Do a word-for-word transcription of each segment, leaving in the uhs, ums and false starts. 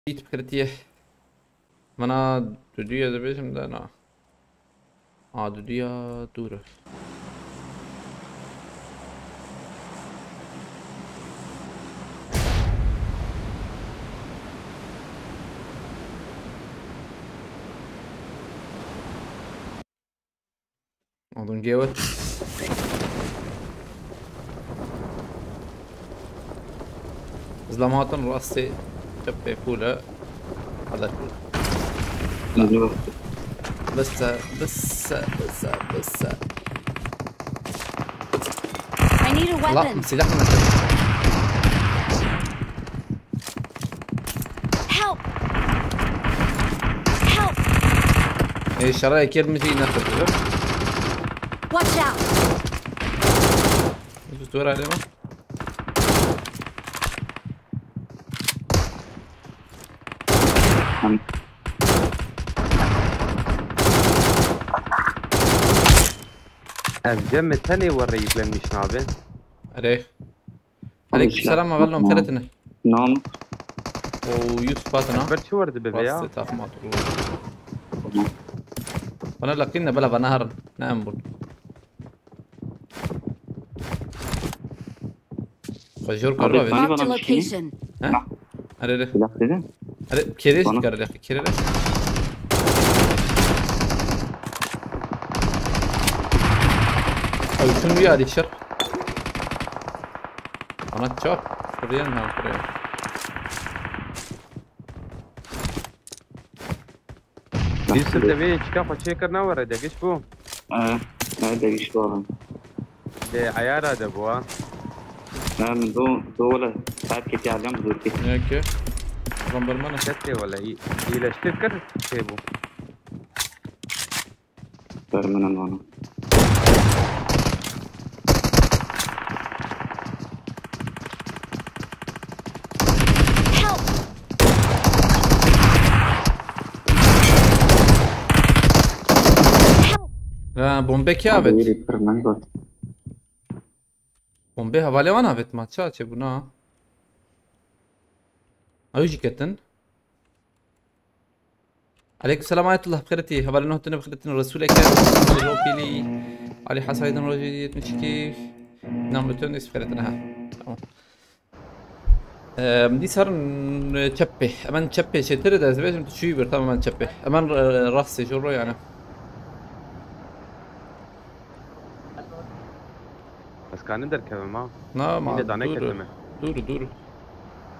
Ît bikiritiye. Mana duduya dibêjim de na. A duduya dûr e. Odun gewt. Zilem hatin rastê çepê kûle. Hada kûle. Bisse, bisse, bisse, bisse. I need a weapon. Silah mı? Help! Help! Ê, şerayê kêr min jî nekirdi. Watch out! Ucuz dua alema. Ez cem me tenê we reyî blenmiş nabe. Erê. Aleyküm selam, avel nom teretine. Nom. O Yusuf hatına. Ber çi werde bebe ya? Bastı takım atıyor. Bana lakin ne bela bana harın. Ne em bul. Xwe jor kar bavê. Marked a location. Ha? Erê, erê. Silah dedin? Erê, kerê jî dikare, kerê. Ew şun wî alî şer. Ana çap. Kuryen ha, kuryen. Yusuf de vê çika xwe çêkir navere degiş bû. Ee, ee, degiş bû. De ayara de bû ha. Ee, min do, do wele saet ketiye alem zor ketiye. Ne ki? Bombarmana. Ketiye wele. İ-, iyileştir kir şey bû. Ber min em wana. Help! Help! Ha, bombe kî avet? Bombe hevalê wan avet ma, ça çêbûna? Ew jî ketin. Aleyküm selam Ayetullah, bixêr tî. Hevalê noh tune bixêr tî. Resul Ekrem, Ropili, Ali Hasaydın Roji yetmiş iki. Nam bütün is bixêr tî, ha. Tamam. Em, dîsa rin, e, çepê. Emen çepê çêtir de ez dibêjim tu çûyî bir, tamam, emen çepê. Emen, e, rastê jor ro yani. Ez kanim derkevim ha. Na, ma, yine dane dûr, ketime. Dûr, dûr.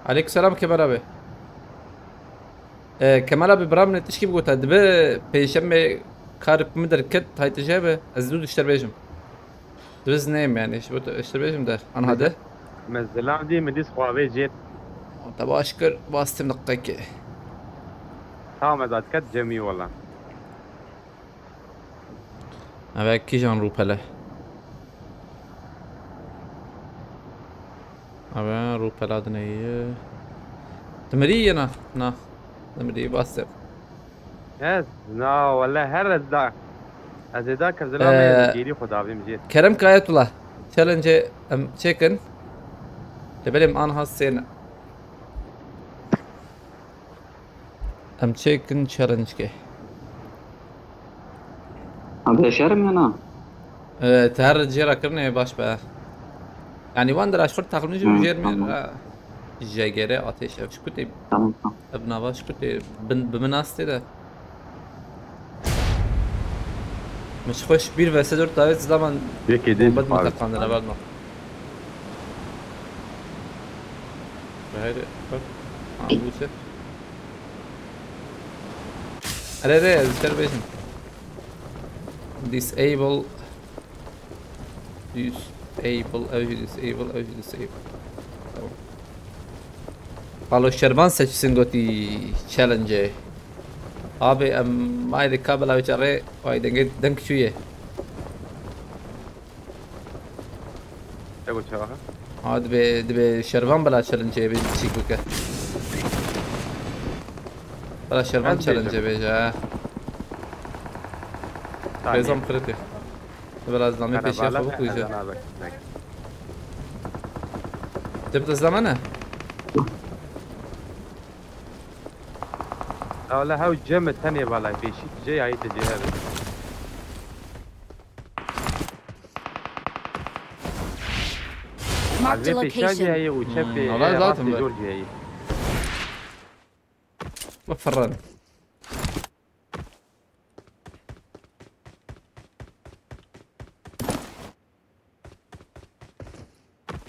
Aleyküm selam Kemal abi. E, Kemal abi, bira min tişkî bigota, dibe pêşemê kar bi min derket, haytije be, ez dû dişter bêjim. Dibe ez neyim yani, ji bo tu dişter bêjim de, anha de. Me zilam dî, min dîs xwe avê cêt. Te baş kir, bas tim diqekê. Tamam, ez atket cemî wala. Eve kîjan rûpele? Eve rûpela dineye. Dimirî yena? Na. Dimirî bas e. Ez? Na, wele her ez da. Ez ê da ke zilamê, ee, gêrî xwe davêm jê. Kerem Kayetullah. Challenge em çêkin. Lê belê em anha sêne. Em çêkin challenge ke. Abi şerim ya na? Ee, te her cêra kirine baş be. Yani wan dira xurt takılmış. Hı, jêr mi? Tamam. Ha. J G R ateş ev çikutê. Tamam, tamam. Ev nava çikutê. Bin, bi min astê de. Min xweş bir vs dört davet zaman. Yekê dê bomba dixwaze. Teqandine berno. Haydi bak. Ha, bu çe. Erê, erê, ez dişer bêjim. Disable. Disable, ew jî disable, ew jî disable. Tamam. Palo Şervan seçsin gotî challenge. Abi, em, mayde kabela wê çarê, vay denge, deng çûye. Ego çawa? Ha, dibe, dibe Şervan bela challenge bê çîk bike. Bela Şervan challenge bêje, ha. Tamam. Bezam kriti. Bela zame peşiya xwe bikuje. Tip de zamane? Wala hew cem e tenê, wala pêşî tu cê yayî, tu cê hev. Marked a location. Heyî û çepê, Hmm, wala e, zaten rastê be. Zor ciheyî. Bifirrin.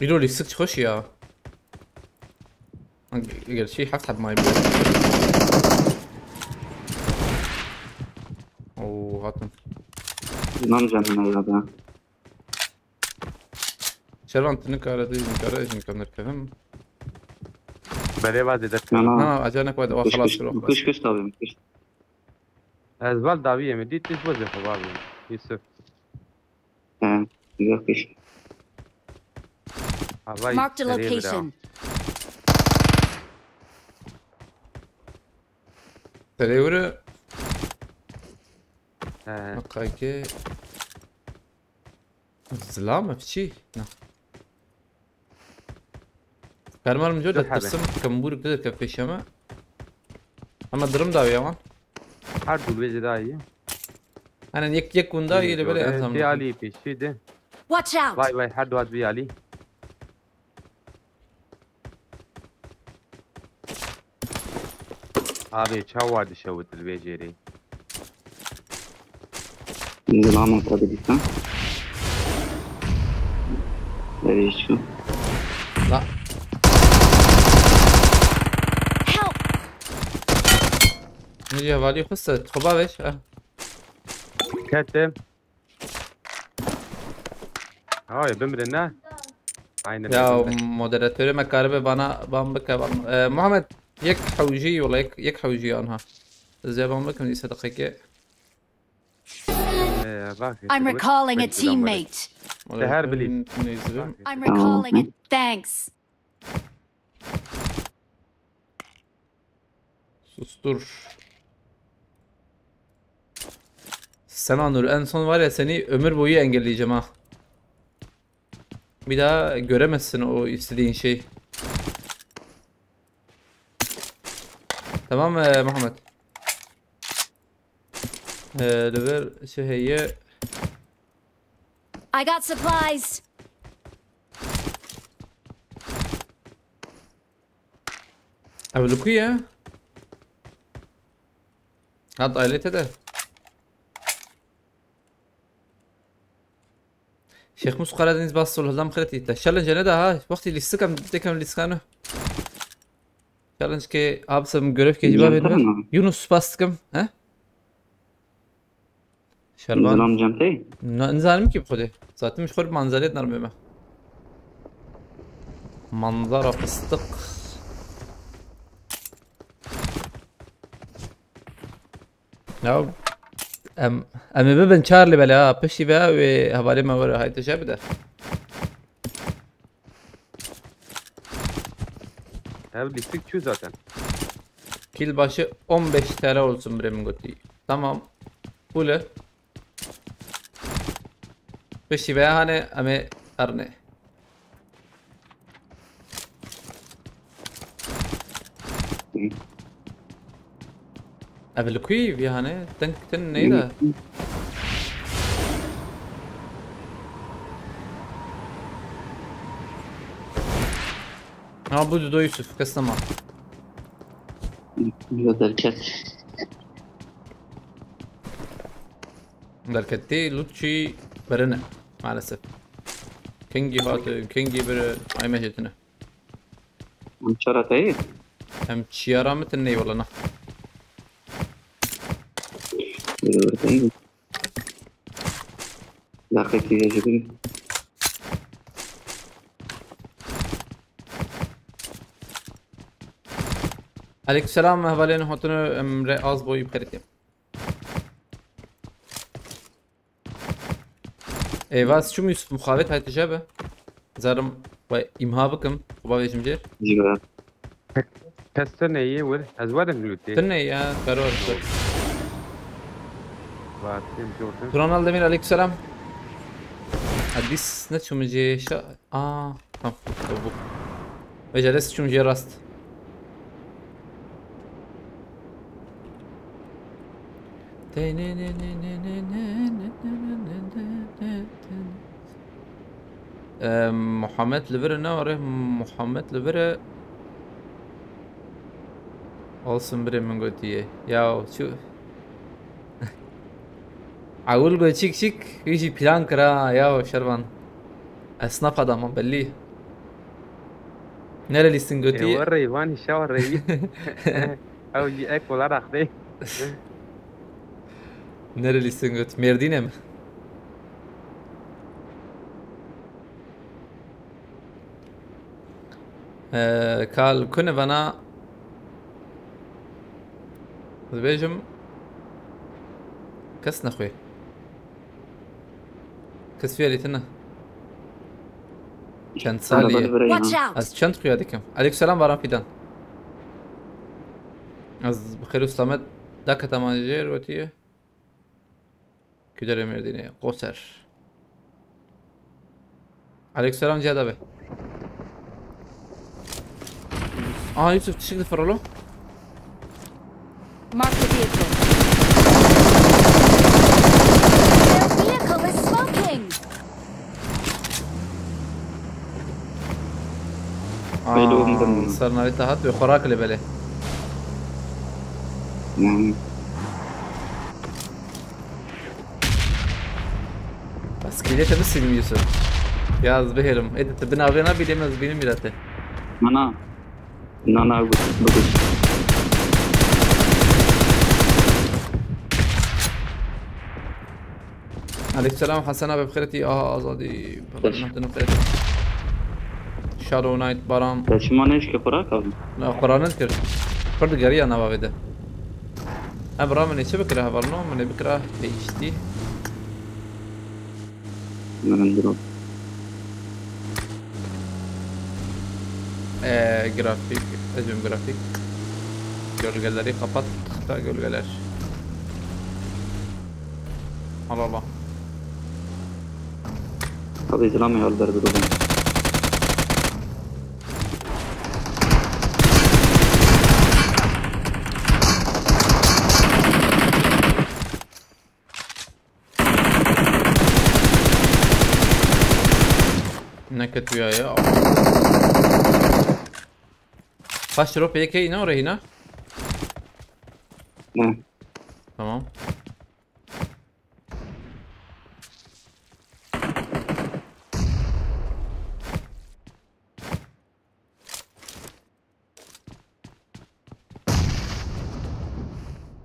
Îro lîstik çi xweş ya. Gerçi heft heb may bû. Oo, hatin. Nam canına ya da. Şervan, tu nikare, tu nikare, ez nikare derkevim. Belê, va zêde. Na, na. Na, na, acele nekwe, wa Kuş, xelas kuş, kiro, xelas. Kuş, kuş tabii, kuş. Ez val dawiyê min dît, tu ji bo zêxwe bavê. Yusuf. He, yok iş. Havayî Marked a serê bira. Location. Serê wire. He. Miqayke. Zilam e, çi? Na. Fermar min jor Dur de hebe. Tirsim kembûr bidir ke pêşe me. Ama dirim dawiya wan. Her dû vê zêde ye. Aynen, yek, yek win da Yine iyi de böyle göre en tam bir alî pêşî de. Watch out! Vay vay, her dua bir alî. Abi çawa dişewit li vê jêrê? Zilamê xwe didîtin. Berê çû. La. Help! Niye vali xiste? Toba veş. Ah. Ketim. Hayır, bimrin ne? Aynen. Ya öyle. Moderatörü me karibe bana ban bike ban. Ee, Muhammed, yek hewjî yola, yek, yek hewjî anha. Ez ê ban bikim, îse deqîqe. Ee, bak, I'm recalling a teammate. Te her bilî. Moderatörün neyzibim. I'm recalling a thanks. Sustur. Sema Nur, en son var ya, seni ömür boyu engelleyeceğim ha. Bir daha göremezsin o istediğin şey. Tamam, e, Muhammed. E, li vir şey heye. I got supplies. Ev li ku ye? Hat ailete de. Şêxmûs Karadeniz bas sol hizam xirêt îte. Challenge ne daha. Wextî lîstikam, tekem lîstikano. Challenge ke absem görev ke cevabê ne? Yunus spas dikim. He? Şervan. Zilam cem tê? Na, nizanim ki bi xwedê. Zaten ji xwe manzarê dinarmê me. Manzara fıstık. Ya, em, em ê bibin çar lê belê ha. Piştî ve wê hevalê me were hayte şey bide. Ev lîstik çû zaten. Kil başı on beş T L olsun bre min gotî. Tamam. Pule. Piştî veya hane em ê erne. Ev li ku yî vî hane? Tin, tin neyda? Ha, bu Dudo Yusuf, kes nema. Yo derket. Derketî, lût çî birine, maalesef. Kingî hatin, kingî birin, ay me jetine. Em çara te yê? Em çiyara min tune wala na. Yürü, yürü, yürü. Dakika, yürü, yürü. Aleykümselam, hevalên hotunu em re az boyî bixeritî. Ê, vas çûm Yusuf muxabet hayte jebe. Zarim we îmha bikim. Xuba vêjim jê. Jî be. Kes tune yê wir, ez werim lûtê. Tune ya, karo. Vatêm jortin. Turan Aldemir, aleykümselam. Hadis ne çûm jê şa-, aa, tamam. Bu. Ve jales çûm jê rast. Ee, Muhammed li vir e, ne were? Muhammed li vir e. Olsun, birê min gotiye. Ya çi? Ewil got çik çik, wî jî plan kira ya Şervan. Esnaf adama belli. Nere lîstin gotî? Ê, werrê, van îşa werrê. Ew jî ek wela raxtê. Nere lîstin got? Mêrdîne mi? Ee, kal kune vana dibêjim kes nexwê. Kes fiyarî tine. Çend salî ye? Watch out! Ez çend xuya dikim. Aleykümselam Baran Fidan. Ez bi xêr û selamet daketama jêr wetiye. Küdere Mêrdînê, Qoser. Aleykümselam Cihad abi. Aha Yusuf, tişik de ferrolo. Mark the vehicle. Their vehicle is smoking! Aa, Beylo, ser navê te hat ve xorak li belê. Hmm. Bas kîlê te bisînim Yusuf. Ya ez bihêlim. Ê de tu binavê nabî lê min ez bînim mîra te. Mana. Na, na, bigiş. Aleykümselam Hasan abi, bixêretî, aha, azadî. Baş. Shadow Knight, Baran. Te çima neşke xurak abi? Na, xurak nekir. Pir digeriya nava vê de. Ev bira min ê çi bikira hevalno? Min ê bikira H D. Min ê biro. Ee, grafik, ezim grafik. Gölgeleri kapat. Da gölgeler. Al, al, al. Tabii, izleme yolları durumu. Neketiyor ya. Kaç lira P K ne o Rehina? Hı. Tamam.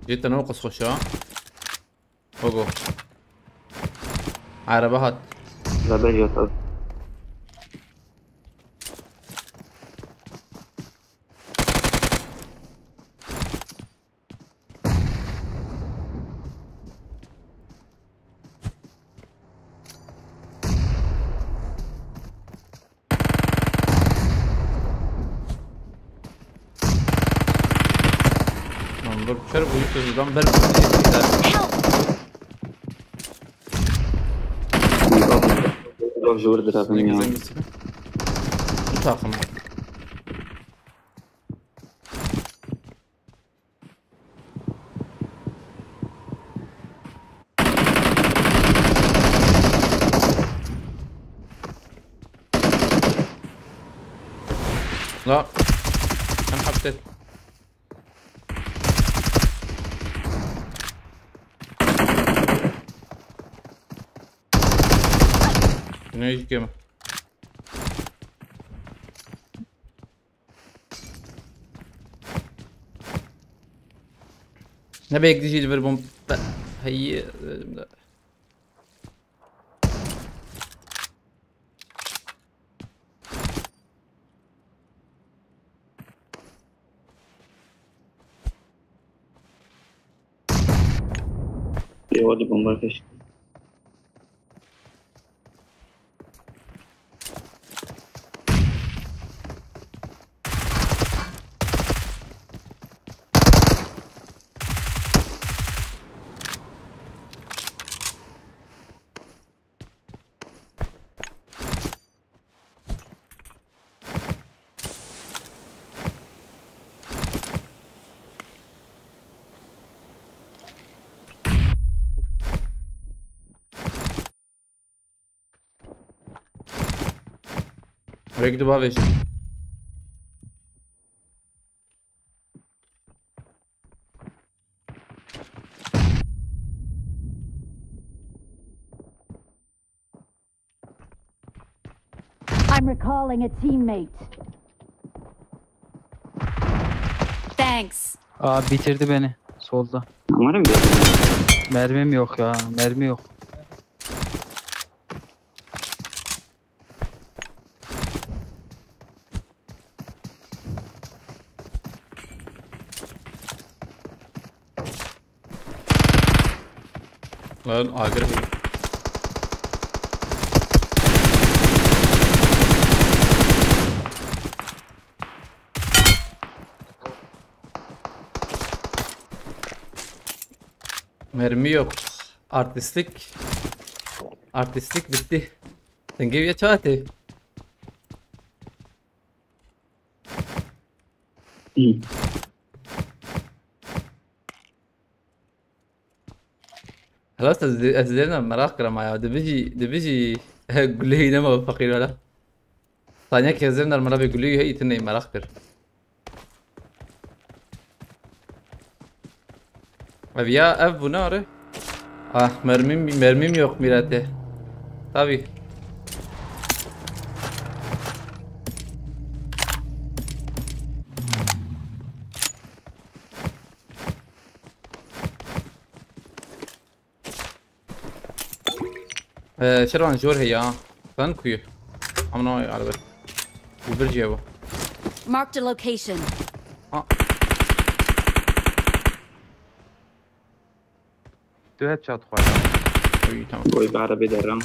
Cidden o kız hoş ya. Ogo. Araba hat. Bebe yok abi. Lan dur, çer bu yüzden ben Help! Bak, zor bir abi ya. Bu takım. La. Sen hapset. Ne iş gemi? Ne bek dijî li vir bûm. Heyî, dedim de. Ê, hadi bomba kaçtı. Rek du bavêj. I'm recalling a teammate. Thanks. Aa, bitirdi beni solda. Umarım bir. Mermim yok ya, mermi yok. Lan agir. Mermi yok. Artistlik. Artistlik bitti. Sen gel ya çağatı. Hı. Xelas, ez, ez dêrna meraq kira ma ya. Dibijî, dibijî guleyî nema feqîr wala. Saniye kezir nermela bir guleyî hey itin ney meraq kir. Ev ya, ev bu ne arı? Ah, mermim, mermim yok milete. Tabi. Ee, Şervan jor heya. Sen kuyu. Amına araba. Bu bir cevap. Marked a location. Ha. Tu headshot xwe ya. Oy, tamam. Oy, bir araba derim.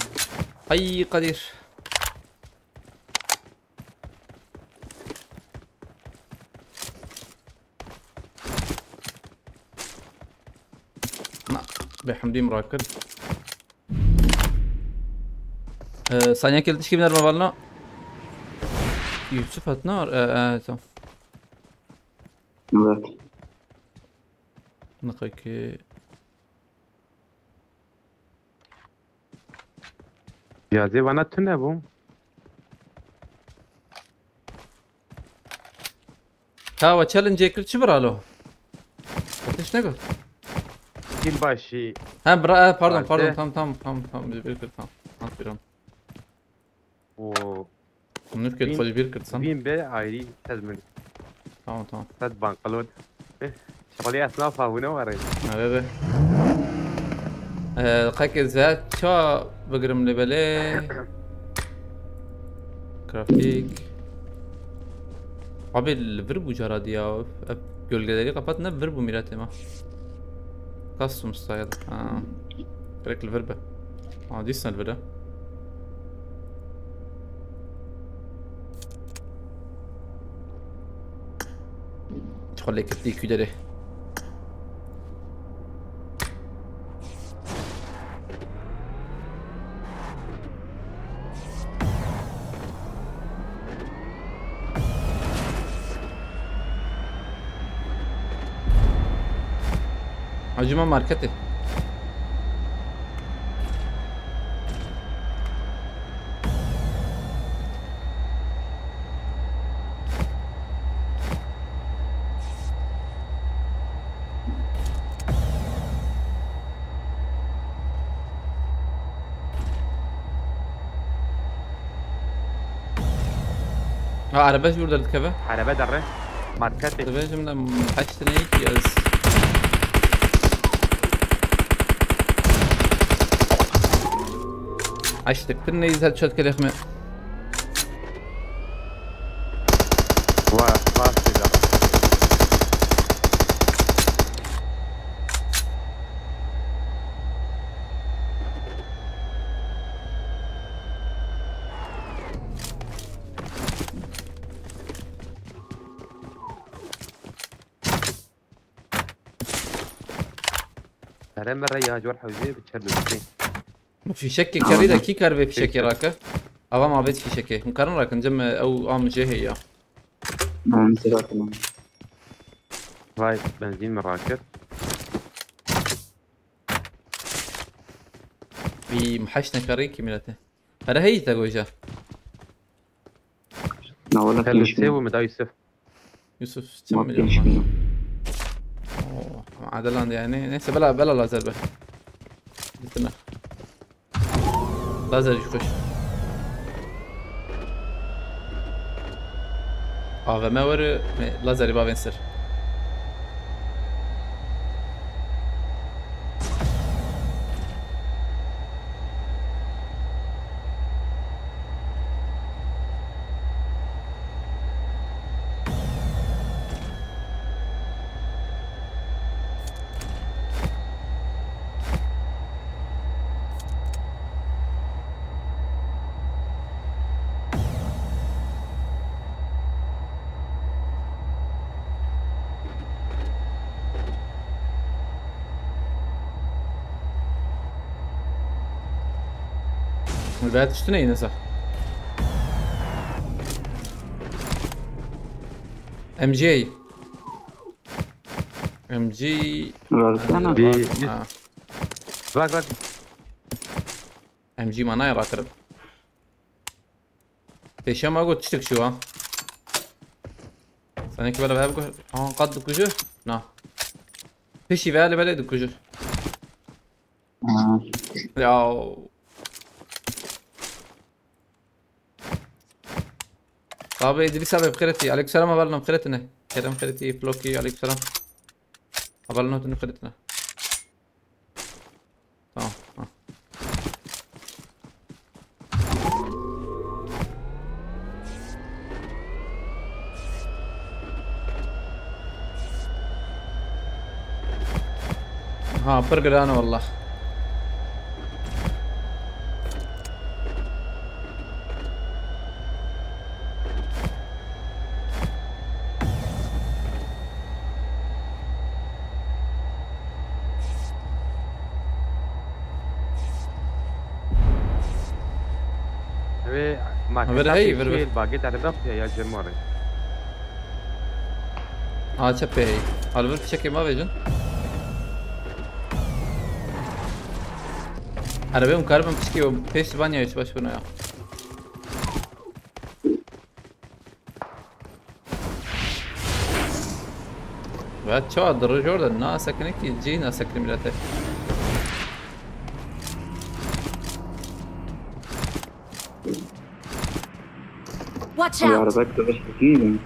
Ay Kadir. Na, be Hamdi Murakir. Ee, saniye geldi, kim nerede var lan? Yusuf Atnar. Ee, ee, tamam. Evet. Nakaki. Cihazê vana tune bû. Ka we challenge kir çi biralo? Ateş ne got? Kil başî. Ha bra, e, pardon, pardon, Taze. Tamam, tamam, tamam, tamam, bir, bir kır, tamam. At bir an. O Nur ket Bin- xwe ji bîr kir sen. Bin be ayrı tezmin. Tamam, tamam. Sad bankalot. Şalî esnafa hûne were. Are, are. Ee, qek ez ve ça bigirim lê belê. Grafik. Abi li vir bû cara diya. Ev gölgeleri kapat ne vir bû miratê me. Custom style. Ha. Gerek li vir be. Ha, dîsan li vir e. Çi xwe lê girtî kûderê. Hacima marketê. Ha, araba ji wir derdikeve. Araba derre. Marketê. Dibêjim de heşt tane ki ez. Heşt tek, tu neyz headshot kelek mi? Wa, wa, silah. Here mere ya cor hewcê bi çer dibistê. Fîşekê kerî de kî kar vê fîşekê rake? Ava ma vê fîşekê. Hûn karin rakin cem ew am jê heye ya. Tamam, silah tamam. Vay, benzîn mi rakir? Vî mheş nekarî kî milete. Here heyî te goja. Na wala Hello, pênc sê bin. bû min da Yusuf. Yusuf Ma çend milyon pênc var? bin. Oo, adil andi yani. Neyse bela bela lazer be. Gitme. Lazer jî xweş. A V M were me lazerî bavên ser. Ve tiştine yine sa. M G. M G. Versene. Bir- Ha. Bak bak. M G manayê rakirim. Pêşiya me got tiştek çû ha. Sanki bela hev got. Aha qat dikujir. Na. Pêşî ve li belê dikujir. Ha. Ya. Abi Idris abi bixêretî. Aleykümselam, hevalno bixêretine. Kerem xêretî, Floki, aleykümselam. Hevalno tu bixêretine. Tamam. Ha. Ha, pir giran e wallah. Wê Vir hey, vir, vir. Bagê te de ya cemare. A çepê hey. Al vir fişekê ma vêjin. Erebe hûn karibin fişekê û pêş banya hiç baş bûna ya. Ve çawa dirij orada nasekinik ki cî nasekinik milete. Watch Abi out! araba kırışık değil mi?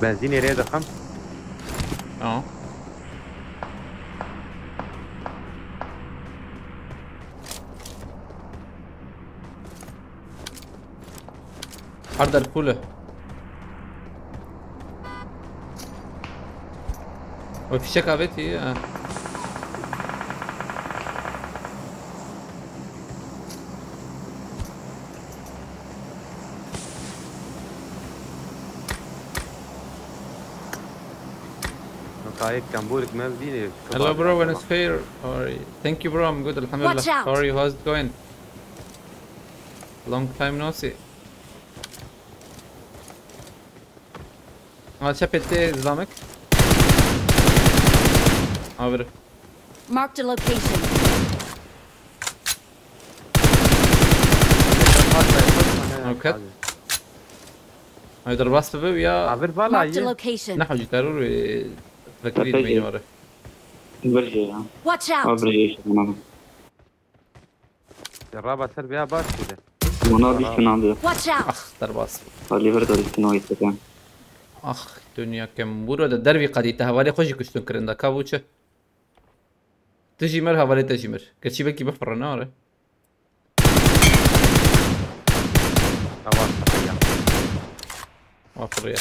Benzînê rê dixim. Tamam. Her der full e. O fişek avêtî, ha. Kayık kambur mevzine. Hello bro, when it's fair. How are you? Thank you bro, I'm good, alhamdulillah. Watch out! How are you? How's it going? Long time no see. Ha, çepê tê zilamek. Ha, vir. Marked a location. Okay. Ay, derbas bibe ya. Avir vala Marked a ye. Location. Neha cî teror ve vekirî Peki. Dibêjin were. Virje ya. Watch out! Abi virje işte buna. Raba ser veya baş dedi. Buna bir sınav diyor. Watch out! Ah, derbas. Ali bir de üstüne o işte. Ah, dünya kem. Burada dervî qedî te hevalê xwe jî kuştin kirin de. Ka bû çi? Tu jî mir, hevalê te jî mir. Gerçî belkî bifirre, ne were? Tamam. Ya. Wa firriya.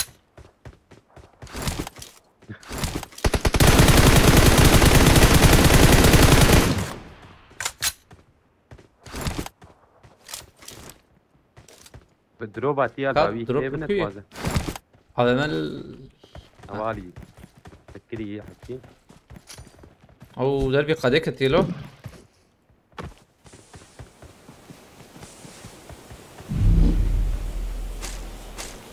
Bi droba tiya Ka dawî drop tê bine kuye? dixwaze. Ademel. Hevalî. Fikirî hekî. Ew dervî qedê ketiye lo.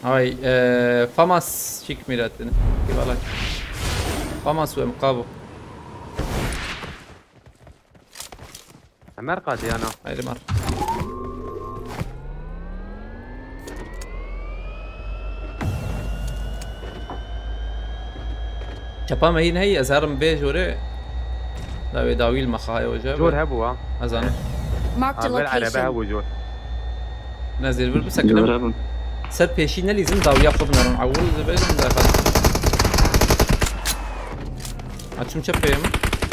Ay, e, Famas çik miratin. Eyvallah. Famas ve mukabu. Mer qatî yana. Haydi mer. Çapa me hîn heye, ez herim vê jorê. Da wê dawî li me xaye oje. Jor hebû ha. Ez zanim. Marked a Avel erebe location. Hebû jor. Ne zêr vir bisekinim. Jor hebûn. Ser pêşî nelîzin dawiya xwe binerin. Ewil dibêjin de xat. Açim çepeyim.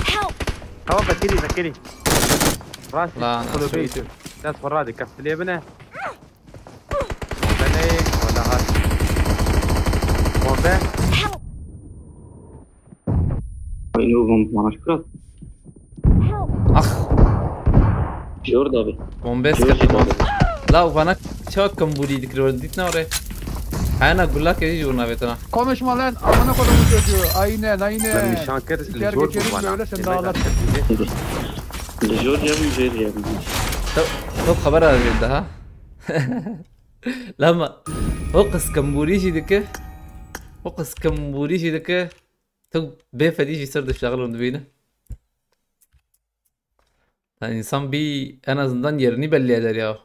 Help! Tamam, vekirî, vekirî. Rast. Lan, kulübe açim. Dest xwe radike. Filê bine. Bombe ne? Wala hat. Bombe. Help! Ay, ne bombe bana şükür. Help! Ah! Jor da bi. Bombe Jor sıkıştı. Jor da bi. La, bana çok kamburi dikir orada. Dit ne oraya? Hayana, gulak edi jor navetana. Konuşma lan, amına kodumun çocuğu. Aynen, aynen. Ben nişan kırız, İçeri jor geçelim bu bana. Böyle sen de ağlar. Jor cevim, jor cevim. Top, top haber arayın daha. Lama. O kız kamburi jî dike. O kız kamburi jî dike. Tu bê fedî jî ser diştaxil hûn dibîne. Yani insan bir en azından yerini belli eder ya.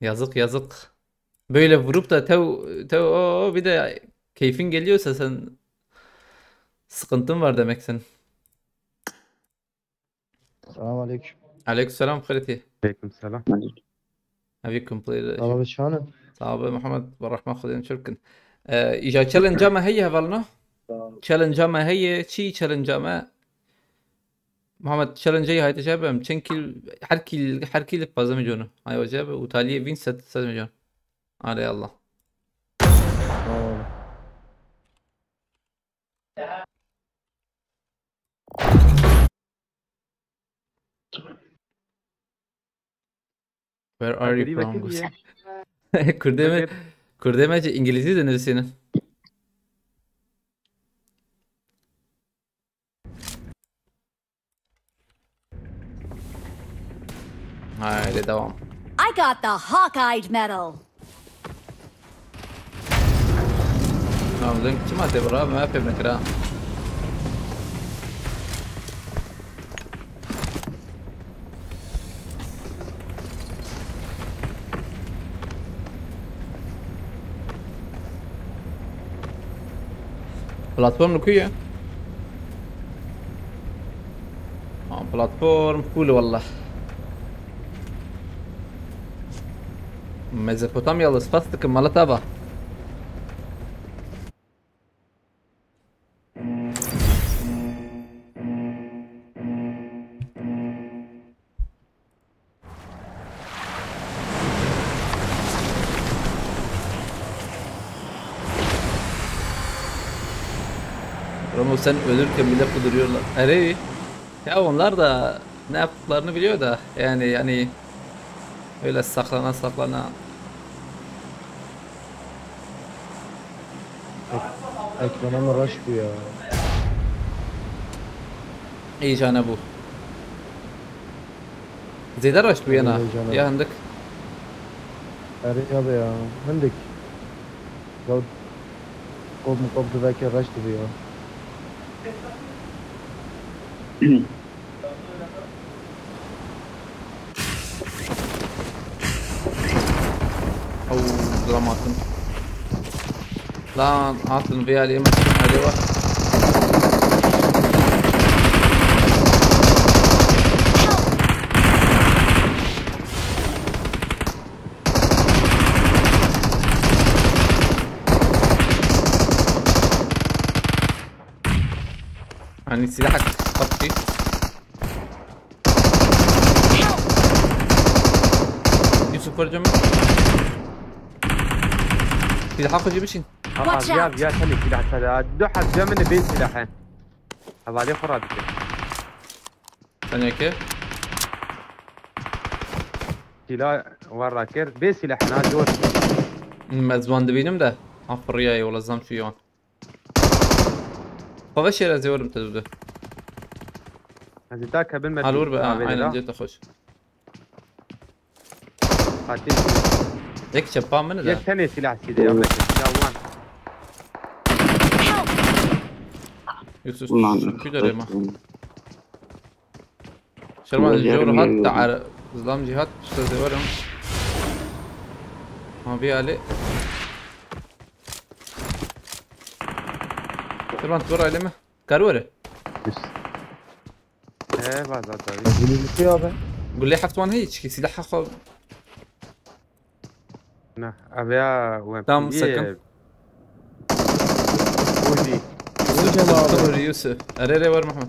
Yazık, yazık. Böyle vurup da tev, tev, o, o, bir de keyfin geliyorsa sen sıkıntın var demek sen. Selam aleyküm. Aleyküm selam, xêr hatî. Aleyküm selam. Hevî complete. Sağ ol, şahane. Sağ ol, Muhammed, bi rehma Xwedê çirkin. Ee, îja challenge me heye hevalno? Sağ ol. Challenge me heye, çi challenge me? Muhammed, challenge hayte şey yapayım. Çend kill, her kill, her kill pazar milyonu. Ay, o şey yapayım. Utalya win set, set milyon. Arey Allah. Sağ ol. Where are you from? Kurdê me, Kurdê me jî îngilîzî dinivîsîne. Haydi devam. I got the Hawk-Eyed medal. Tamam, dün kim atê bura? Me pê nekira. Platform li ku ye? Ha, platform cool wallah. Mezopotamyalı spas dikim, mala te ava. Ramo, sen ölürken bile kuduruyorlar. Ereği. Ya onlar da ne yaptıklarını biliyor da yani, yani öyle saklana saklana. Ek-, ekrana mı rush bu ya? Heyecana bu. Zêde rush bu yana. Heyecana. Ya hindik. Erê ya be ya. Hindik. Ya, kop mu kop duveke rush dibi ya. Ew, dramatin. Lan, hatin vê aliyê me, hadi bak. Hani silah hak-, bak bir. Yusuf, vuracağım. Silah hak hocam için. Watch out. Ya, ya, sen de silah, sen de. Dört harf cem de bir silah, he. Havale xora bitti. Sen yeke? Silah var rakir. Bir silah, na, dört. Hmm, ez van dibînim de. Ha, fırıya yola zam şu yan. Xwe veşêre, ez ê werim te dû de. Ez ê ta kebin me. Halor be, ha, aynen, cê te xweş. Hatî. Yek çepa min de. Yek tenê silah sîdê ya, me silah wan. Yusuf, Ulan, şu kuyular ema. Korktum. Kerman, jor hat, ta ar-, zilam jî hat, pişta zêwerim. Ma vî alê. Kerman, tu were alê me. Kar were. He, vaza tabii. Gulê heft wan heye, çikî silah xwe. Ne, ev ya wem Tam piliye. Sakın. Uzi. Yusuf, Yusuf, Yusuf. Erê, erê, wer Mehmet.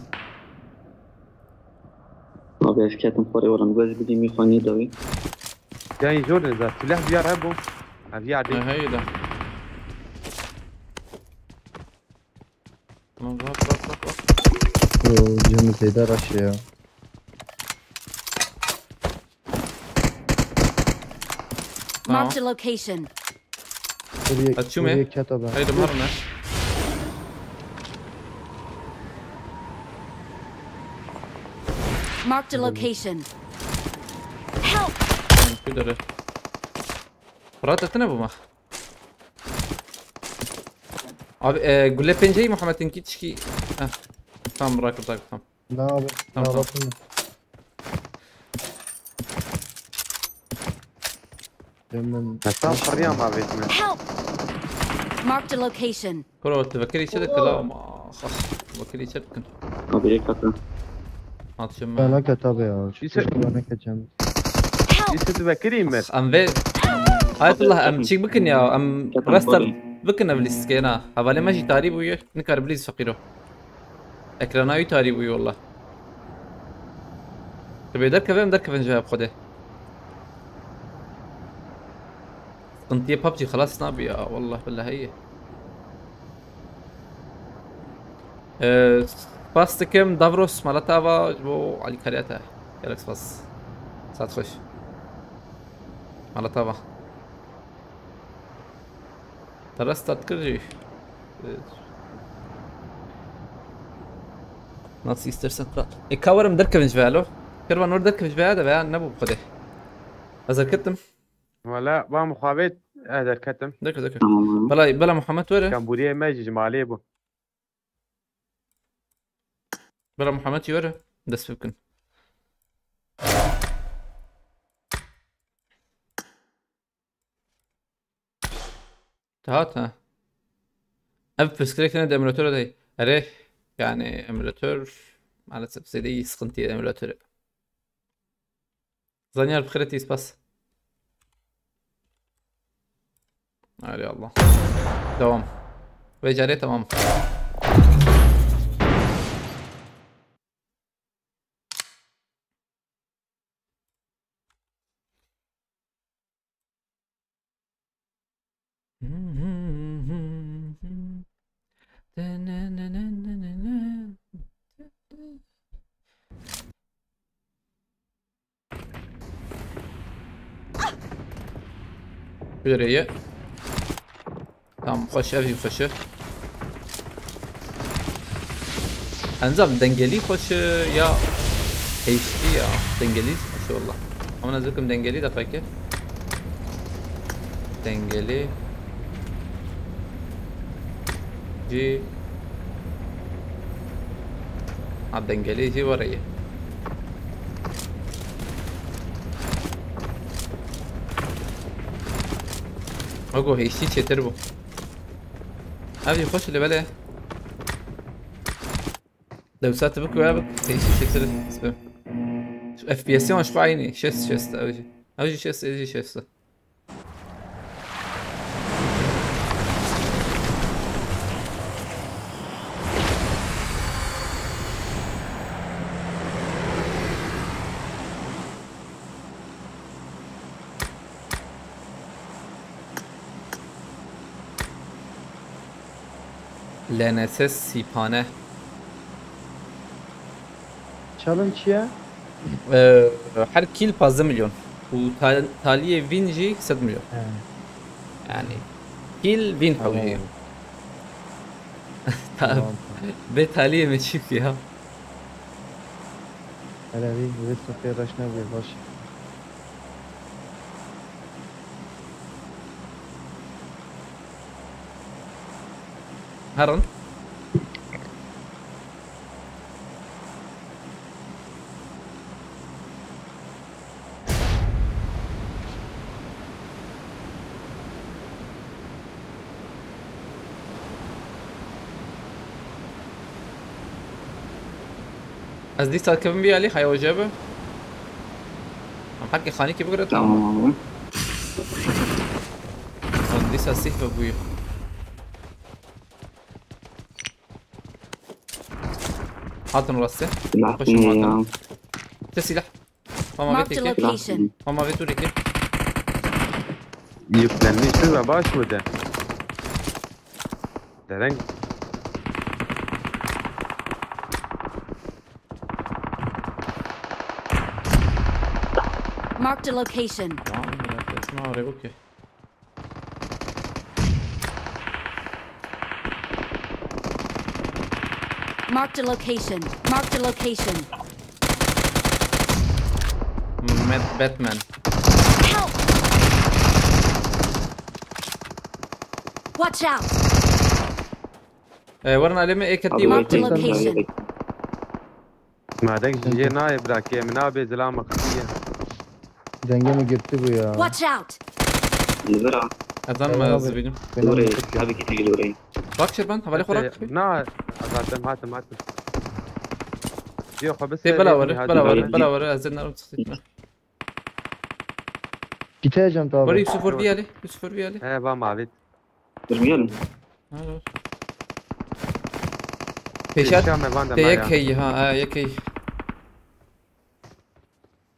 Abi, ez ketim xwarê, were, ez bidî mîxanî dawî. Yani zor ne zat. Silah bir ara bu. Abi ya değil. He, he, da. Tamam, bak, bak, bak, bak. Yo, canı zeyde araç ya. Tamam. Marked a location. Buraya, Açıyor mu? Buraya ket adam. Haydi, var mı? Marked a location. Help! Tamam, bir de. Fırat, etine bu mah. Abi, e, gule penceyi Muhammed'inki çiki. Heh. Tamam, bırak, bırak, tamam. Ne abi? Tamam, tamam. Bakın. Tamam. Ya tam fırıya mı abi etme? Help! Marked a location. Kuro, tu vekirî çi dikir la? Ama, ah, vekirî çi dikin? Abi, yek katı. Atışım ben. Bana ket abi ya. Şu Yusuf. Bana keteceğim. Help! Yusuf, tu vekirî mi? Em ve Ayetullah, em çik bikin ya, em Zaten restart bari. Bikin ev lîstikeyê na. Hevalê me jî tarî bûye, nikare bilîz feqîro. Ekrana wî tarî bûye wallah. Tu bê derkeve em derkevin ji hev xwedê. Sıkıntıya PUBG xelas nabî ya, wallah billahi heye. Ee, spas dikim Davros, mala te ava ji bo alîkariya te. Gelek spas. Saet xweş. Mala te ava. Te restart kir jî. Nasıl istersen kral. E, ka werim derkevin ji veya lo. Kervan wer derkevin ji veya de veya ne bu xwedê. Ez derketim. Wala, ba muxabet, ez derketim. Derke, derke. Tamam abi. Bela, bela Muhammed were. Kamburiye me ji malê bu. Bela Muhammed were. Dest pê bikin. Te hat, ha. Ev pirsgirêk tene di emulatora de. Erê, yani emulator maalesef zêde iyi sıkıntı emulatorê. Zanyar bi xêrê tî, spas. Erê Allah. Devam. Vê carê tamam. Şuraya. Tamam, xweş, ev jî xweş e. Encam dengelî xweş e ya heyştî ya? Dengelî xweş e wallah. Ama ez bikim dengelî de peki. Dengelî. Jî. Ha, dengelî jî were ye. Ogo, heyştî çêtir bû. Ev jî xweş li belê. Dewsa tu bik veya bik, heyştî çêtir sibê. Şu F P S'ê wan ji xwe eynî, şêst şêst ew jî. Ew jî şêst, ew jî şêst. L N S S sîpane. Challenge çi ye? Ee, her kill pazdeh milyon. Bu ta-, taliyê win jî sed milyon. He. Yani kill win Tamam. Hewce. Ta-, Tamam. Bê taliyê me çi ya? Hele wî, wî sefê reş nebûye, baş. Herin. Ez dîsa dikevim vî alî, haya we jê be. Em hekî xanîkî bigire, tamam. Tamam abi. Em dîsa sîh ve bûye. Hatin rastê. Silah Xweş ne hatin. Ya? Te silah. Mama vê Marked a têkê. Location. Mama vê tu rêkê. Yüklenmiş ve baş mı de? Dereng. Marked a location. Tamam, ya, kesin var, okey. Marked a location. Marked a location. Met Batman. Help! Watch out! Ee, werin alemi ê ketî. Abi, Marked a location. Madek ji jê nayê bira kê min nabê zilama xifiye. Dengê min girtî bû ya. Watch out! Li vir a. Ez an Eyvallah me abi. Zibînim. Benim Lorê, girtî. Tabii ki değil lorê. Bak şey ben, havale xorak. Na, zaten hatim, hatim. Yok, abi. Tê bela were, bela were, bela were, ez narim sıkıntı. Gideceğim tabi. Were Yusuf vur bir eli, Yusuf vur bir eli. He, va mavit. Durmayalım. Pêşat. Pêşa me van de tê yek heye, ha, ha, yek heye. Ji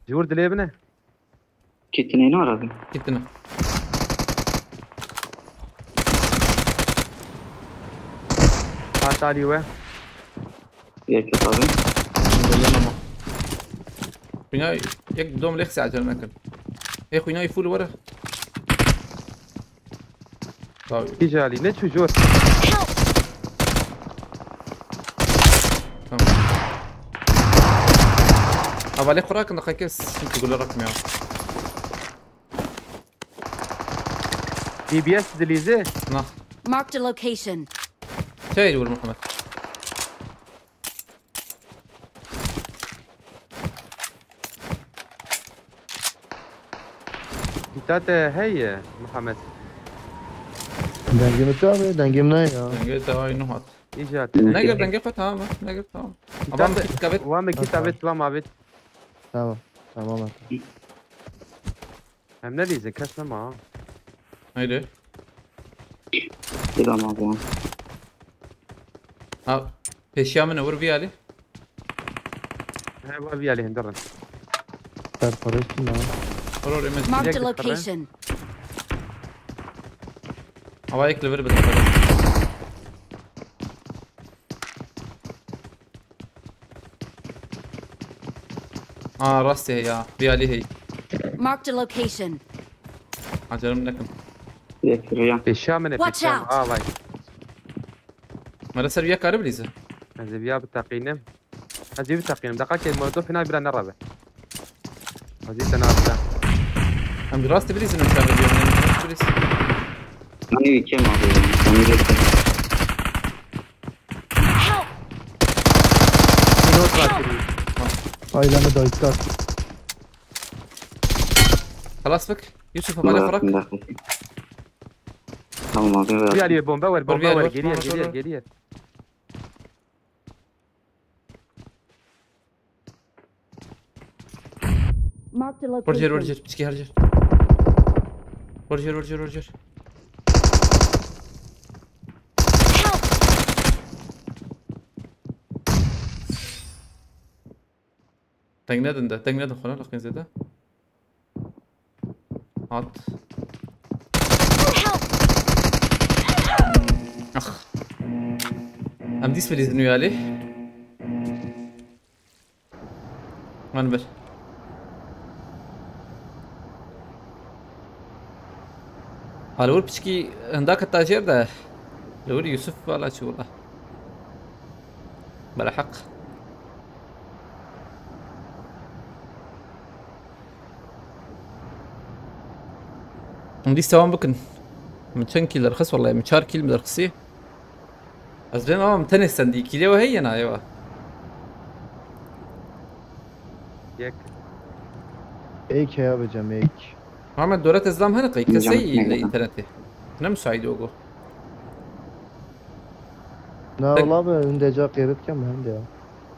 wir dilê bine. Kitine ne aradı? Kitine. Hat alî we. Yek abi. Xwîna yek dom lêx se acele nekin. Ê xwîna full were. Tabii. Îca alî, ne çû jor. Tamam. Havale xorak da kes, çünkü gule rakmıyor. D B S dilîze. Nah. Marked a location. Şey vur Muhammed. Îta te heye, Muhammed. Dengê min çawa be? Dengê min ne ya? Dengê te ay nuhat. Îca te. Negir dengê xwe tamam e. Negir tamam. Îta te, kit kavet. Wa me kit kavet, wa mavit. Tamam. Tamam abi. Em ne dîzin, kes nema ha. Haydi. Bir ama bu. Ha, pêşiya min e, vur vî alî. He, va vî alî hindirin. Serperest mi? Vur, vur, Emir. Marked a location. Hava yek li vir bi. Aa, rastê ya. Vî alî hey. Marked a location. Acelem nekim. Yek ya. Pêşiya min e, pêşiya min. Aa, vay. Mera ser vîya kare bilîze. Ez ê vîya biteqînim. Ez ê biteqînim. Deqa ke molotof hina bira nerabe. Ez ê te nabira. Em rastê bilîzin, em şahê bilîzin. Bilîz. Hani ülke mi abi? Hani ülke. Help! Pilot var. Ailemi dayıklar. Xelas bik. Yusuf, havale xorak. Tamam abi. Gel, gel, bombe ver, bombe ver. Geliyor, geliyor, geliyor. Marked a location. Roger, Roger, piçki Roger. Roger, Roger, Roger. Help! Teng nedin de, teng nedin xwe, laqên zêde. Hat. Help! Ax. Em dîs bilîzin wî alî. Min bir. Ha, li wir piçkî hinda keta jêr de. Li wir Yusuf vala çû wala. Bela heq. Hûn dîsa wan bikin. Min çend kîl derxist, wallahî min çar kîl min derxistî. Ez bêm ama min tenê stendî. Kîlê we heye na êwa? Yek. Êk heye bicem, êk. Muhammed, dore te zilam hene qey? Kesey li internetê. Ne müsait o go. Na, wala be, hûn deca qêrit kem hende ya.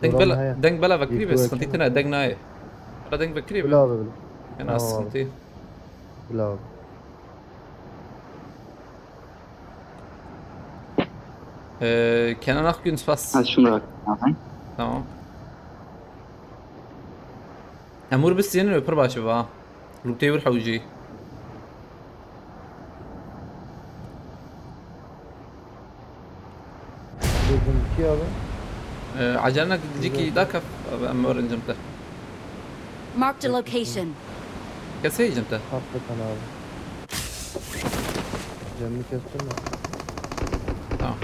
Deng bela, deng bela vekirî be, sıkıntı tine, deng nayê. Bela deng vekirî be. Bila abi, bila. Ena sıkıntı. Bila abi. Ee, Kenan Akgün, spas. Hadi şunu bırak. Tamam. Emur biz senin öpür başı va. Lûtê wir hewcî. Bizimki abi. Ee, acele ciki dakika, em öğrencim te. Marked a location. Keseyicim te. Hakikaten abi. Canını kestim mi? Tamam.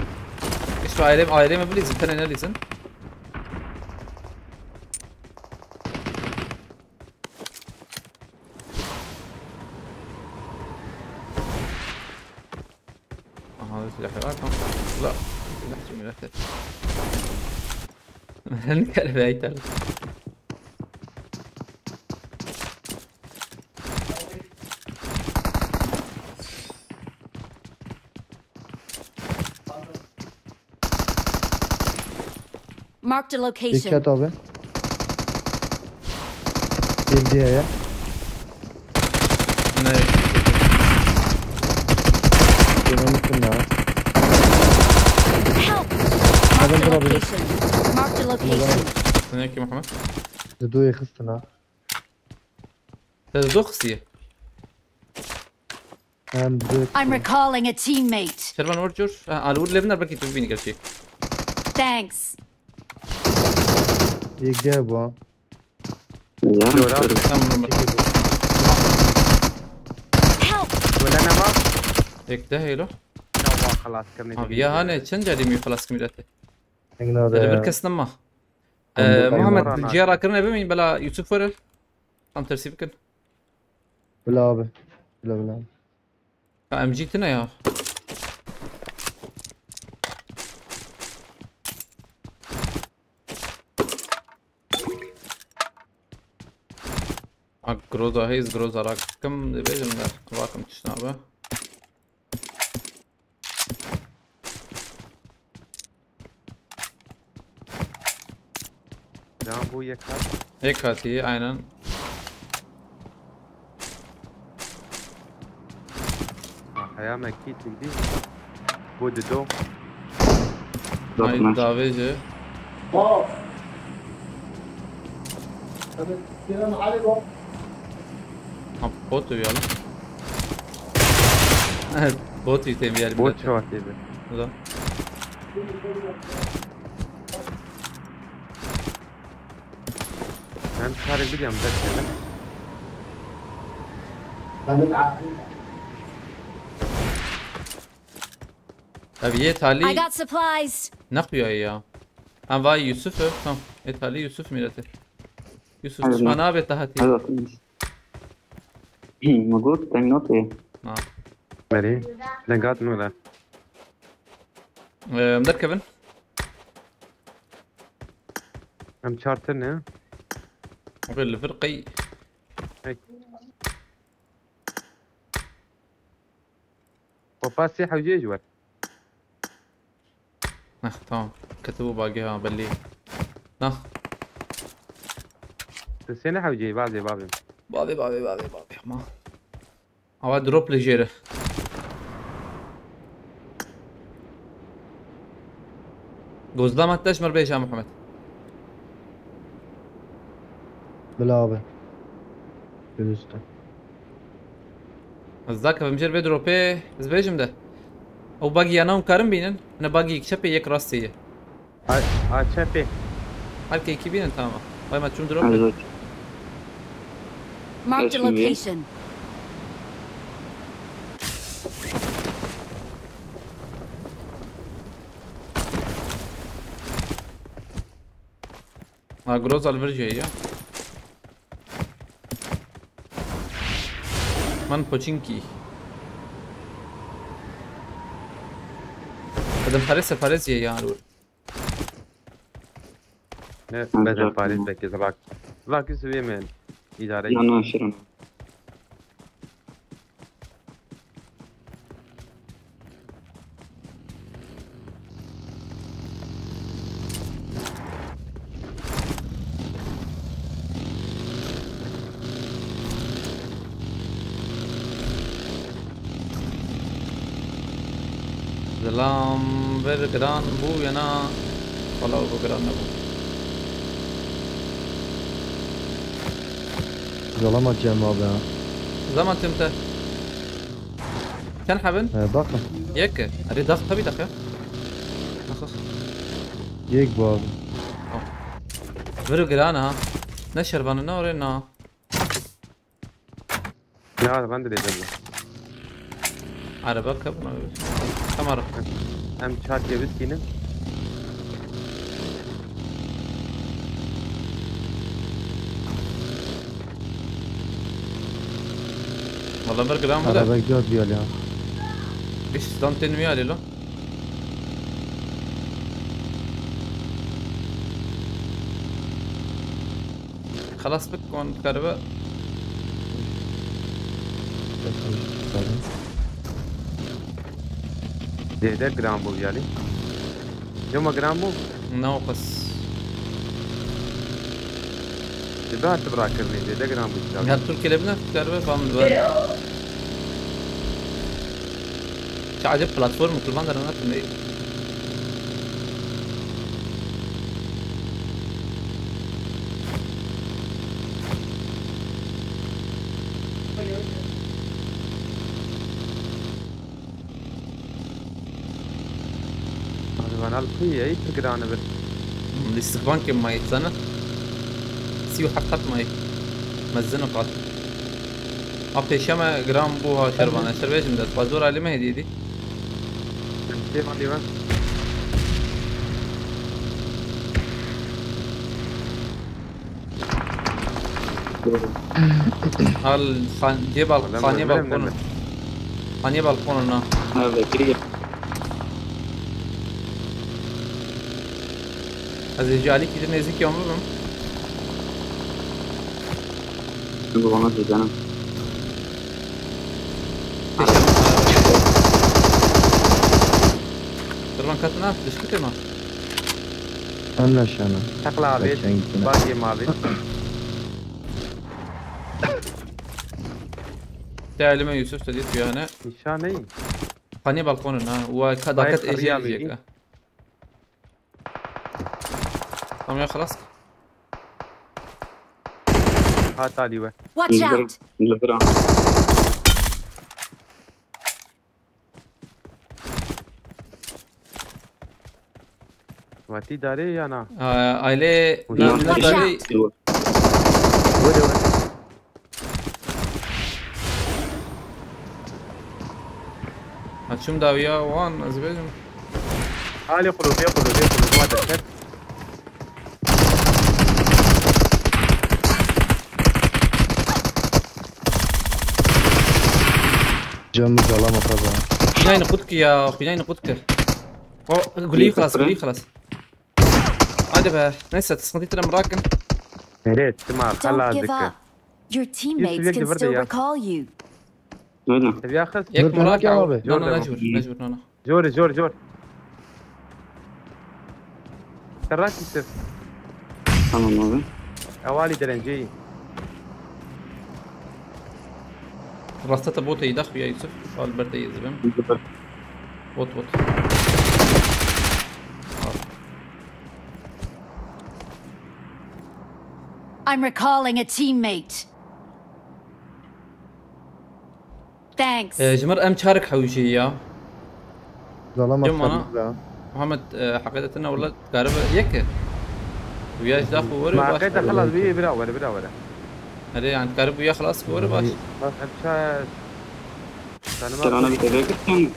İşte ailem, ailemi bilirsin, sen ne bilirsin? Aha, silah var, tamam. Ula, silah şimdi, silah. Ne kadar bir ayıp. Marked a location. Dikkat abi. Girdi ya. Ne? Canım ya. Help! Marked a location. Marked a location. Sen ne ki Muhammed? Dudu yakıştın ha. Sen de dokuz diye. Hem de I'm recalling a teammate. Şervan vur cur. Ha, al vur levner belki tu bini gerçi. Thanks. Yekde bu. Ya. Tamam, vurma. Help! Wala ne var? Yekde helo. Ne var, xelas kirin. Abi ya hane çend carî mi xelas kirin milletê? Engin abi. Böyle bir kes nema. Ee, Muhammed, ciya rakirine bimîn bela Yusuf were. Tam tersî bikin. Bila abi. Bila bila. Ha, M G tine ya. Ha, Groza heyz, Groza rakim, dibêjim de, rakim tiştine be. Ya bu yek hat. Yek hatî, aynen. Ha, heya me kî çekdî. Bu dido. Ay, davêje. Ha, bot ya lan. Evet, bot ite bir yer. Bot çavat yedi. Ulan. Ben çare biliyorum, bekledim. Abi yê talî. I got supplies. Nequyayê ya. Em vay Yusuf e. Tamam. Yê talî Yusuf mirete. Yusuf, aynen. Düşman abi tahatî. Hadi bakalım. Hı, Mugut, ben not e. Ha. Meri, dengat mı da? Em derkevin. Em çartir ne? Abi li vir qey. Hey. Xwe pasê hewceyê ji we. Neh, tamam. Ketibû bagê ha, belî. Nah. Tu sê ne hewceyê, bavê, bavê. Bavê, bavê, bavê, bavê. Ma. Ava drop li jêre. Gozlama te ji mir bêje Muhammed. Bila abi. Dürüst. Ez dakevim jêr vê dropê, ez bêjim de. Ew bagî ya navim karin bînin. Ne bagî yek çepê yek rastê ye. A, a çepê. Her ke iki bînin tamam. Vay ma çûm drop. Marked a location. Ha, Groza li vir jê ye. Man Pochinki. Kadın parê separêz ye ya. Ne, beden parê belki zrak. Zrak üstü yemeyin. İdare. Ya, no, şirin. Lan vir giran bû ya na? Wala ew giran nebû. Zalama Cem abi ha. Zaman tim te. Çend hebin? He, bakın. Yek e. Erê dax tabii dax ya. Dax, dax. Yek bu abi. Vir giran ha. Ne şervanı ne oraya na. Ya ben de dedim. Araba kapına. Tamam. Em çar ceviz kînin. Valla bir gram bu da. Araba gidiyor diyor ya. Geç stand tenmiyor Ali lo. Xelas bik wan dikaribe. Zêde giran bû viya lê. Yoma giran bû. Ne o qas. Dibe hati birakirinê zêde giran bû viya lê. Her Türkiye bine dikaribe bam dibe. Çi acayip platform kurban da ne. Abi ben al kuyu ya, iyi bir giranı bir. Lîstikbankê mayî zana. Sî û heft qat mayî. Mezin û qat. A pêşeme giran bû ha şervane. Şervê jim dest. Bazor alî me hediye dî. Şey var diye ben. Al xan cê bal Adam xaniye ölmez balkonu. mi? Xaniye balkonu na. Nerede? Gir gir. Ez ê ji alîkî din nêzîkî wan bibim. Bu bana şey canım. Tirvan katına düştü tema. Anlaşana. Takla abi. Geçen gittiğine. Bak yiyeyim abi. Te elime Yusuf dedi tu yani. Nişan ne? Xaniye balkonu na. Wa ka Bay daket Xırıya ejeli Bey'i. jeka. Tamam ya xelas. Ha tali ve. Watch out! Libra. Vati dare ya na. Aile Ulan na bir dare. Şey var. Böyle böyle. Açım dawiya wan ez bêjim. Ali kulu, bir kulu, bir kulu. Bu adet. Canımız alama kaza. Xwînayên qut ki ya, xwînayên qut ki. O gulî Yusuf xelas, Bey. Gulî xelas. Hadi be, neyse, sıkıntı tire merakin. Nereye? Tima Don't hala give zikir. Up. Your teammates Yusuf, can yedi still ya. Recall you. Öyle. Seviye kız. Yek Dur, merak merak abi. abi. No, no, Dur, necbur, dur. necbur, no, no. Jor, jor, jor. Serrak Yusuf. Tamam abi. Evali direnceyi. Rasta te botê dax ya Yusuf. Al berde yezibim. Bot, bot. I'm recalling a teammate. Thanks. Ee, ji mir em çarek hewjê ya. Zalama Kim bana? sarı ya. Muhammed, e, heqîqeten wala karibe yek e. Wiya ji daxu were Ma baş. qeyde xelas bi bira were bira were. Erê, yani karibe wiya xelas were baş. Em ça. Tanıma. Serana bir tebrik etsin.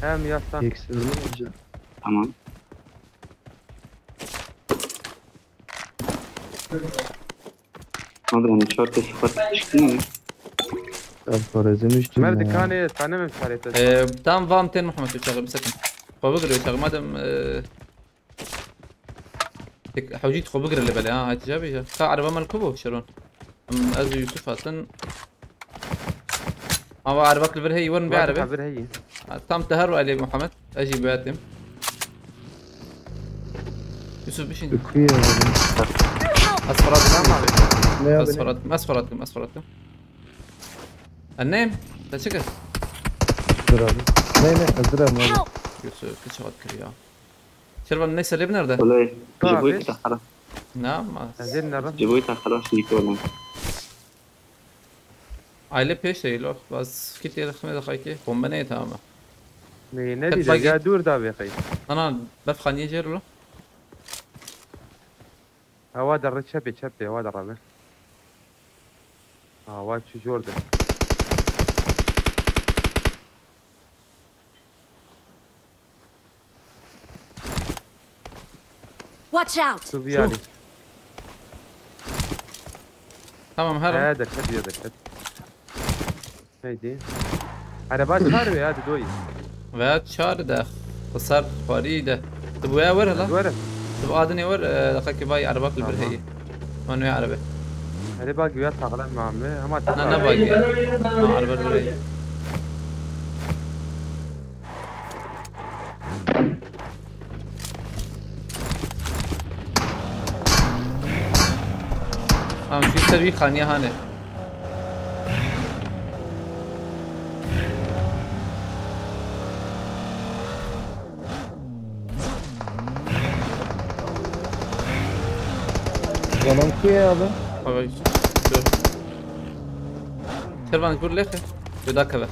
Hem yastan. Eksik mi olacak? Tamam. Abi yani şort teşvikat çıktı mı? Ben Farez'in üstüne. Merdikanê sanemim çarete. Ee, tam vam tên Muhammed Uçağı bir sakın. Xwe bigire Uçağı madem e, tek hewcî xwe bigire li belê ha hatice bêje. Ka ereba me li ku bû Şeron? Em, ez û Yusuf hatin. Ama erebek li vir heyî werin bê erebe. Bir heyi. Ha, tam te her were Muhammed. Ez jî bi te im. Yusuf bişîn. Okuyor abi. Ez xwe radim. Tamam abi. Ne Ez abi? xwe radim. Ez xwe radim. Ez xwe radim. Ez neyim. Te çi kir? Dur abi. Ne ne, ez direm ne. Help! Yusuf, kiç hat kiriya. Şervan, neyse, lê binerde. Wele, Ka ji bo vêş? te xera. Ne ama. Ez ê nerim. Ji bo te xera şî kolin. Aile pêş de lo. Bas kit yeri xime de xayki. Bombe ne tamam. Ne ne Ket dî bagi. Ya dûr da vê xey. Ana, bef xaniye jêr lo. Hewa de re çepê çepê hewa de re. Hewa çi jor de. Watch out! Tu bir yani. Tamam, her. He dikkat ya dikkat. Neydi? Araba çağır ve hadi doy. Veya çağır da. Xisar parî de. Tu bu ya were la. Görüm. Tu bu adını were, e, dakika ki bay araba kul Tamam. Bir heye. Manu ya araba. Hadi bak güya sağlam mı ama Na na bay. Ha, araba bir heye. Tamam, şu ser bir xaniye hane. Zaman kuye abi. Bak, dur. Kervan kur lexe. Yuda keve.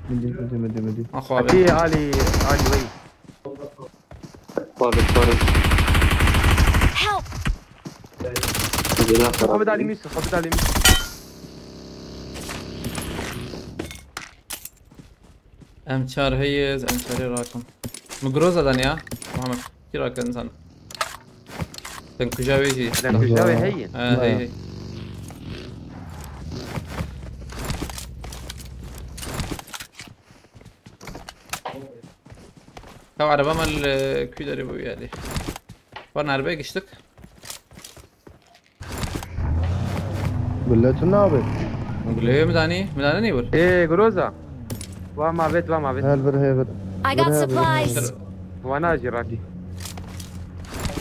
Midi midi midi midi. Axu abi. Hadi Ali Ali Bey. Xwar xwar. Help! Zira xera. Abi dali Yusuf, abi dali Yusuf. Em çar heyiz, em çarê rakim. Mi groza dan ya. Muhammed, kira ke insan. Sen kuja wê jî. Lan kuja wê heyin. Ha, hey hey. Tamam, araba mal, e, kuyu deri bu yani. Var arabaya geçtik. Gulletin abi. Gulê mi danî? Mi danî ne bir? Ê Groza. Va mavet, va mavet. Her bir hever. I got supplies! Wana jî rakî.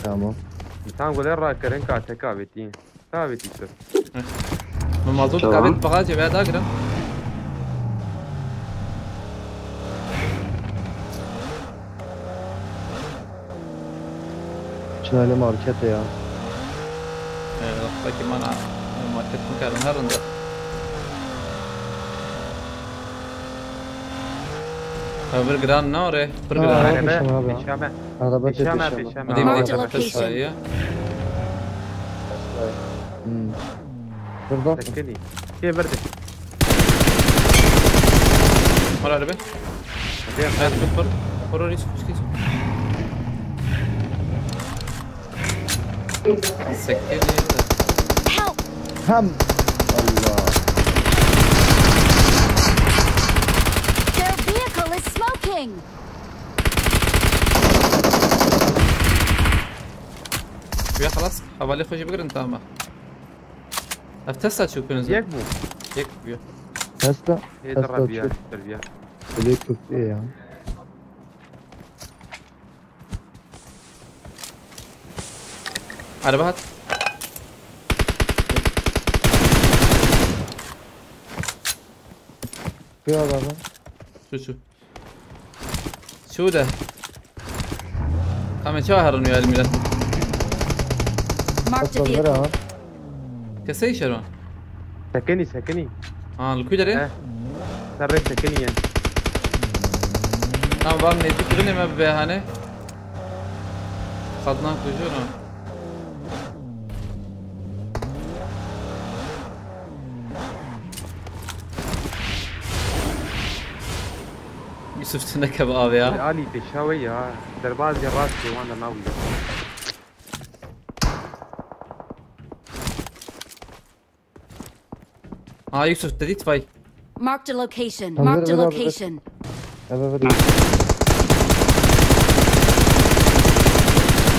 Tamam. Tam gule rakirin ka te kavetî. Kavetî tu. Mi mazot Tamam. Kavet bagajê veya dagirin. Çinaylı markete ya. Ee, belki bana market mi karin her rinda. Öbür gran ne oraya? Bir Ha, gran. araba Araba, peşin abi. Peşame. Araba Peşame, tepişim. peşame. Hadi Marked a market location. Sayı. Hmm. Burada. Tekini. Kê birdi. Var araba. Hadi. Hayır, super. Horror hiç hiç hiç. Sektir ya. Help! Hem. Allah. Their vehicle is smoking! Ya halas. Havale hoca bir tamam. Eftesa çok önce. Yek bu. Yek bu. Hasta. Ê Hasta dirrebiya, çok. Dirrebiya. Bile köprü ya. Araba hat. Bir araba. Şu şu. Şu da. Kame çawa herin ya elmira. Marked a Hasta bir vehicle. ha. Kesey şervan. Sekinî, sekinî. Ha, li ku derê? He. Serrê sekinî ye. Tamam, var nêzî kirinê me bibe hane. Xatnan kujur ha. Yusuf tu nekeve avê ya. Ali pêşa wê ya. Derbazê rastê wan de nabûye. Ha Yusuf te dît vay. Marked a location. Tamam, Marked a ver, ver, ver. Location. Evet evet.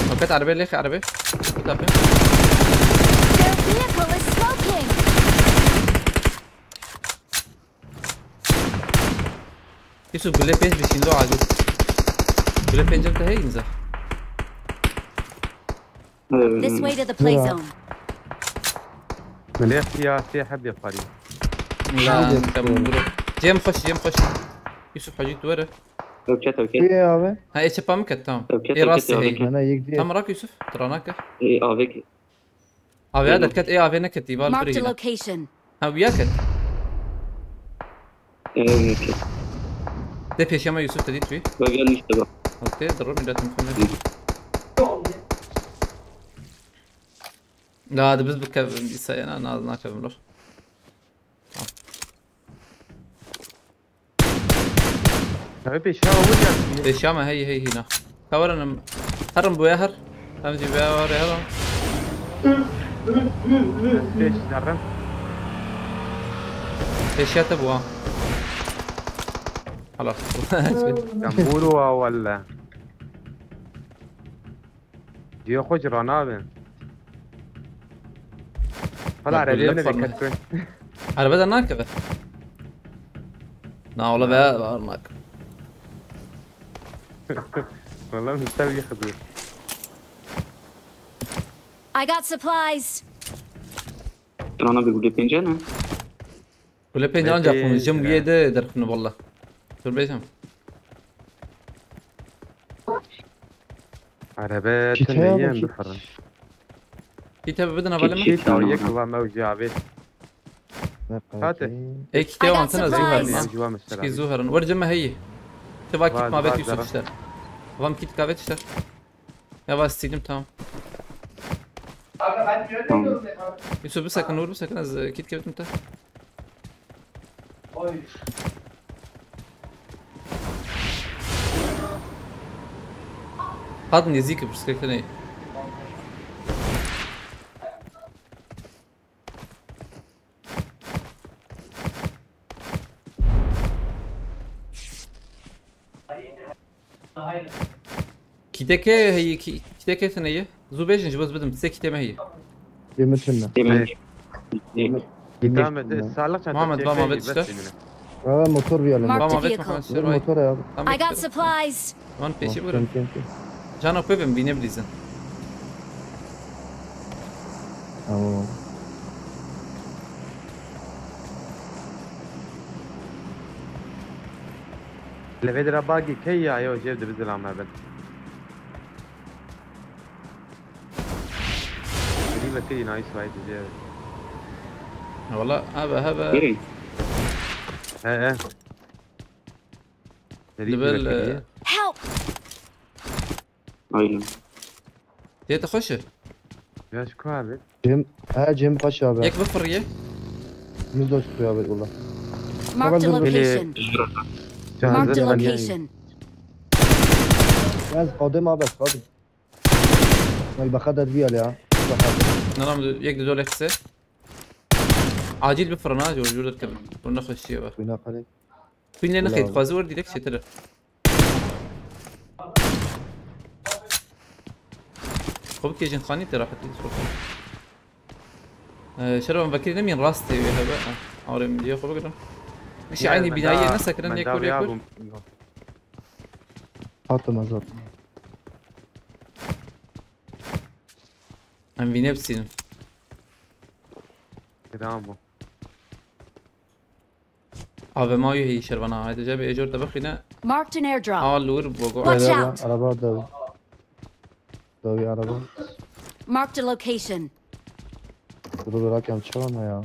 Fakat arabaya lêxe arabaya. Bu tarafı. Their vehicle is smoking! Yusuf gule pênc bişîn lo acil. Gule pêncem te heye inza. This way to the play Yeah. Zone. Milê siyasê hebê parî. Lan tamam dur. Cem xweş, Cem xweş. Yusuf Hacî, tu were. Ew ket, ew ket. Kuyê abi? Ha, ê çepa min ket, tamam. Ew ket, Ê ew ket, rastê ew heyî. ket. Ana yek diye. Tamam, rak Yusuf, tu ranak e. Ê, avê ke- Avê Ê, ya derket, ê avê neketî, val Marked a birîna. Location. Ha, wiya ket. Ê, ew ket. De pêşiya me Yusuf te dît wî. Bak, gel işte bak. Okey, dur, milletin filmi. La, de biz bikevin, îsa yana, naz nakevin, dur. Ew pêşiya we geldiye. Pêşiya me, hey, hey, hîna. Ka werin em, herin boya her. Em jî boya were herin. Pêş derin. Pêşiya te bû ha. Helal. Gambûr wa welle. Diyo xwe cira nabe. Hala Bak, erebe bile bile farklı. Dikkat koy. Araba da nakeve. Na, ola be, var mak. Valla müstev yıkıldı. I got supplies. Trana bir gule pencere ne? Gule peynir ancak Peki, bunu. Cem e, üye de derkunu valla. Dur beyzem. Araba Kite tünde ya da yiyen kit? Bir fırın. Kit abi, bir de havalime. Kit, kit, tamam. Yek var mevcu abi. Ne Hadi. Kadar ki? Ek I kite got wantana supplies. Zuher'ın ya. Mevcu var mesela. Ki abi. Zuher'ın. Var Cem heyi. Te bak kit Var, mabet var, Yusuf zaten. İşte. Vam kit kavet işte. Ya bak sildim tamam. Tamam. Yusuf bir sakın, vur bir sakın, az e, kit kavet mute. Hat nêzîk e, pirsgirêk tune ye. Kîteke heye, kî-, kîteke tune ye. Zû bêjin, ji bo ez bidim. Sê kîtê me heye. Yirmi tane. Demin. Tamam, e, sağlık çantası Muhammed, çek, bana çek, ver işte. Bana motor bir alalım. Marked a vehicle. Tamam, motor ya. Tamam, I got işte. Supplies. Lan peşi vurun. Tamam, tamam, tamam. Cano pevim, bine bilizin. Tamam. Levê dira bagî key ya, yo, jev dibizilame bin. Rî vekirî nice fight diye. Valla, hebe, hebe. Nereye? He, he. Rî Level, vekirî. E, Help! Aynen. Tê te xweş e? Ya ji ku abi? Cem, ha, Cem xweş abi. Yek bifiriye. Min dost kuya abi valla. Marked a location. Marked a location. Yaz Qadim abi, Qadim. Ay, baka derbi ya. Baka. Nanam yek de dole kısa. Acil bir fırına, jor jor derkevin. Bunun nexweşiye var. Bina kare. Kuîn lê nexê, dixwaze wer direkt çêtir e. Xwe bikêjin xanî tê rahetî dixwaze. Ee, şervan vekirî nemîn rastê wê hebe. Ah, arê min diye xwe bigirim. Gişî aynî binayê nesekirin, yek kur, yek kur. Hatim ez hatim. Em vîne bisînin. Giran bû. Avê ma wî heyî şervana, haydi cebê êcor te bixîne. Marked an airdrop. Awa li wir bo go. Watch out! Araba, araba da. Dawî araba. Marked a location. Dur, dur, hakem çawa ya?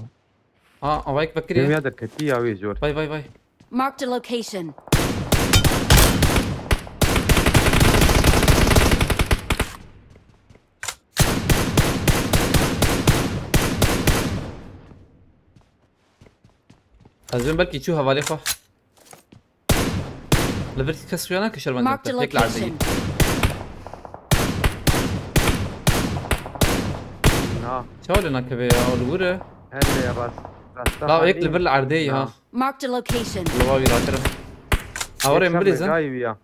Ha, avayek vekirî. Dünya derketî ya wê jor. Vay, vay, vay. Marked a location. Ez bên belkî çû hevalê xwe. Li vir kes xuya nake şervan. Marked a location. Na. Çawa lê nakeve ya, li wir e? Her lê rast. Rasta. La, yek li vir li erdê ya. Marked a location. Li wa wî rakirim. Awre min bilêzin.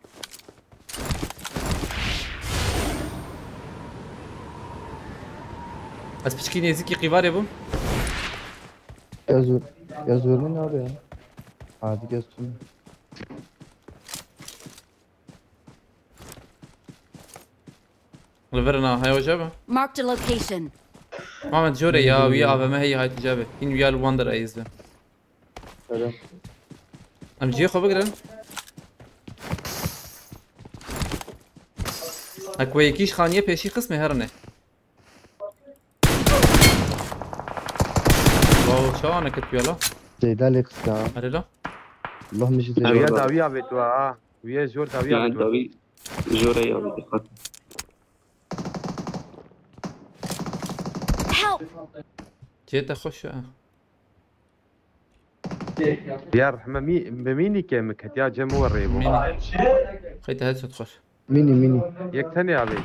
Ez piçkî nêzîkî qîvarê bûm. Ez, ez görmem abi ya. Hadi gelsin. Li vir na, heya hoca be? Marked a location. Mamed jore ya, wî A V M heyî hayt hoca be. Hîn wî ya li wan der eyz be. Öyle. Em cihê xwe bigirin. Ek we yekî ji xaniyê pêşî xist me herine. Wow, çawa neketiye la? Zeyda lê qisa. Erê la? Allah min ji Ew ya Zeyda. Dawiya vê tu ha. Wî ye jor dawiya vê tu. Dawî jor e ya vê dixwat. Help! Cê te xweş e. Ya rehme mî, bi mînî ke min ketiya cem we rê bû. Mînî. Xeyte headshot xweş. Mînî, mînî. Yek tenê avê.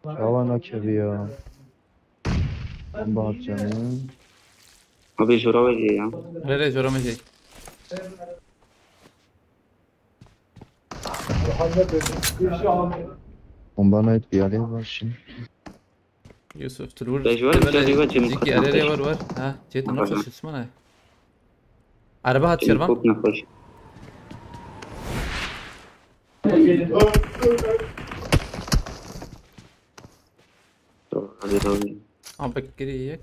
Çawa nakevî ya? Bomba atacağım ya. Abi jora ve ya. Re re jora me jê. Bomba nayt bir yere var şimdi. Yusuf, tu li wir. Te ji wan Te cihê we cem cihê xwe erê rê xweş. Wer wer. Ha, cihê te Aha. Nexweş, Osman e. Araba hat Şervan. Çok nexweş. Hadi, hadi. Ama bek geri yek.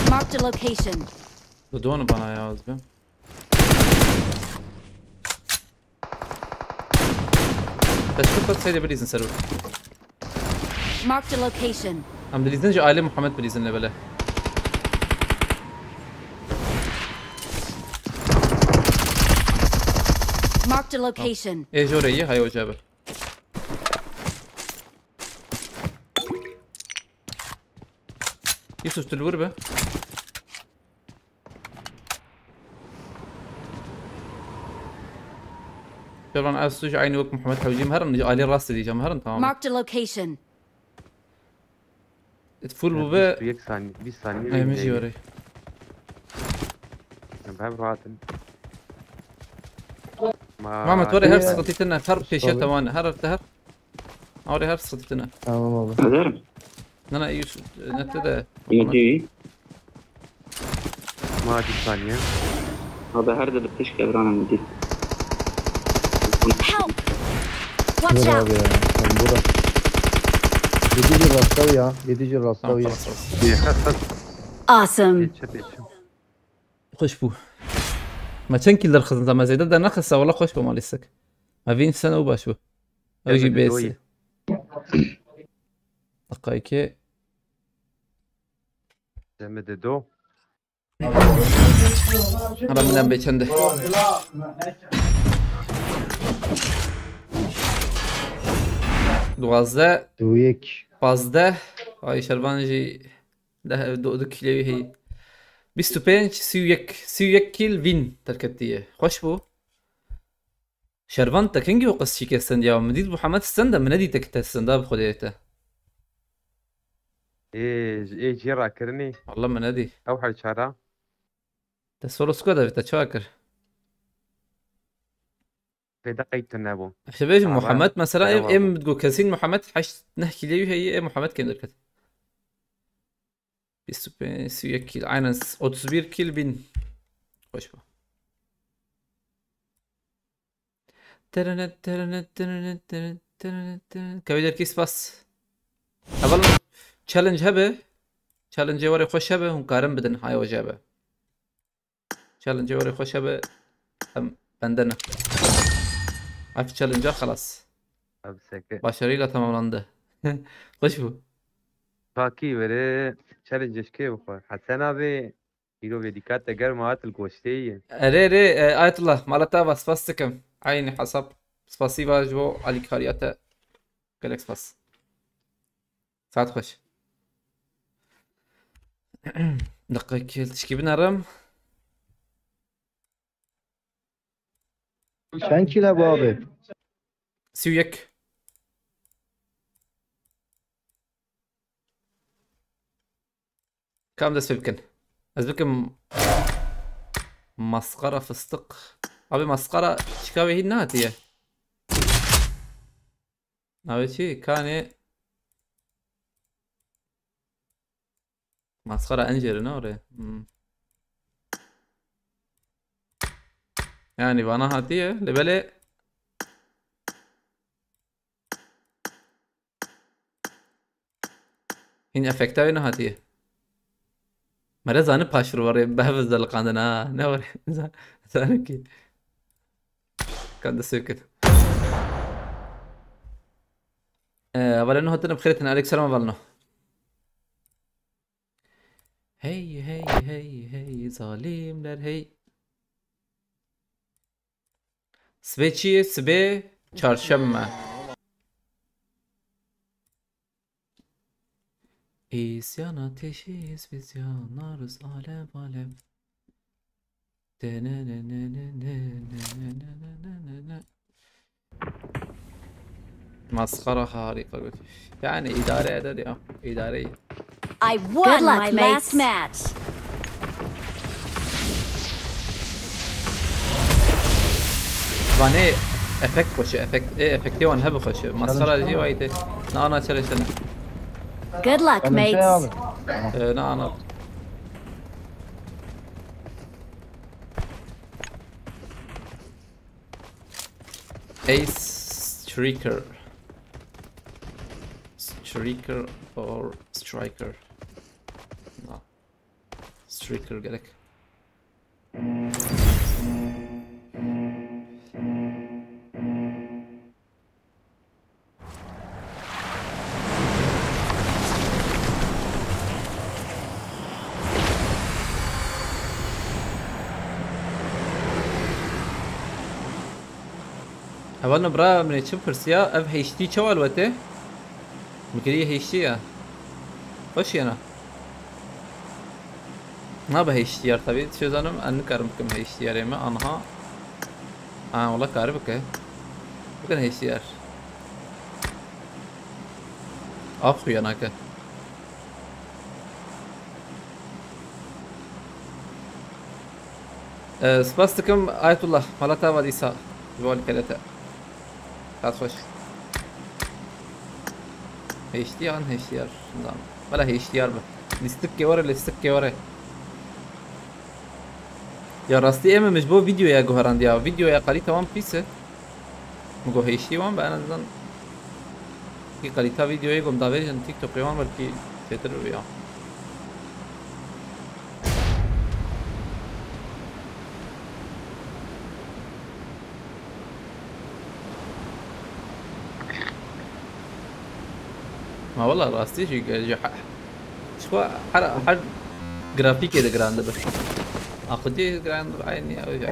Marked a location. Dodon bana ya, Özgür. Teşkil kat seyde bilizin seru. Marked a location. Em dilîzin ji ailê Muhammed bilîzin lê bele. Marked a location. Ê jorê yî, hay ocabe. Yusuf, tu li wir be. Şervan, ez tu ji aynî wek Muhammed Hewcî, em herin, ji alî rastê diyeceğim, herin, tamam. Marked a location. It full bû be. Yek saniye, bir saniye. Ay, min jî were. Em hev rahatin. Ma, Mehmet, were her sıkıntı tine, her peşe tewane, her, her. Oraya her sıkıntı tine. Tamam abi. Hazırım. Nana, Yusuf, ne te de? Ne diyor? Ma bir saniye. Abi her de bir peşke bir an önce. Help! Watch out! Abi ya. Sen burada. Yedi bir rastav ya. Yedi bir rastav ya. Tamam, tamam, tamam. Awesome. Geçe, geçe. Xweş bû. Me çend kîl derxistin, me zêde dernexiste, wela xweş bû malîstik. Me vîn sen û baş bû. Ew jî bêsî. Deqayekê. Demê de do. Hala min em bê çend e? Duwazdeh. Du yek. Pazdeh. Ay Şervan jî deh, du, du kîlewî heyî. Bîst û pênc, sî û yek, sî û yek kîl vîn derketiye. Xweş bû. Şervan, te kengî o qas şikestend ya? Min dît Muhammed stend e, min nedî te ki te stend a bi Xwedê te. Ê, ê cî rakirinî. Wallah min nedî. Ew her çara. Te solo squad avê te çawa kir? Pêde qeyt tu nebû. Ji bêjim Muhammed mesela, ê, ê min digot kesîn Muhammed heşt neh kîlê wî heye, ê Muhammed kêm derket. Bîst û pênc, sî û yek kîl. Aynen, otuz bir kîl bin. Xweş bû. Terenet, terenet, terenet, terenet, terenet, terenet. Kevê derkî spas. Heval challenge hebe. Challenge warê xweş hebe. Hûn karin bidin. Hay hoca be. Challenge warê xweş hebe. Em bende ne. Ev challenge xelas. Abi seke. Başarıyla tamamlandı. Xweş bû. Pakî were challenge kê bixwe. Hesen abi. Îro vê dîkate germ hat li goştê ye. Erê, erê, e, Ayetullah, mala te ava, spas dikim. Eynî hesab. Spasî va ji bo alîkariya te. Gelek spas. Saet xweş. Deqekê tişkî binerim. Çend kîl hebû abi? Sî û yek. Kam dest pê bikin. Ez bikim masqara fıstık. Abi masqara çika wê hîn nehatiye. Navê çi? Kanê. Masqara encêri ne orê? Hmm. Yani bana hatiye. Lebele. Hîn efekta wê nehatiye. Mere zani paşr warê behvez de liqandin ha. Ne warê? Zani ki. Kan de sirkit. Ee, hevalê nû hatine bi xêr hatin. Aleyküm selam hevalê nû. Hey, hey, hey, hey, zalimler hey. Sibê çi ye? Sibê çarşembe. İsyan ateşiyiz biz, yanarız alev alev. Denenenenenenenenenenene. Masxara harika götür. Yani idare eder ya. İdare iyi. I won my last match. Vanê efekt xweşe, efekt, e, efektê wan hebe xweşe. Masxara jî wayte. Na, na, çerê sene. Good luck, mates. Ee, na, na. Ace Striker. Striker or Striker? Na. Striker gerek. Hevalno bira min ê çi pirsiya, ev H D çawa li we tê? Min kirî H D ya. Xweş yena. Na bi H D R tabii. Çi zanim, ez nikarim bikim H D R ê me. Anha. Ha, wala kari bike. Bikin H D R. Af xuya nake. Ee, spas dikim Ayetullah. Mala te ava dîsa. Ji bo alîkariya te. Saet xweş. H D R an H D R, nizanim. Wela H D R be. Lîstikê were, lîstikê were. Ya rastî em, em ji bo vîdeoya guherandiya. Vîdeoya kalîte wan pîs e. Min got H D wan be, en azından. Ki kalîta vîdeoyê ku em davêjin TikTokê wan belkî çêtir bibiya. Ma wala rastî jî ge-, ji he-, ji xwe her, her grafîkê de giran dibe. Aqilî giran dibe, aynî ew jî.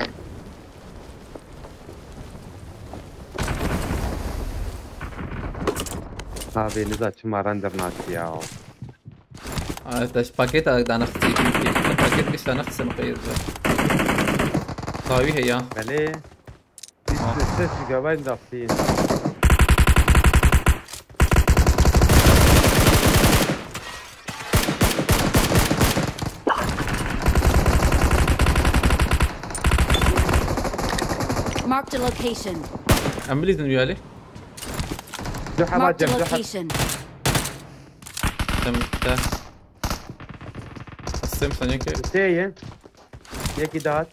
Abi, niza çima render nake ya. Ay, te ji pakêta danextî, paket gişta nexse miqeyir be. Tawî heya. Belê. Ses gigabayt daxtî. Marked a location. Em bilîzin wî alî. Du hema Marked a cem, du hema. Location. Tem te. Astem saniyeke. Tê ye. Yekî daha.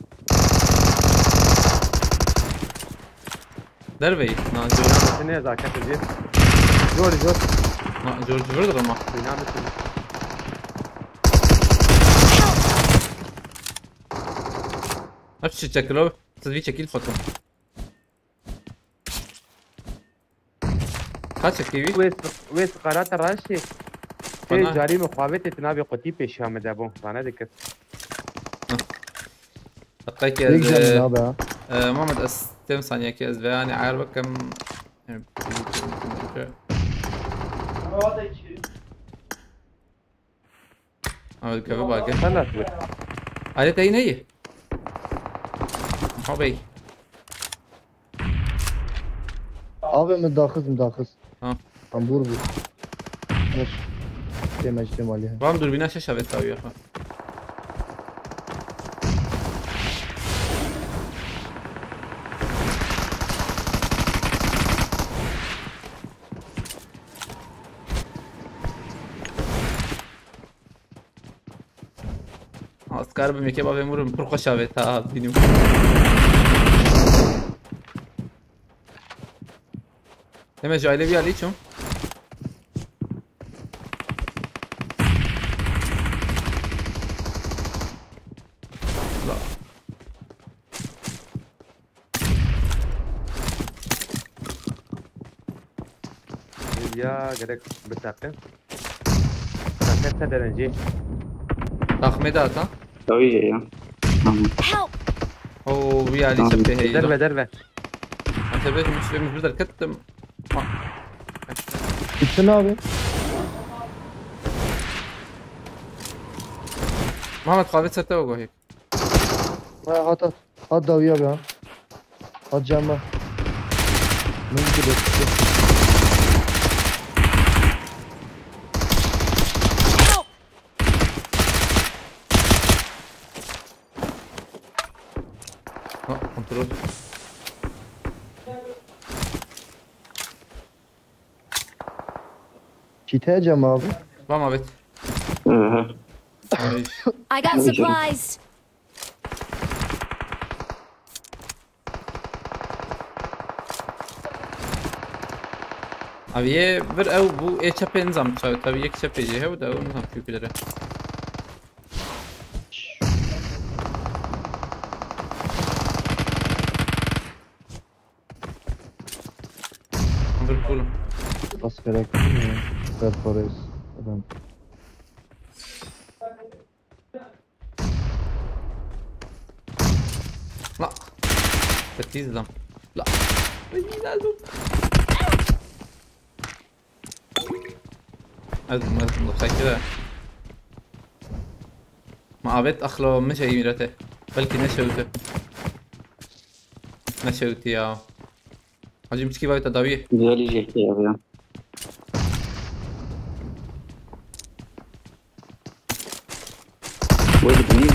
Derveyî. Na, zor. Biname tu nezaket jî. Zor, zor. Na, zor, zor da ama. Biname tu. Hep çi çekilo. Siz bir çekil foto. Kaç çekî wî? Wê s-, wê siqarata raştê. Bana. Tê carî mixabetê tu navê qutî pêşiya min de bû. Zane dikir. Heh. Deqekê ez, Yek canım e, daha be. E, Muhammed, ez tem saniyekê ez veyanê ayar bikim. E, Abi, keve bak. Sen nasıl? Alet ayı neyi? Muha Bey. Abi, min daxiz, min daxiz. Ha. Em bûr bû. Neş. Tême ji têma lê. Ram durbîna şeş avêt tawiya xwe. Ha, ez karibim yekê bavê min pir xweş avêt ha, bînim. Deme ji aile bir alî çûm. La. Ya gerek biteqe. Biteqe te derencî. Taxmê de hata. Ew ye ya. Tamam. Help! Oo, wî alî çepê heye. Derve derve. Tebe min ji vê min derketim. Bitti ne abi? Muhammed, qavê ser te gohê. Ha, hat hat. Hat dawiya be ha. Hat cama. Min bir de. Help! Ha, kontrol. Çite cama abi. Tamam, evet. Aha. Ay. I got supplies! Abi ye bir ew bu e çepê nizam çaw tabi yek çepê jê hew da ew nizam çû kudere. Bir pul. Bas gerek. Perforez. Adam. La. Heptiz lan. La. Ay, lazım. Ezdim, ezdim, dur, çekil ha. Ma evet, axlo, min şey mirete. Belki ne şewte. Ne şewti ya. Hacı, miçki vay tedavî. Güzel yiyecek ya. Böyle bir niye?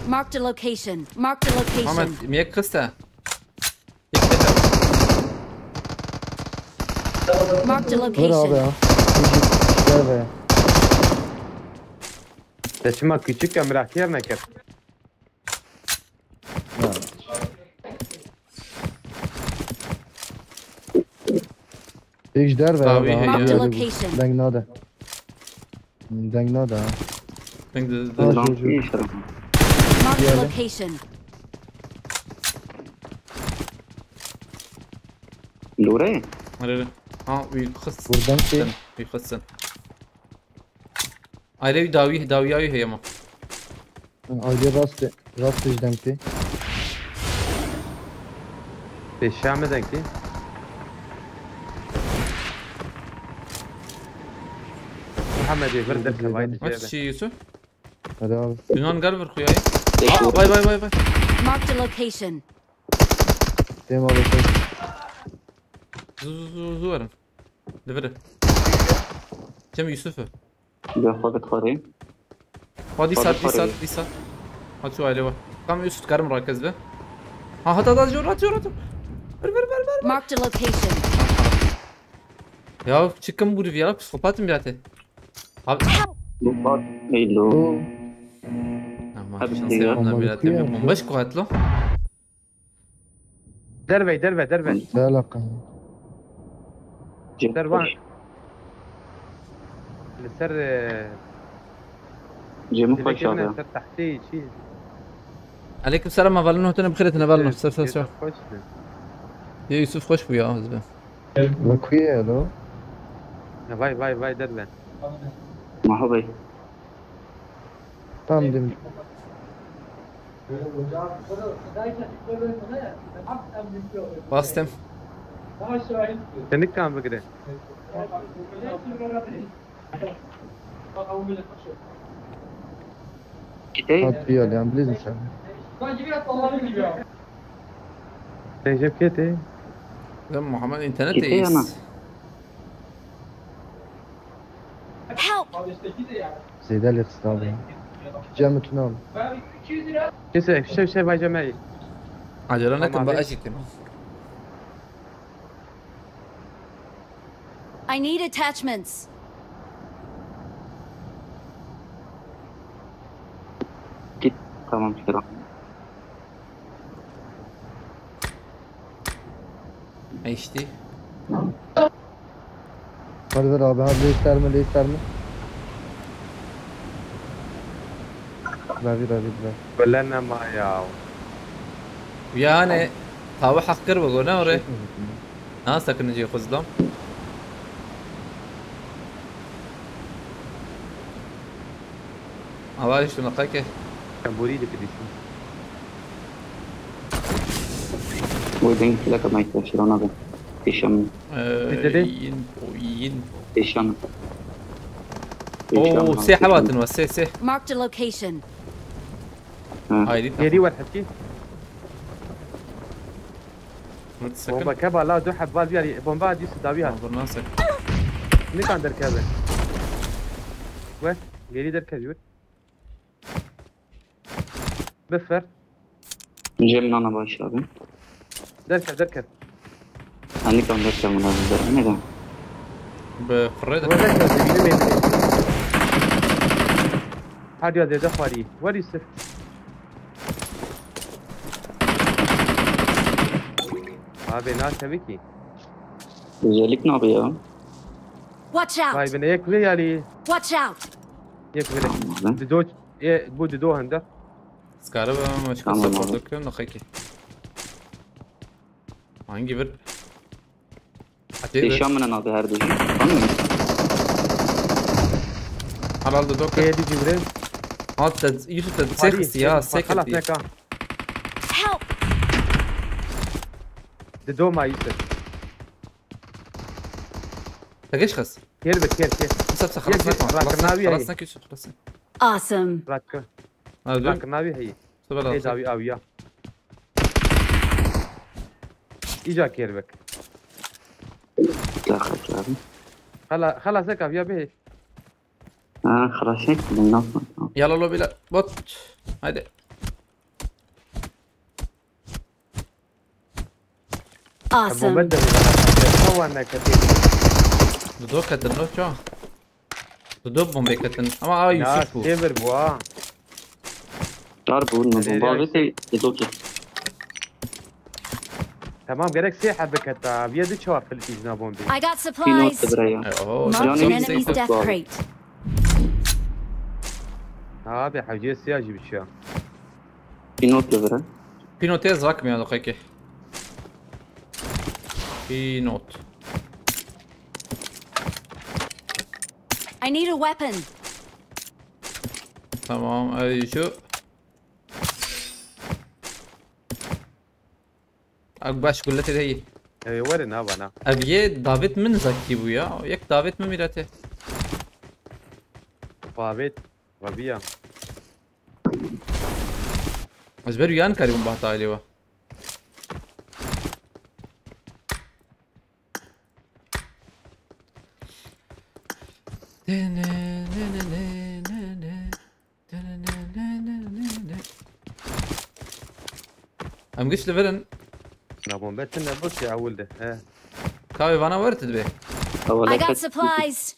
Marked a location. Marked a location. Muhammed, miyek kısta. Yek kısta. Marked a Dur abi location. Ya. Gel be. Te çima küçük emrah yer nekir. Ya. Hiç derve Abi, ya. hey, Marked a ya. Location. Deng nade. Deng nade ha. Deng de, Ha, de, Lan şu, şu. iyi tarafı. Marked a Geldi. Location. Lore. Arere. Ha, uy kıs. Buradan şey. Uy kıs. Aile uy dawi, dawi awi heyama. Aile rast, rast hiç denkti. Pêşiya me dengtî. Muhammedê vir derkevayî Aç çi Yusuf? Hadi abi. Yunan gel bir kuyayı. Aa, vay vay vay vay. Marked a location. Dem abi sen. Zu zu zu zu verin. Devre. Cem Yusuf'u. Bir dakika bir tarayayım. Hadi sat, Hadi di sat, parayı. di sat. Hadi şu aile var. Tam üst karım rakez be. Ha hadi hadi jor atıyor atıyor. Ver ver ver ver. Marked a location. Ya çıkın bu riviyara psikopatım ya te. Abi. Bu bak. Ey lo. Bu Ama Hadi şans ya. yapma Aman bir okuyor atım. mu? Bomba şikayetli. Derve derve derve. Ne alaka? Dervan. Li ser e, Cemil dilekirine Paşa abi. Ser tehtî çî. Aleyküm selam, avalin hotene bixêret, ne valin, ser ser ser. Hoş. Ya Yusuf hoş bu ya, hızlı. Bakıyor ya lo. Vay vay vay derve. Maho Bey. Tam dim. Bastım. Tenik kan bigire. Kitey. Hat bir yer yani bilirsin sen. Recep Kete. Ya Muhammed internet Kitey eyiz. Ana. Help! Zeyde Alex abi. Cem Ütün abi. Kese şey şey vay cemey. Acele nekin, Tamam bak abi. acıktım. I need attachments. Git. Tamam çıkaralım. Eşti. Hadi ver abi, hadi ister mi, ister mi? Ravi, ravi, ravi. Böyle ne ma ya. Yani tawa heq kir bi gone orê. Nasıl takın cî xuzlam? Ava işte nakake. Sen burayı da kırıyorsun. Wê deng tileka me yekte şirona be. Pêşem, Bitirî. Yin, yin. Pêşem. Oo, sê hevatin ve sê sê. Marked a location. Haydi. Geri var hepki. Hadi sakın. Bomba keba la du heb var bir bomba dîs davi hat. Bomba nasıl? Nikan derkeve. West geri derkev yurt. Bifer. Cem nana baş abi. Derkev derkev. Hani kan derken buna bizler ne de. Bi firrê de. West derkev yine meyveli. Hadi ya dede xwari. What is it? Abi ne tabii ki. Güzellik ne abi ya? Watch Vay out! bine yek bile yani. Watch out! Yek bile. Tamam abi. Dido, e, bu dido hende. Skara ve ama başka Tamam support abi. okuyorum da kaki. Hangi bir? Hadi bir. Pêşan min abi her dijî. Anladın mı? Herhalde doktor. Keye di cimre. Hatta Yusuf da Hadi, seks ya bak, halas seks. neka. Help! Dido ma Yusuf. Tegeş xas. Ker be ker ker. Yusuf sen xalas Yek, nakma. rakam Xalas navi xalas yani. Nak Yusuf xalas. Awesome! Rakı. Hadi. Rakı navi heyi. Sabah Hey lazım. davi aviya. İca ker bek. Dakika abi. Hala hala sek aviya be. Ha, xalas ettim nasıl? Yalla lo bile. Bot. Hadi. Bomba Awesome! de bana. Hawa ne katı. Dudo ketin lo ço. Dudo bombe ketin. Ama aa Ya Yusuf bu. Sever bu ha. Dar bu Nereye ne bomba ya? Ve te izot. Tamam gerek sê hebe keta. Aviya di çawa filtî jina bombi. I got Pinot supplies! de buraya. E, Oo, Marked an Canım enemy's yüksek death var. Crate. Abi hevciye siyah gibi bir şey. Pinot de buraya. Pinot ez rakmıyor kaki. Pinot. I need a weapon! Tamam, ay şu. Ak baş gullet de iyi. Ev werin ha bana. Ev yê davêt min zekî bû ya. Yek davêt min mîrete. Babet. Rabiya. Ez ber yan karîbûm bahta ailê we. Em giş li vir in. Na bombe tine bus ya ewil de. He. Kavê vana wer tu dibê. I got supplies!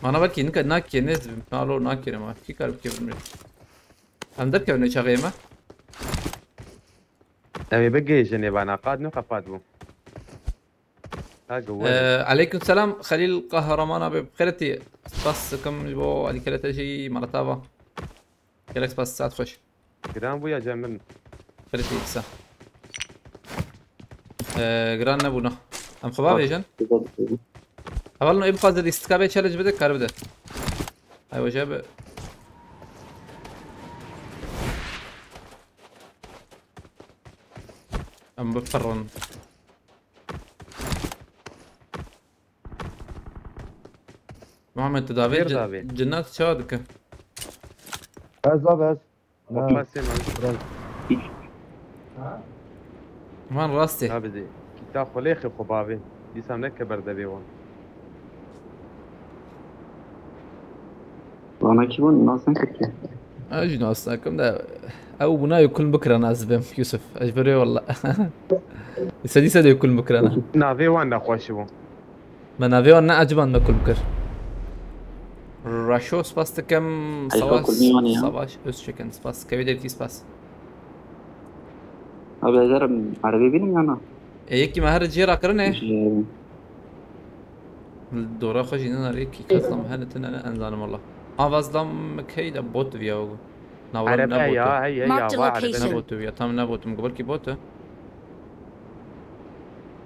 Mana belkî nika nakê ne dibim. Nalo nakê ma. Kî kar bike bilmir. Em derkevin çaxê me. Ev ê bigihêjinê bana qad ne qepat bû. Ha Ee, gıwar. Aleyküm selam Xelîl Qahraman abi. Xêretî. Spas dikim ji bo alîkerete jî malata va. Gelek spas, saet xweş. Giran bû ya cem min. Xêretî kisa. Ee, giran nebûna. Em xwe bavêjin. Hevalno ê bixwaze lîstika bê challenge bide, kar bide. Ay weje bi. Em bipirin. Muhammed tu davê Yer cin- davê. Cinnat çawa dike? Ez abi ez. Xwe sê me. Man rastê. Abi de. Kita xwe lê xê xwe bavê. Dîsa ne keber devê wan. Bana ki bu nasıl ki? Ez jî nas nakim de ew bûna yê kul bikira ez dibêm Yusuf. Ez ji ber wê wela. Sedî sedê kul bikirana. Navê wan nexweş bû. Me navê wan ne eciban me kul bikir. Raşo spas dikim. Ey, Savaş, kul niye ya? Savaş Özçeken spas. Kevê derkî spas. Abi ezerim arabayı bilmiyorum ama. E, yekî me her cihê rakirine. Ee, Dora xwe jî ninarê kî keslam hene tine ne enzanim Allah. Avazlam key de bot viya ogo. Na wala Erebe nebû tu. Ya, hey, hey, ya, Marked a va, erebe. Location. Nebû tu ya, tam nebû tu. Min gobar kî bot e.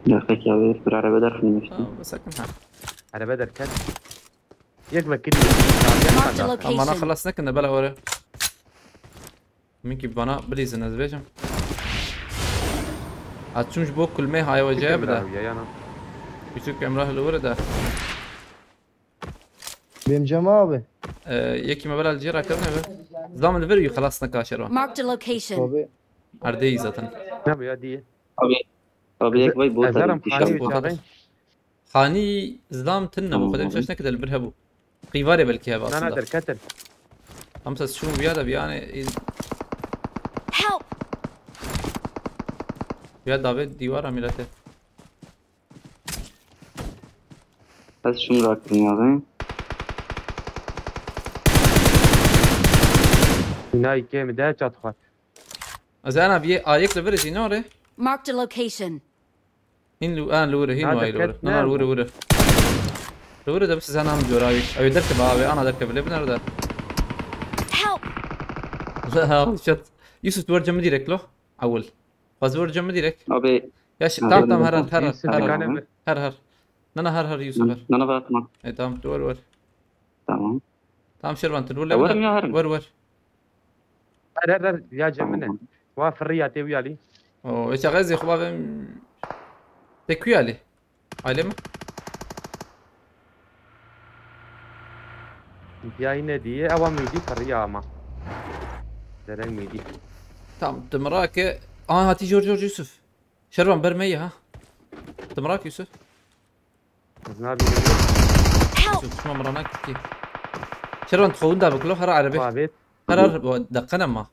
Derxek ya, bir arebe derxin işte. Ha, sakin ha. Erebe derket. Yek vekirî. Marked a location. Ama bana xelas nekin de bela were. Min kî bana bilîzin ez bêjim. Ez çûm ji bo kulmê hayê we ceye bide. Yusuf Emrah li wir de. Bêm Cem abi. Ee, yekî me bela li cê re kirine be. Zam li vir yû xelas neka şerwa. Marked a location. Abi. Erdê yî zaten. Ne bu ya diye. Abi. Abi yek vay bota. Ezerim. Xanî çaxê. Xanî zam tune bû, xwedê şaş nekide li vir hebû. Qîvarê belkî hebe aslında. Na, na, derketin. Em ses şûn viya de viyanê. Help! Viya davê dîwara mîlete. Ez şûn rakirin ya be. Nay kêm de çat xwar. Ez ana viyê ayek li vir jî nore. Marked a location. Hîn li, an li wir e, hîn wayî li wir e. Na, na, li wir e, wir e. Li wir e de bi size nam coravî. Ew ê derkeve avê, ana derkeve lê binere de. Help! La, shit. Yusuf, tu wer cem direkt lo. Ewil. Xwaz wer cem direkt. Abi. Ya şi-, tamam, tamam, her, her, her, Yusuf, her, her. Her, her. Na, na, her, her, Yusuf, her. Na, na, bak, tamam. E, tamam, tu wer, wer. Tamam. Tamam, Şervan, tu wer, wer, wer. Wer, wer. Her, her, her, ya cem min e. Tamam. Wa firriya tê wî alî. O, ê çaxê zê xwe bavê. Tê ku alî? Aile mi? Ya yine diye, ewa mîdî firriya ama. Dereng mîdî. Tamam, tu mirake. Aha, hatî jor, jor, Yusuf. Şervan, ber me ye ha. Tu mirak Yusuf. Ez nabînim. Help! Yusuf, şima mira nakî. Şervan, tu xwe winda bik lo, her erebê. Babet. Her, her, bu, deqene ma.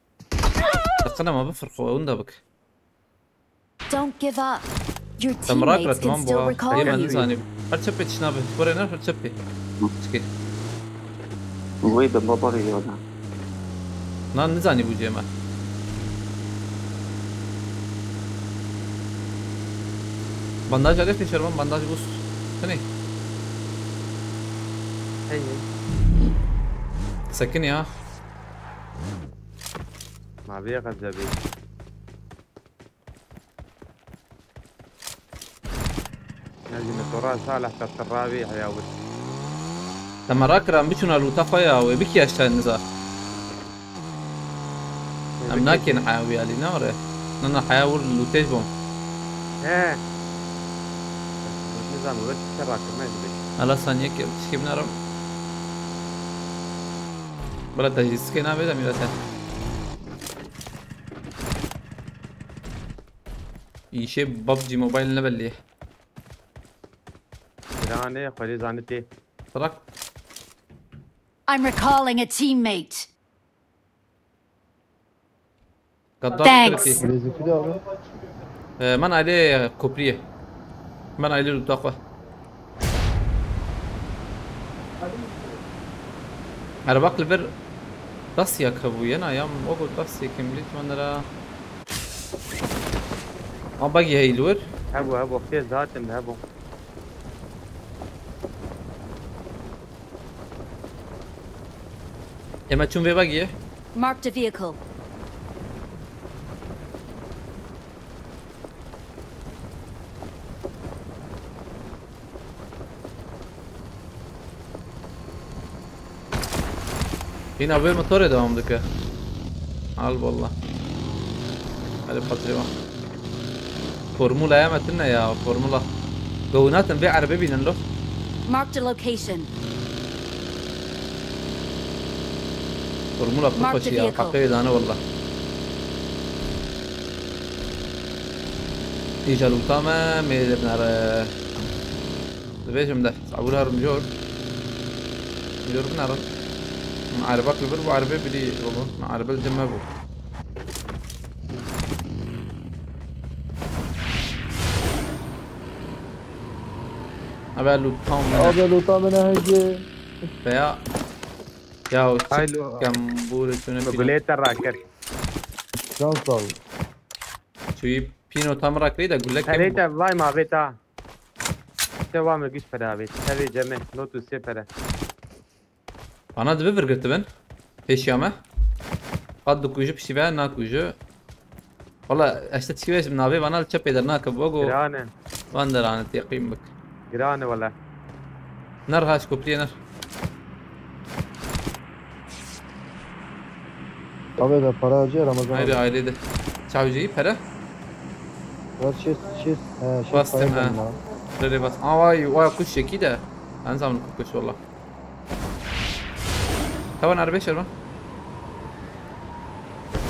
Deqene ma, bifir xwe winda bik. Don't give up. Your teammates can still recall you. Te mirak re, tamam bu ha. Yê me nizanî. Her çepê tişt nabe. Were ne her çepê. Çikê. Wê de baba ya da. Na nizanî bû cê me. Bandaj alê Şervan, bandaj boost. Tenê. Hey, hey. Sekin ya. Ma vê xezebê. Nezî motora Salih te tirravê heya wir. Te merak kiran biçûna lûta xwe ya wê bikî eşte niza. Em nakên heya wî alî ne were. Na, na, heya wir lûtê ji bo. He. Nizam wir çi rakirine ji bê. Ala saniyek tişkî binarim. Bila te jî sikê navê de mîrete. Îşê PUBG Mobile ne belli. Giranê, xwedê zanitê. Bırak. I'm recalling a teammate. Gaddar. Thanks. Ee, men aile kopriye. Men aile lûta xwe. Erebak li vir Dacia hebûye na ya, wek Dacia kim lît man ra. A bagî heyî li wir. Hebû, hebû, xêz hatin, hebû. Ê me çûn vê bagiyê. Marked a vehicle. Hîna vê motorê dewam dike. Al wallah. Hadi patlıyor. Formula ya metin ne ya? Formula. Gownatin vê erbe bînin lo. Marked a location. Formula pir xweş ya. Marked a vehicle. Qaqê dane wallah. Îja lûta me mêr nere. Dibêjim de, sabûr herim jor. Jor binarin. Min erebak li vir bû, erebê bidî bû. Min erebe li cem me bû. Ebe lûta min. Abi lûta min hêjê. Veya. Ya o çi kembûrê tune. Gulê te rakir. Can sağ ol. Çûyî pîno tam rakirî de gulek. Terê te vay ma vê ta. Te wa me giş pere avê. Tevê ceme. Not û sê pere. Ana dibe vir girtibin. Pêşiya me. Qat dikujî piştî ve nakujî. Wala, işte tişkî ve ji navê vana li çepê dernake, bogo. Giran e. Van derane teqîm bik. Giran e wala. Ner haş kopliye ner. Abi de para harcıyor Ramazan Haydi abi. Ailede. Çavcıyı para? Var şey, şey, he, şey Bastım para ha. Verdim lan. Şöyle bas. Aa vay, vay kuş şeki de. Ben zaman kuş valla. Tamam, arabaya çarpma.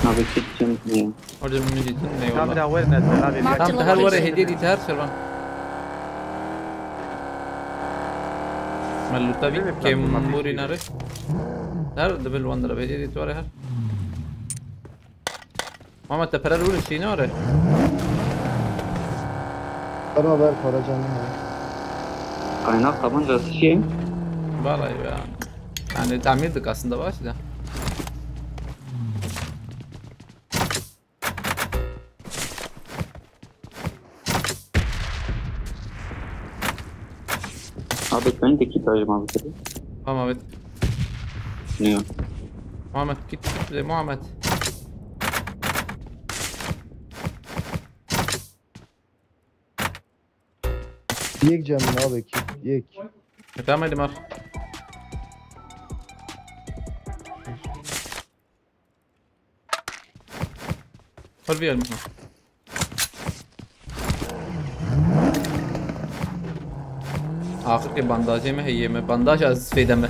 Abi gittim ya. Orada bir müzik dinle Tam yolla. da wer ne abi. Marked Tam da her location. Wara hediye dît her servan. Mellu tabi Değil mi? Kemburi nare. Her de bil wandara hediye dît var her. Mama te perer vuruşî ne are? Tamam ver para canım ya. Kaynak tabancası şey. Vallahi ya. Yani tamir dik aslında baş da. Abi ben de kit acım abi. Tamam abi. Ne? Muhammed git, git, Muhammed. Yek canım abi, yek. E, tamam hadi mar. Hadi bir yerim. Axir ke bandajê me heye me. Bandaj ez fêde me.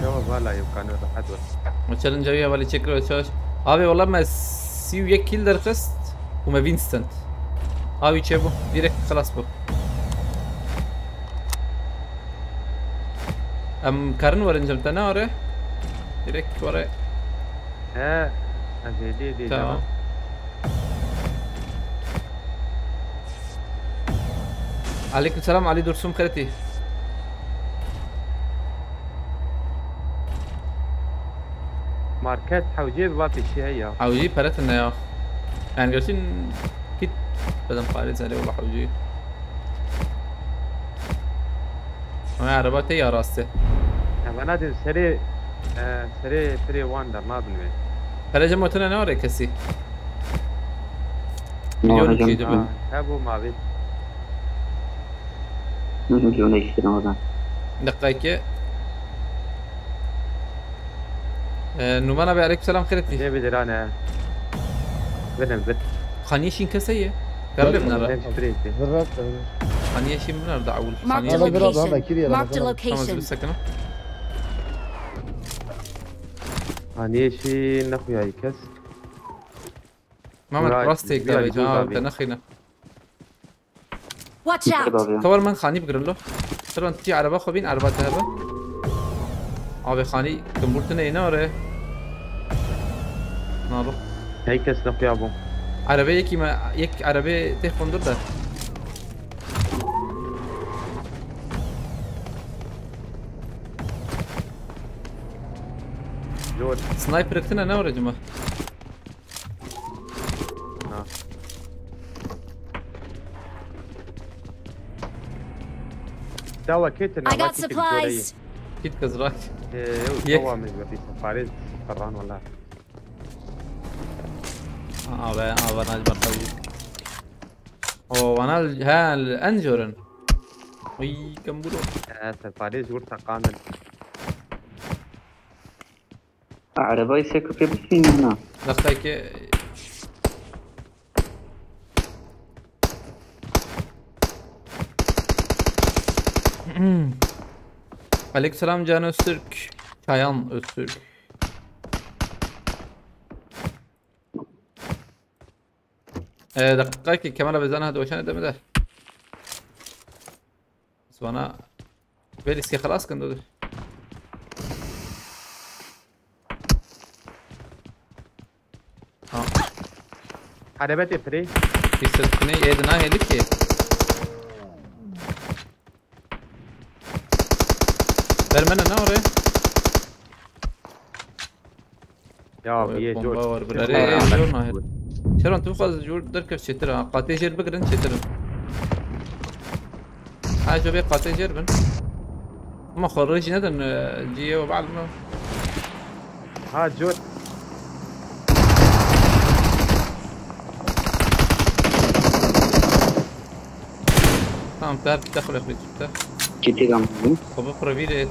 Şeva vala yukano rahat we. Challenge ya vali çekir ve çaş. Abi wala me sî û yek kill derxist û me Vincent. Abi çe bu. Direkt xelas bu. Em karin werin cem te ne are? Direkt were. He. Ez hediye değil Tamam. Aleyküm selam Ali Dursun Kırıti. Market hewcê bi va pêşî heye ya. Hewcî pere tune ya. Yani gerçin kit bedem Paris Ali wala hewcî. Ama araba te ya rastı. Ya bana de seri e, seri seri wan da ma bilme. Pere cem otuna ne var ya kesi? Milyon iki yedi bin. Ha, ha bu mavi. Hı hı, onu istedim o zaman. Dakika iki. Ee, Numan abi aleyküm selam, xêr etî. Ne bilir ana. Benim bir. Xaniyê şîn kese ye. Garlê min ara. Zırrat. Xaniyê şîn min ara da awul. Marked a Ana bir adam location. Da kiriye Marked a Ramazan. Tamam, location. Bir sakın. Xaniyê şîn ne xuyayî kes. Mehmet, Right. Rast tek Güzel, davet. Güzel Ha, abi. Te nexîne. Watch out! Teber men xanî bigirin lo. Teber tî araba xwe bîn, araba te hebe. Abi xanî kimburtine yine oraya. Nalo. Hey kes ne xuya bû. Araba yekî me, yek araba tê xundur de. Zor. Sniper tine ne oraya cuma? Na. Dawa ketin I got supplies. Kit kızrak. Ee, yok, Yek. Dawa mı verdi? Paris, Ferran valla. Aa be, aa bana acaba tabii. O bana ha en joren. Uy, kamburo. Ee, Paris vur takandın. Araba ise köpe bitmiyor ha. Dakika iki. Aleykümselam Can Öztürk. Çayan Öztürk. Ee, dakika ki kamera bezana hadi hoşan edeme de. Bana Vê lîskê xilas kin, dur. Ha. Herebetê pirê. Pîstirtinê ê di nahêlî ki. Bermene ne oraya? Ya, Oy, bir ye bomba jor. Var, bir Jor araya var. Jor nahir. Şeron, tu faz jor derkev çetir ha. Qatê jêr bigirin, çetir in. Ha, jo bê qatê jêr bin. Ama xwe rêjî nedin, e, ciyê we bal mi? Ha, jor. Tamam, ter, te xwe xwe te. Kitî dam. Xwe bi prevîrê.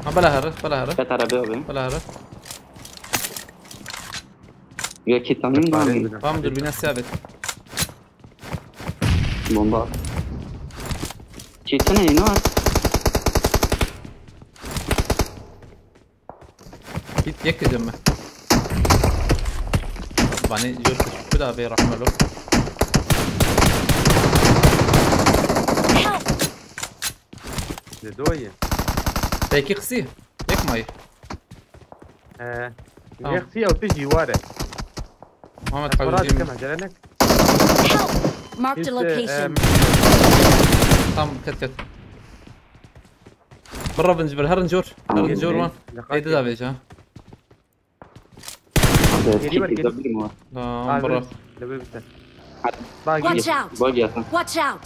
Ha, bela here, bela here. Ket arabê abi. Bela here. Ya kit tanım da Parê abi. Bidin. Tamam, dur, bine siya bet. Bomba. Kit ne, ne var? Git, yek dedim mi? Bani jor kuşku da be rahmelo. Help! Ne doye? Peki kısı. Yek mayı. Ee, Tamam. Yek siya u tijî ware. Muhammed Ez xwe Hawî radî Cemîl. Kim, acele nek. Help! Marked a Biz, e, location. em, Tam ket ket. Birra vinc bir, herin jor. Tamam. Herin jor wan. Laqayt Êdi da vêca. Abi, Geri ver, kit geri. Izabir mi var? Tamam, Abi, bırak. Level bitti. Hadi. Bak, Watch git. Out! Bak ya sen. Watch out!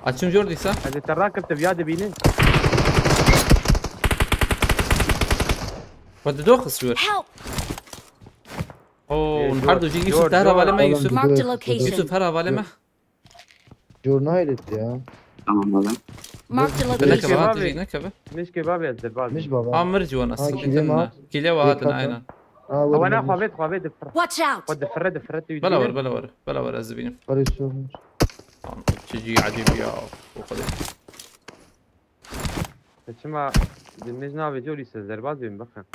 Açım jor diyse. Hadi terrak kırtı, ya dibini. What the dog is your? Help! Oh, Ee, pardon, Yusuf, Yusuf, daha havale mi, Yusuf? Marked a location. Yusuf, her havale mi? Jor nayret ya. Tamam abi. Marked a Ne location. Kebap kebap abi. Ne kebap? Miş kebap ezdir bazı. Miş baba. Amir ciwan Ha, aslında. Kilê ma. Kilê wa Ê, hatin kaka. Aynen. Ha, Hawana wurma. Xavet, xavet difir. Watch out! Xavet difir, difir tu Bela var, bela var. Bela var, ez dibînim. Barış olmuş. Tamam, çici acayip ya. O kadar. Çima dimej navê Jolî se derbaz bîm bakın.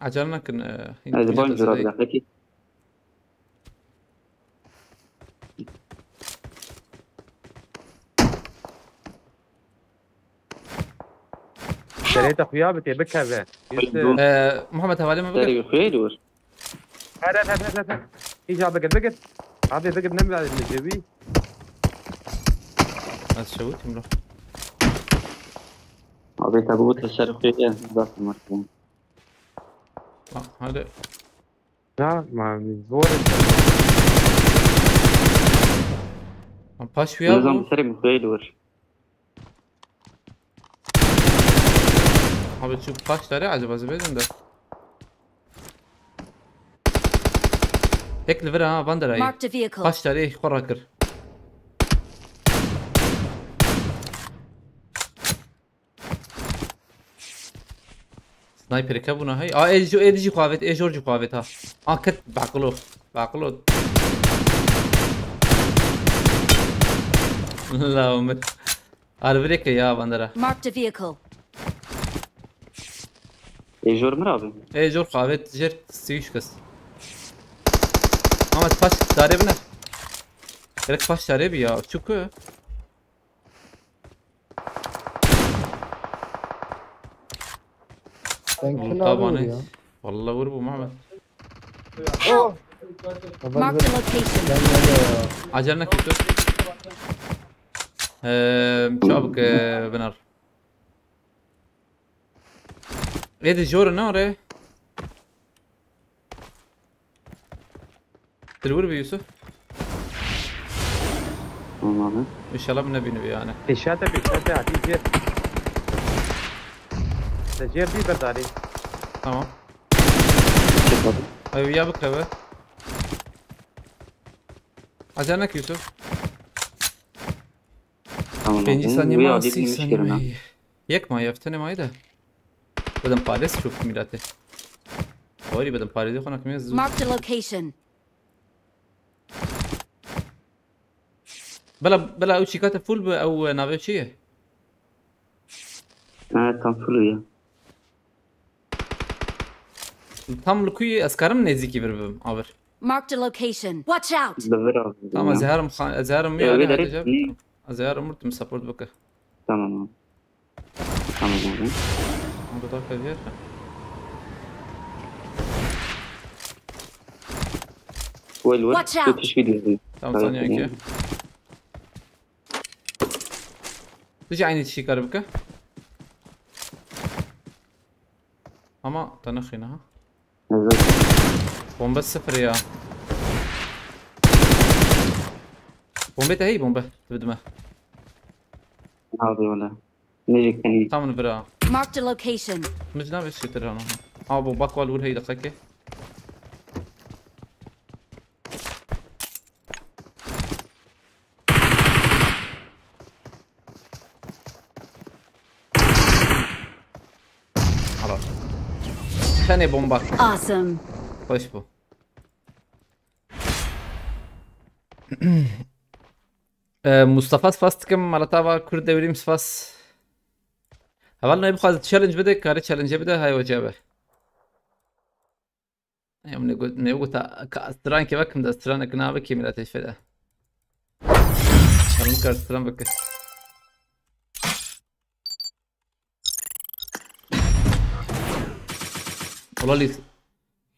Acele nakin, e, Hadi bonjour abi, peki. Serê te xuya bi tê bikeve. Ee, Muhammed, hevalê me bigir. Serê xuya dur. Her, her, her, her, her. Îca bigir, bigir. Abi bigir, nem lazim mi cebi? Ez şewit imro. Abi tabi bu te ser xuya, zaten var. Bak, hadi. Ya, ma, zor. Lan paş xuya Nizam bu. Serê xuya dur. Abi şu paş dare acaba zibedin de. Tek li vir ha, van derayî. Marked a vehicle. Paş dare xwe rakir. Sniperê ke bûna hey. A, ê jî, ê jî xwe avêt, ê jor jî xwe avêt ha. A, ket, baqilo. Baqilo. La Ömer. Arvireke ya bandera. Marked a vehicle. Ê jor mir abi. Ê jor xwe avêt, jêr sî û üç kes. Ahmet paş dare bine. Gerek paş dare bi ya. Çünkü Sen Oğlum, kim abi tabanı. Ya? Vallahi vur bu Muhammed. Help! Marked a location. Gel, gel, gel. Acele kötü. Eee, çabuk, eee, Benar. Êdî jor ne orê? Dilwir bi Yusuf. Tamam abi. İnşallah bu ne bini bir yani. Pêşate, pêşate, hadi gir. Te jêr bî berdarî. Tamam. Çıkmadım. Ev ya bikeve. Acele nek Yusuf. Tamam abi. Pêncî saniye ma, sî saniye ma. Yek ma, yeftinê ma de. Bedem pares çok milete. Doğru, bedem pares yok, ona kime zor. Marked a location. Bela, bela ew çîkate full bi, ew, e, navê çi ye? Evet, tam full ya. Tam li ku ye, ez karim nêzîkî vir bibim, avir. Marked a location. Watch out! Li vir abi. Tamam, ez herim xan-, ez herim ya, hadi, hadi. Ez herim, murtum support bike. Tamam abi. Tamam abi. Burada da kazıyor. Well, well. Watch out! Çok teşekkür ederim. Tamam, saniye ki. Tamam. Tu jî eynî tiştî kar bike. Ama te nexîne ha. Evet. Bombe sıfır ya. Bombe te hey bombe. Dibidime. Hadi wala. Nereye kanî? Tam bira. Marked a location. Min jî navê çêtir ana. Ha, bu bak wal wir hey deqeke. Hala. Tenê bomba. Awesome. Xweş bû. Ee, Mustafa spas dikim, Malatava Kurd Devrim spas. Heval ne bixwaz challenge bide, kare challenge bide, hay hoca be. Em ne got, ne got, ka stran ke vekim da stran ek na vekî millet feda. Em kar stran vekir. Wala lîs.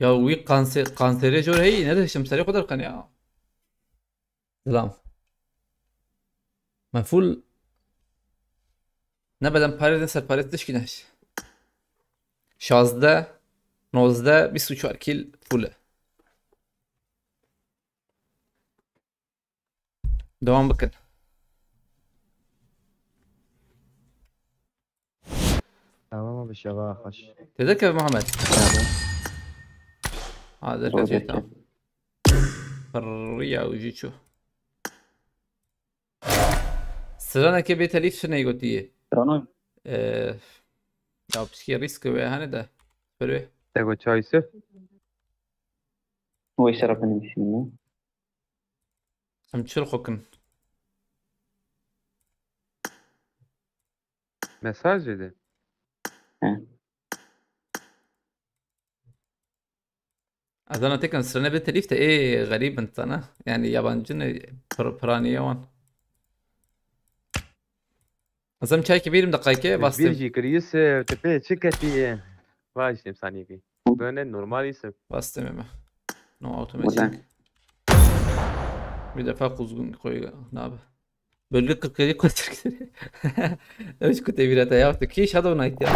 Ya wî kanser, kanserê jor hey, ne de şim serê xwe derxen ya. Zilam. Me full ne beden parêz ne serparêz tişkî neş. Şazdeh, nozdeh, bîst û çar kîl full e. Devam bikin. Tamam abi, şeva xweş. Tê derkeve Muhammed. Tamam. Ha, derkeve, tamam. Pirriya û jî çû. Straneke bê telîf çi neygotiye? Rano. Ee, ya pişkê risk ve hani de. Böyle. Te got çaysif. Wê şerefê nivîsîne. Em çil xokin. Mesajê de. He. Adana tekan strane bê telîf de ê xerîb in sana. Yani yabancı ne pir-, piraniye wan. Ez em çayke bîrim deqayke Bir bastım. jî kir Yusuf, tu pê çi ketî? Vay, şemsanî kî. Böyle normal Yusuf. Bastım hemen. No automatik. Bir defa kuzgun koy nabe. Bölge kırk yedi koyacak. Üç kutu bir hata yaptı. Ki Shadow Knight ya.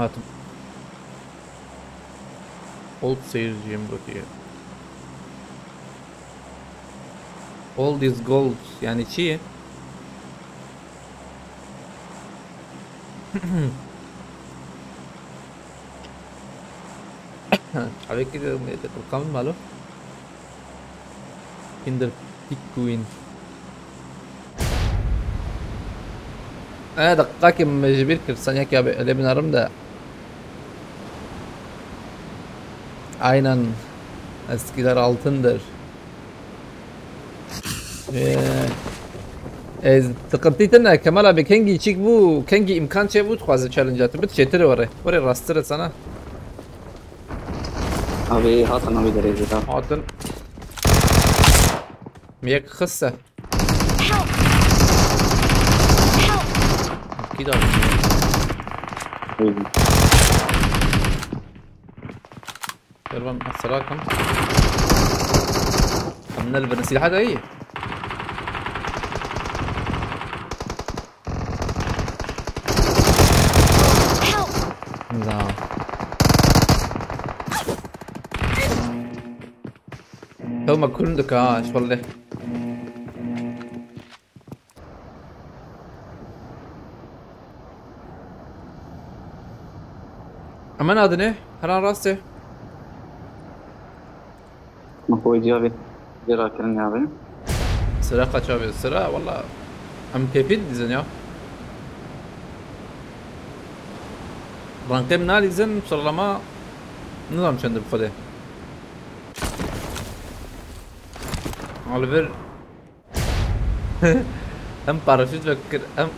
Hatim. Old seyirciyim bu diye. Old is gold. Yani çi? Çavekî de, de, de, kamil malo. Kinder Pigwin. E, dakika ki mecbur kırsan ya ki abi, öyle bir narım da. Aynen. Eskiler altındır. Ee, ez sıkıntı tine Kemal abi, kengi çik bu, kengi imkan çe bu, dixwaze challenge atı, bit çetir were. Were rastır sana. Abi hatin abi derece da. Hatın. Miyek kısa. Kida. Ver ben asırakım. Ne li vir silha de iyi. Help! Da. Hewma kurun dika, şolle. Ama nadine, heran rastê. Min xwe ciyavê jê rakirin ya be. Sira qaça be, sira, walla. Em keyfî dizin ya. Rankê min nalîzin, sıralama nizam çend bi xwedê. Oliver. Hem paraşüt vekir, hem...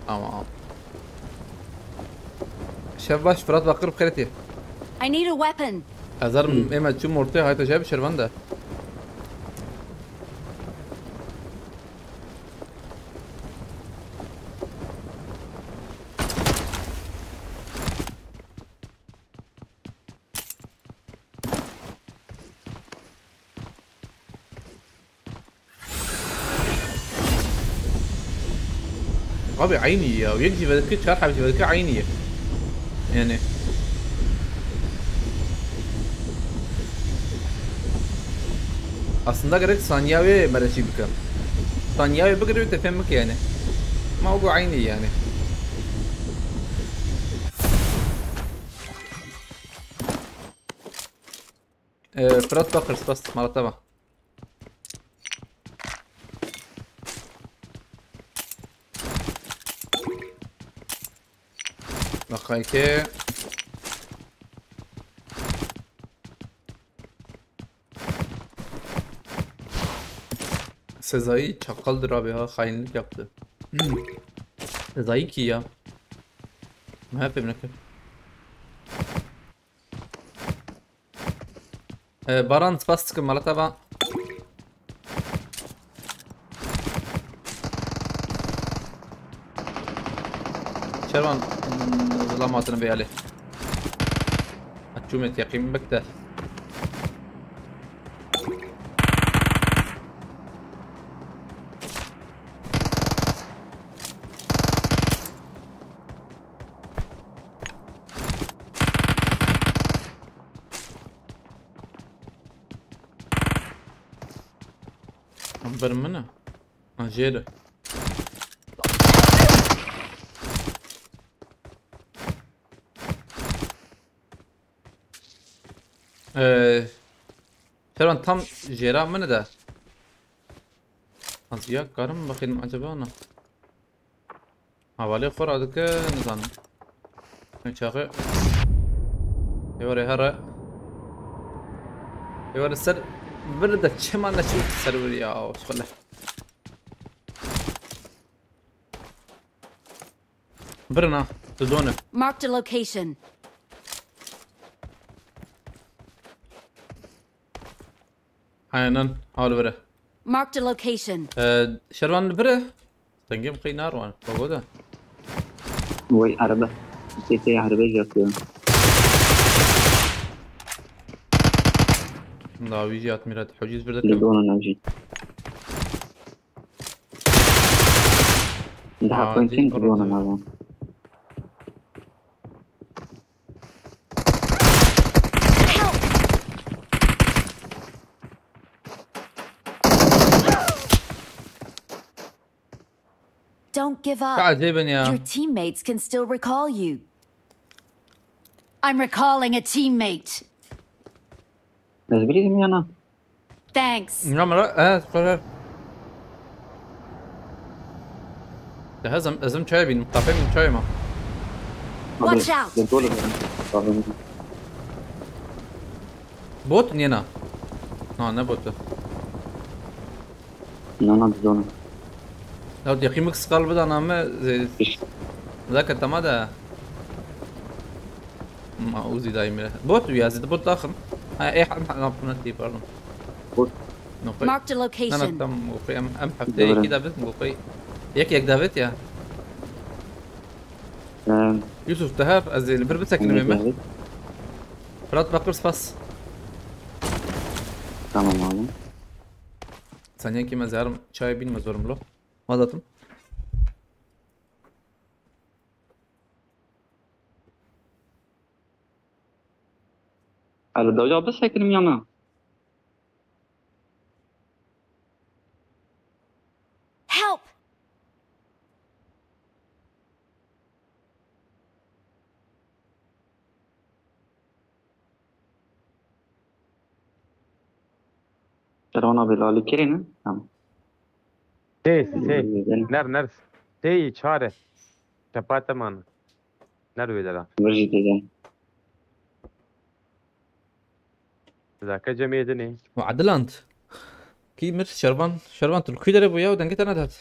Tamam. Şev baş, Fırat Bakır, xêretî. I need a weapon. Ezer ême çûm ortê, hayta şev şervan de. Abi aynı ya. Yek jî vedike, çar heb jî vedike aynı ya. Yani. Aslında gerek saniya ve bereşî bike. Saniya ve bigire ve tefem bike yani. Ama o aynı yani. Ee, Fırat Bakır, spas, Malatava. Bakayke. Sezai çakaldır abi ha, hainlik yaptı. Sezai ki ya. Ne yapayım ne kadar? Ee, Baran, spas dikim, Malatava. Şervan, hmm, zilam hatine vê alê. Açûmet yaqîm bikte. Em ber min e. Ha, jêr e. Ee, Şervan tam jêra min e de. Az ya karim bakayım acaba ona. Havalê xwe radike, nizanim. Ev çaxê. Êwarê here. Êwarê ser vir de çima neçû ser vir ya, şixule. Birin ha, tu done. Marked a location. Aynen, al vire. Marked a location. Ee, Şervan li vire. Dengê min qey narwan, baba da. Vay araba. Sesê araba jî ya. Dawî jî hat mîrat. Hocîz bir de. Li dona navjî. Daha Aa, kontin ki dona navjî. Don't give up. Ka ecêbin ya. Your teammates can still recall you. I'm recalling a teammate. Ez bilîzim ya na. Thanks. Ya mera, eh, skorer. De hezim, ezim çay bin, kafem çay ma. Watch out. Bot niye na? Ha, ne botu? Na, na, bizona. Ya, yaqî mik skal bida name, ze-, zaka tamam da. Ma uzi daim ya. Bot ya, zid bot daxim. Ha, eh, am, am, am, pardon. Bot. No, Marked a location. Na, na, tam, okay, em, em hefteye iki de biz, okay. Yek yek davet ya. Ee, Yusuf, te her ez ê li vir bisekinim ême. Evet. Fırat Bakır spas. Tamam abi. Sen yek yemez yarım çay bilmez varım lo. Madatım. Alo, dawca bisekinim ya na? Help! Telefona Bilalî kirî ne? Tamam. Sê, sê. Güzel. Ner, ner. Sê, çare. Çepate man. Ner wê dera. Virjî têde. Zaka cemiyetini. Muadilant. Kî mir şervan, şervan tu li kû derê bû ya û dengê te nedat.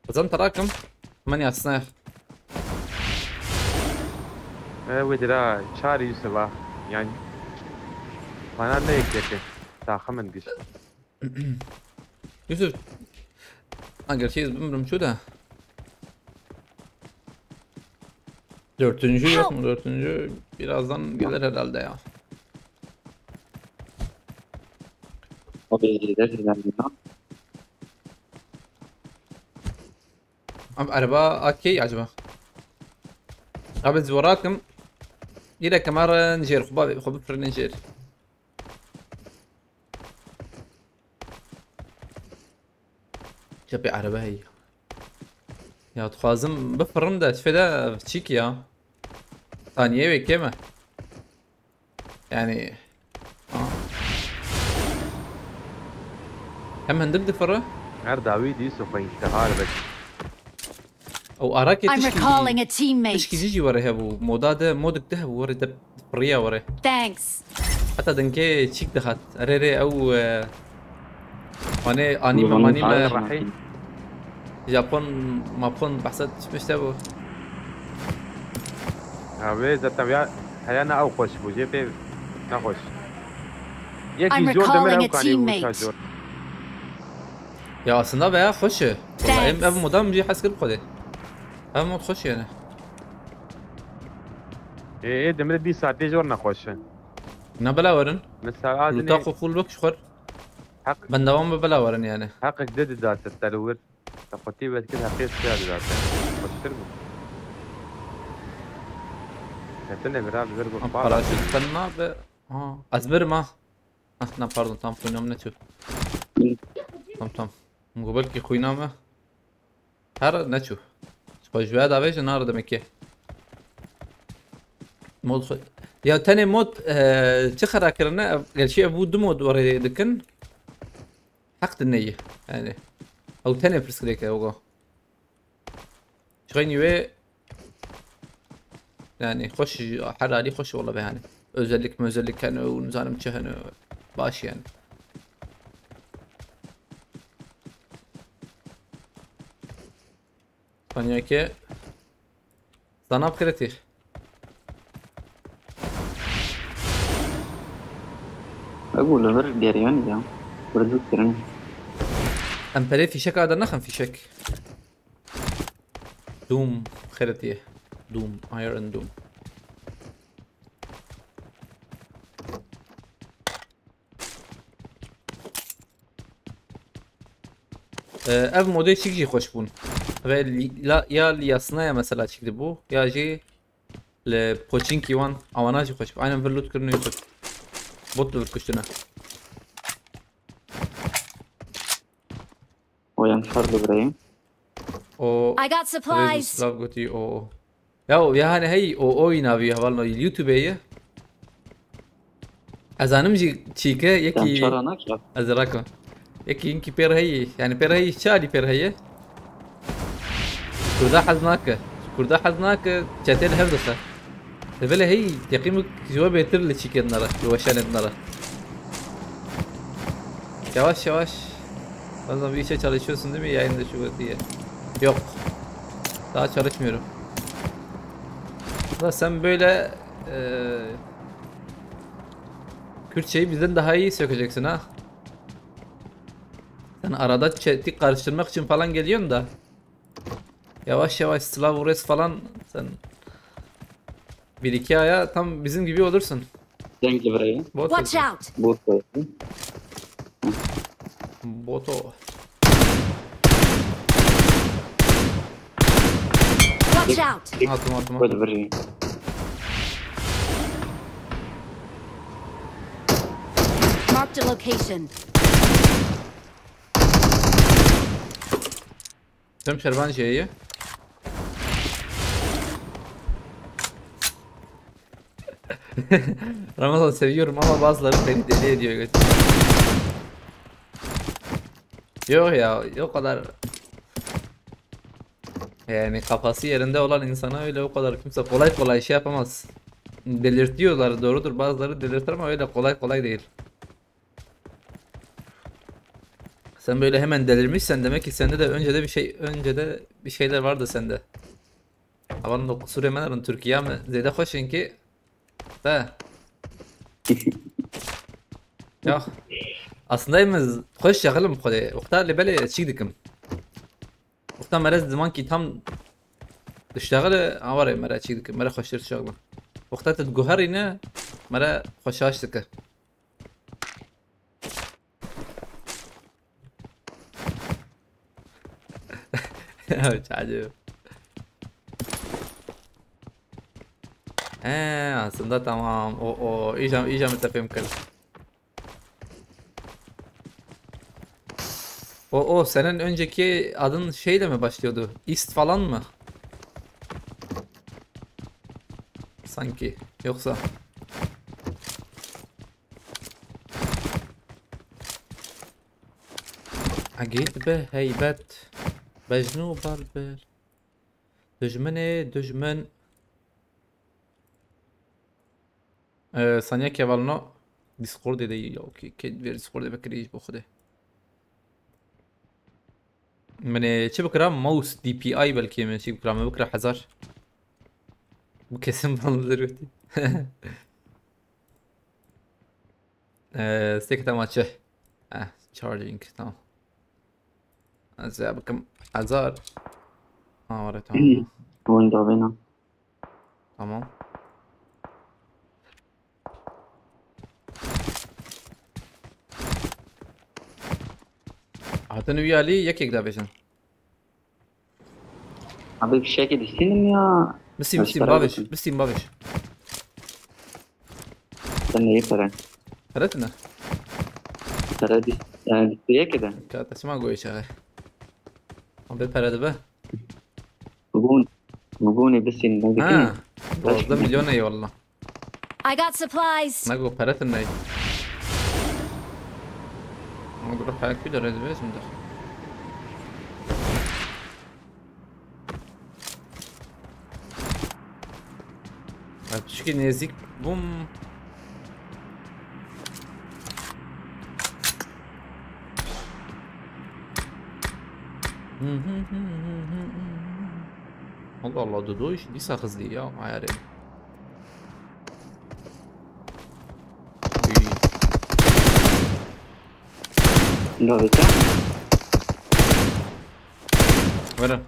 Xizan te rakim. Men yasne. E, wê dera çare Yusuf a. Yani. Bana ne ekledi? Takımın güç. Yusuf. Ha, gerçi ez bilmiyorum şu da. Dördüncü yok mu? Dördüncü birazdan gelir herhalde ya. O da iyidir, ilerliyor. Abi araba A K acaba? Abi zor rakim. Yine kamera jêr, xwe bavê, xwe bifirinin jêr. Çepê erebe heye. Ya dixwazim bifirin de, tiştê de çîk ya. Saniye wê kêm e. Yani. Ha. Hem hindik difire. Her dawî dî sofa intihar bek. Ew arakê I'm tişkî. Recalling a teammate. Tişkî jî jî were hebû. Moda de, modik de hebû were de firiya were. Thanks. Heta dinkê çîk dihat. Erê rê ew e, manê anîme Ulan manîme hayır. Rahî. Japon mapon behsa tişmiş de bû. Ha wê zaten ya heyana ew xweş bû. Jê pê nexweş. I'm Yekî zor demir recalling ew a kanî bû teammate. ta zor. Ya aslında veya xweş e. Valla em Thanks. Ev moda min jî hes kir xwedê. Ev mod xweş yani. Ê, ê demir dî saetê zor nexweş e. Ne bela werin. Mesela adinê Luta xwe full bek xwer. Heq, Ben devam be bela werin yani. heqek de didate te li wir. Te xwetî vedkir heqê siya didate. Xweştir bû. Ketine vira bi vir bû. Paraşüt sen nabe. Ha, ez birim ha. Ah, na pardon, tam xwîna min neçû. Tam tam. Min got belkî xwîna me. Her neçû. Xwe ji we davêjin nare demekê. Mod xwe. Ya tenê mod e, çi xera kirine? Ev- Gerçi ev bû du mod were dikin. Heq dineyî. Yani. Ew tenê pirsgirêk e ogo. Çixeynî wê yani xweş, her alî xweş wala be yani. Özellik mözellik hene û nizanim çi hene. Baş yani. Spanyake. Sana kretir. Ebu li vir geriyan ya. Vurduk kirin. Em perê fîşek ada nexin fîşek. Doom xeretiye. Doom. Iron Doom. Ee, ev modê çîk jî xweş bûn. Ve li- la, ya li yasnaya mesela çîk dibû ya jî li poçinkî wan awana jî xweş bû. Aynen vir loot kirin û Yusuf. Bot li vir kuştine. O yan şer li vireyim. O I got Rêz û supplies. Silav gotî o o. Ya o ya hani hey o o yî navî hevalno YouTube ye. Ez anim jî çîke Yan yekî çara nak ya. ez rako. Yekî inkî pêr heyî. Yani pêr heyî çi alî pêr heye? Kurda hez nake. Kurda hez nake çetê li hev dixwe. Li vele hey teqîmik ji we bêtir li çîkên nere, li weşanên nere. Yavaş yavaş. Bazen bir işe çalışıyorsun değil mi? Yayın dışı diye. Yok. Daha çalışmıyorum. Da sen böyle eee Kürtçeyi bizden daha iyi sökeceksin ha. Sen arada chat'i karıştırmak için falan geliyorsun da. Yavaş yavaş Slav Res falan sen bir iki aya tam bizim gibi olursun. Denk li virayê. Bot Watch olsun. Out! Bot koydu. Boto. Watch out! Atım atım Koydu atım. virayê. Marked a location. Tüm şerban şeyi. Ramazan seviyorum ama bazıları beni deli ediyor götü. Yok ya, o kadar. Yani kafası yerinde olan insana öyle o kadar kimse kolay kolay şey yapamaz. Delirtiyorlar, doğrudur, bazıları delirtir ama öyle kolay kolay değil. Sen böyle hemen delirmişsen demek ki sende de önce de bir şey, önce de bir şeyler vardı sende. Avan da kusur yemenerin Türkiye mi? Zeyde hoşun ki. Da. Ya. Aslında emez hoş şaxilim xwedê. Wexta lê belê çîk dikim. Wexta mere ziman ki tam diştaxile aware mere çîk dikim. Mere xweştir şaxilim. Wexta tu guherîne mere xweşaş dike. Ya çacı. He, aslında tamam. O o iyice iyice mi tepem kır. O o senin önceki adın şeyle mi başlıyordu? East falan mı? Sanki. Yoksa. Egîd bi heybet. Bejnû bar bir. Dijminê dijmin. Ee, saniye kevalno. Discordê de ya okey. Kê ver Discordê vekirî ji bo xwedê. Min ê çi bikira? Mouse D P I belkî min çi bikira? Min bikira hezar. Bu kesin bana da götü. Ee, stekete maçı. Eh, charging, tamam. Ez ya bakım hezar. Ha, var ya, tamam. Window bina. Tamam. Hatin wî alî yekek da bêjin. Abi bir şey ki düşündüm ya. Bisîm, bisîm, Başka babiş, bir- bisîm, babiş. Sen neyi para? Pere tine. Para bir, yani bir şey ki de. Ka te çima goyê çaxê. Ama bir pere dibe. Bugün, bugün bir şey ne Ha. düşündüm? Dozda milyon eyvallah. I got supplies. Ne go pere tine. Ama grup her kü de rezil şimdi. Çünkü nezik bum. Allah Allah, Dudu iş dîsa hızlı ya, ayarı. Lo viste? Were.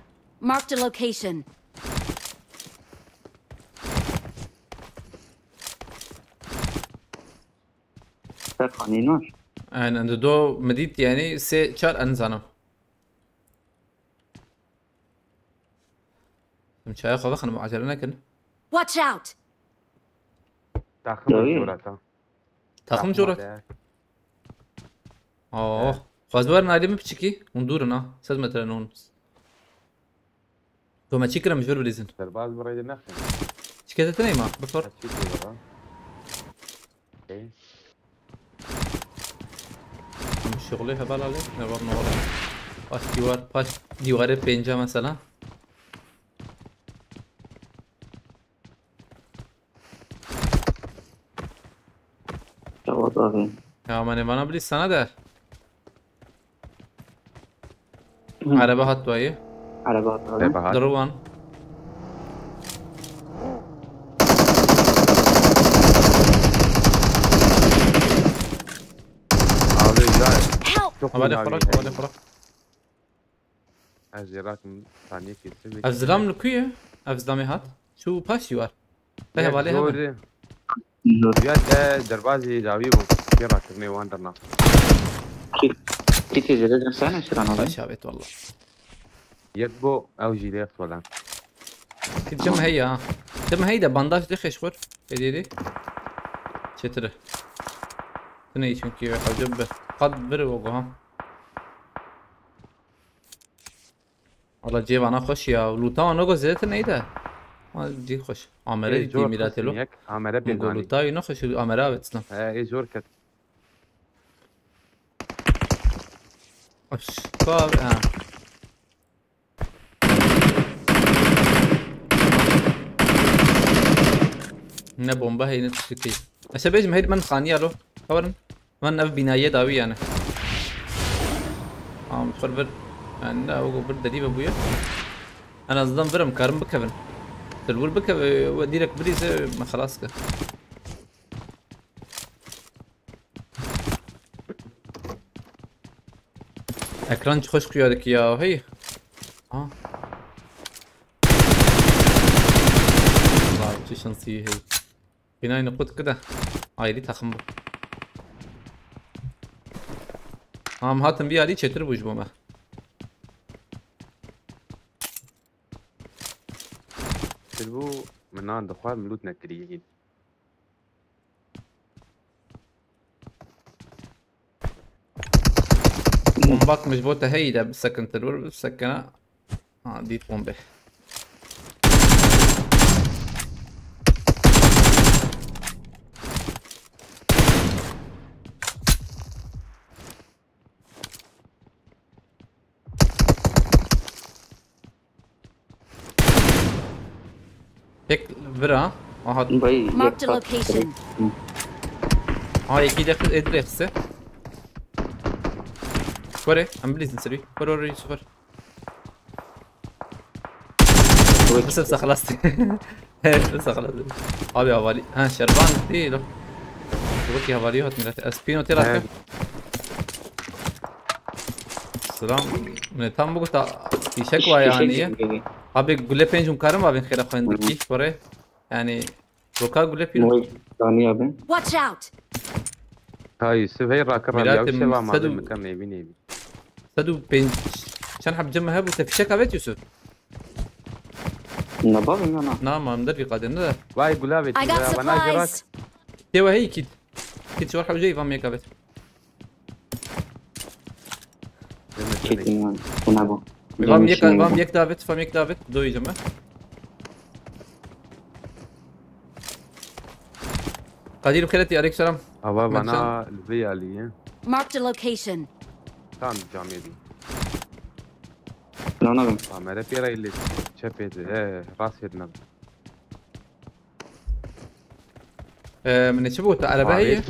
Marked a location. Ser xanîn var. Aynen, Dudu mi dît yani sê çar en zanim. Em çaya xwe vexin, acele nekin. Watch out! Takım Tabii. Jorata. Takım corak. Oh. Xwaz wer nalê min piçikî. Hûn dûr in ha. Sed metre non. To me çi kirim jor bilîzin. Serbaz burayı da nexin. Çikete tenê ma. Bifar. Açık diyorlar ha. Okey. Em şuxulê heval alê. Ne var ne var. Paş dîwar, paş dîwarê pênca mesela. Tamam abi. Ya me nêvana bilî sana de. Hı. Araba hat dayê. Araba atalım. Sebahat. Dırwan. Abi güzel. Help! Çok Hevalê xwe rak, hevalê xwe rak. Ez jê rakim saniyekê sivê. Ev zilam li ku ye? Ev zilamê hat? Çû paşî war. Te hevalê hebe. Zor. Ya te derbazî dawî bû. Pê rakirine wan derna. Kî, kî tê jêde dersane şiran abi? Paşî avêt valla. Yek bo ew jî lê xwelan. Kî tim heye ha. Tim heye de bandaj de xeş xwir. Êdî êdî. Çetir e. Tune çünkü hewce bi. Qad bir o ha. Valla cêvana xweş ya. Lûta wan go zêdetir neyde. Ma cî xweş. Amere Ê, dî zor mîratê lo. Yek, amere Min go pênanî. Lûta wî ne xweş, amere avêt islam. He, ê zor ket. Aşka, ha. Ne bomba heye ne tiştekî. Ez ê bêjim heyr min xaniya lo. Kawarin. Van ev bînayê dawî yani. Am xir vir. Yani ne o bir derî ve bûye. En azından virim karim bikevin. Tilwir bikeve ve direkt birîze me xelas ke. Ekran çi xweş xuya dikî ya, hey. Ha. Vay, çi şansî hey. Binayê qut kide. Ayrî takım bu. Am hatim bir alî çetir bû ji bo me. Til bû min nan dixwar min lût nekirî hîn. Bombak min ji bo te heyî de bisekin til wir bisekine. Ha, dît bombe. Tek vira. Aha. Bay Marked a location. Ha, yekî de edrexse. Kore, em bilîzin serî. Kore, kore, Yusuf, kore. Bes, bes, xelas. Bes, xelas. Abi, havali. Ha, şervan değil o. Wekî havali hat millet. Espino tê rakir. Selam. Ne tam bu kadar fişek var yani. Abi, gule pencum karım abi, xêra xwendikî. Kore. Yani, roka gule pîr. Moy, daniya bin. Watch out! Hay, sivey rakir ya, Miratê şeva ma sedu bin, mekan nevi nevi. Sedu pênc, çend heb cem hebû, te fişek avêt Yusuf? Ne bavê ya na. Na, ma em dervî qadê ne de. Vay gula avêt. I got supplies. Tê we heyî kît. Kît ji we hewce îvan mêk avêt. Çetin lan. Bu ne bu? Vam yek, vam yek David, vam yek David. Doyacağım ben. Kadir Xeleti, aleyküm selam. Ava bana vê alî ye. Marked a location. Tam camê bî. Lan abi. Kamera pêra ilê çepê de, he, rastê de. Ee, min çi bû? Te erebe heye?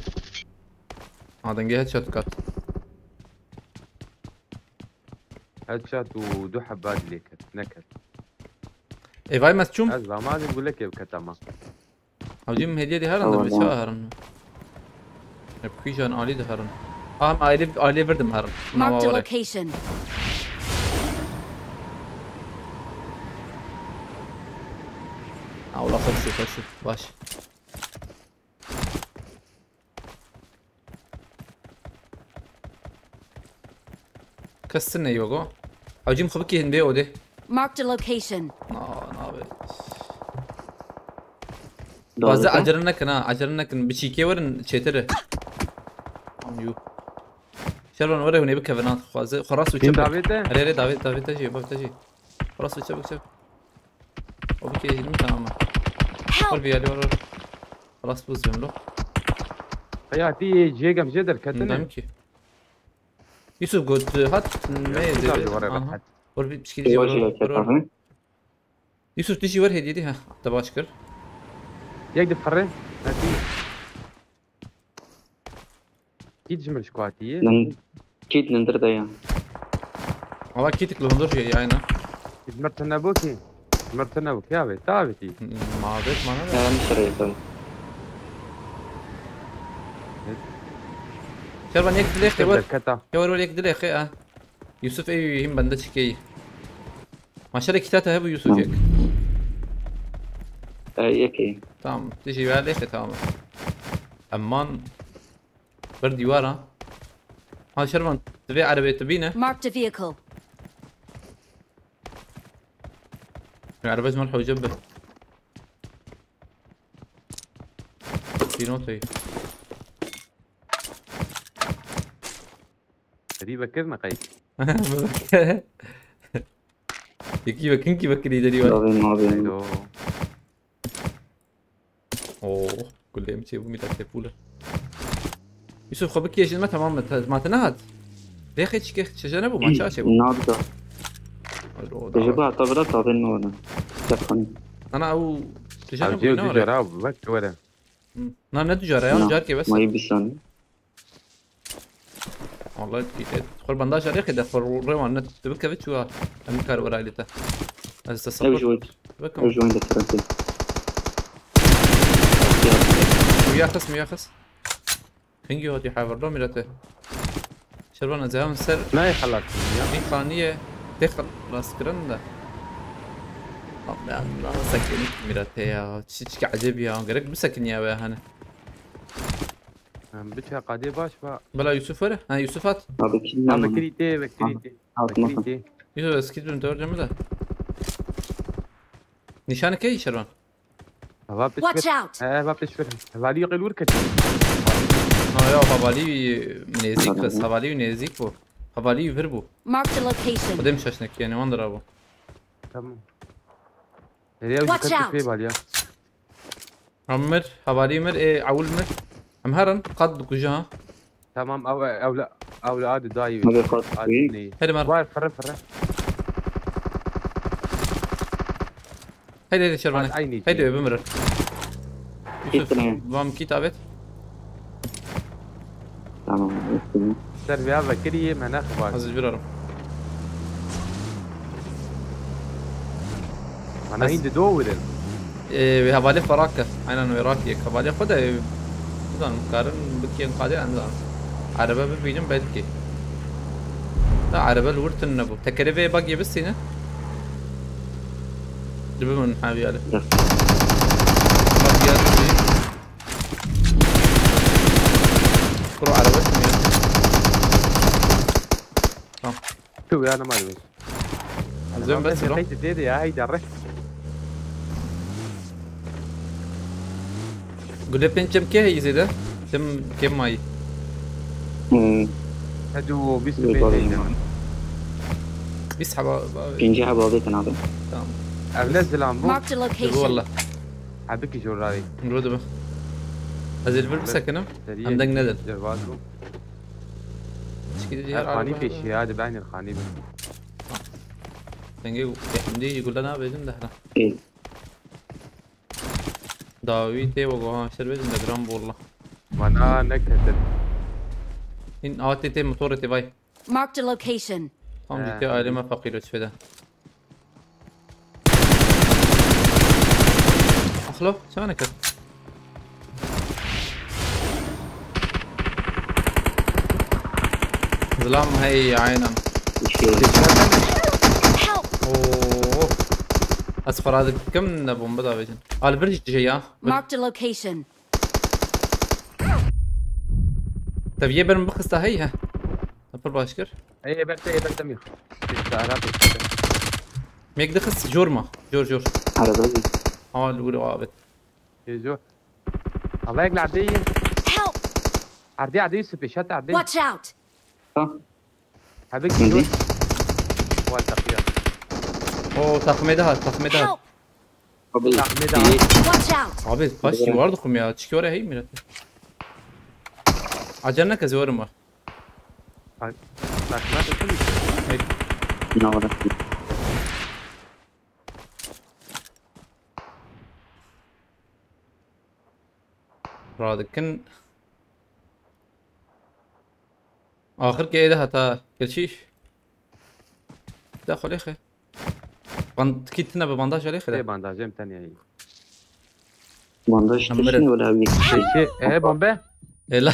Ha, dengê headshot kat. Headshot û du heba dilê ket, neket. Ê, vay mez çûm. Ez vamazê gulekê biket ama. Hewcî min hediye dê herin de, çawa herin? Hep kujan alî de herin. Am alî, alî virdim herin. Marked a location. Ha, ola xweş, xweş, baş. Kes tune yogo. Hewcî min xwe bikî hindê odê. Marked a location. Na, nabe. Bazı acele nekin ha, acele nekin. Biçîkê werin çêtir e. Yu. Şervan were hûnê bikevin ha, xwaze. Xwe rast û çep. Davê te? Erê, erê, davê, davê te jî, bak te jî. Xwe rast û çep, çep. O bikê hînî tamam. Help! Xwe bir yerê were. Xwe rast bûz bim lo. Heyatî cihê gem jê derketine. Dem ki. Yusuf got, hat, ne dedi? Aha. Or bir pişkili jî var. Yusuf, tu jî wer hêdî dî, heh, te baş kir. Yek di firê, hepî. Kît ji min şikatî ye? Nin-, kît nindir de ya. Valla kîtik li hundir jî ye, aynen. Kît mir tune bû kî? Mir tune bû kî abi? Ta abi tî? Ma avêt, ma ne? Em şirê tabii. Şervan yek dilê xê wer. Derketa. Ya wer wer yek dilê xê ha. Yusuf ey him bende çikey. Maşallah iki tane hebu Yusuf yek. Ey yekê. Tamam. Tiji ver lê xê tamam. Aman. Bir dîwar ha. Ha Şervan, divê erebê tu bîne. Marked a vehicle. Erebe ji min hewce bi. Pînoteyî. Rî vekirine qey. Yekî vekin kî vekirî derî var. Navê navê. Haydo. Oo, gulê min çêbû mîra tepûle. Yusuf xwe bikêjin me tamam me. Te- Ma te nehat. Rêxê çike çeje nebû ma çaçe bû. Nabda. Alo, Tejrebe dawa. Hatta bira tabi ne ola. Tefan. Ana ew çeje Ev nebû jê ne du ore. cara vek were. Na ne du cara ya carkê bes. Mayı bir saniye. Vallahi kîte. Xor bandaj arê xê de xor rêwan ne tu bikeve çuwa. Em kar wera ilite. Ez te Ev support. joy. Bakın. Ev joy de Fransa. Muyaxis muyaxis. Hingi hadi haverlo mirete. Şervan ez hemen ser Nayê xelas ya. bir kaniye. Te xelas kirin de. Abi Allah sakin mirete ya. Çiçki acep ya. Gerek bu sakin ya be hani. Em biçe qadê baş va. Bela Yusuf were. Ha Yusuf at. Abi kim Ha lan? vekirî tê, vekirî tê. Atma. Vekirî tê. Yusuf eskit bin dördü mü de. Nişanı key Şervan. Hava Watch pişkir. Out! He, hava pişkir. Havali qelur kir. Ha ya havali nezik kız. Havali nezik bu. Havali vir bu. Marked a location. Xwedê min şaş nekî yani wan dira bu. Tamam. Nereye Watch ucuz out. Pê baliya. Em mir, hevalî mir, ê ewil mir. Em herin, qat dikuje ha. Tamam, ew ew la ew la adi dayı. Hadi kalk. Adi neyi? Hadi mer. Var fırı fırı. Hadi hadi Şervan. Aynı Hadi şey. öbür mirin. Yusuf, Gittin. Vam kit abet. Tamam. Ser veya vekiri ye mene xıbar. Aziz bir arım. Ana hindi do wirin. Ee, ve havale farak. Aynen ve rak yek. Havale xo da, e, nizam, karin bikên qade nizam. Araba bibînim belki. Da araba li wir tune nebû. Tekerê vê bagê bistîne. Dibi min haviyale. Dur. Bagiyale. Kuro araba tune. Tamam. Tu ya ne malum. Zem bes lo. Kayıt dedi ya, haydi arre. Gule pênc çem kê heyî zêde? Çem kêm mayî. Hmm. Hadi o biz Bir de bakayım değil. ben. Biz haba. Pinci haba abi tane abi. Tamam. Evle zilam bu. Marked a Bu location. valla. Abi ki jorayı. Burada bak. Ez ê li vir bisekinim. Em deng nedin. Dervaz bu. Çikî diğer Erxani araba. Peşi ya, hadi ben Erxani bin. Dengê Hemdî gule nabêjin de hera. İyi. Dawî tê we goha şer bêjin de gram bolla. Bana ne kesin. Hîn a tê tê motorê tê vay. Marked a location. Tam He. dîtê ailê me feqîr û çi fêde. Axlo, çawa nekir? Zilam hey aynen. İşte. Help! Oo. Ez xwe radikim ne bombe davêjin. Al bir şey ya. Marked a location. Te viyê berim bixista hey he. Pir baş kir. Ey, eberte, eberte mi? Biz de Arap işte. Mêk dixist jor ma. Jor jor. Arada bir. Al wiro abet. Ejo. Allah ek lade yi. Help! Arde, arde, Yusuf, şat arde. Watch out! Ha. Abi Hindi. ki. Wal taqiya. O takmê daha, takmê daha. Help! Abi. Takmê daha. İyi. Watch out! Abi kaç ki vardı kum ya. Çiki oraya hey millet. Acele ne kazı var mı? Takma takım. Ne var? Radikin. Axir ke êde heta. Gerçi. Da xwe lê xê. Ban tikî tine bi bandaj lê xê de. Ey bandaj em tane yi. Bandaj Amire. Teşin öyle abi. Şey, e bombe. Ela.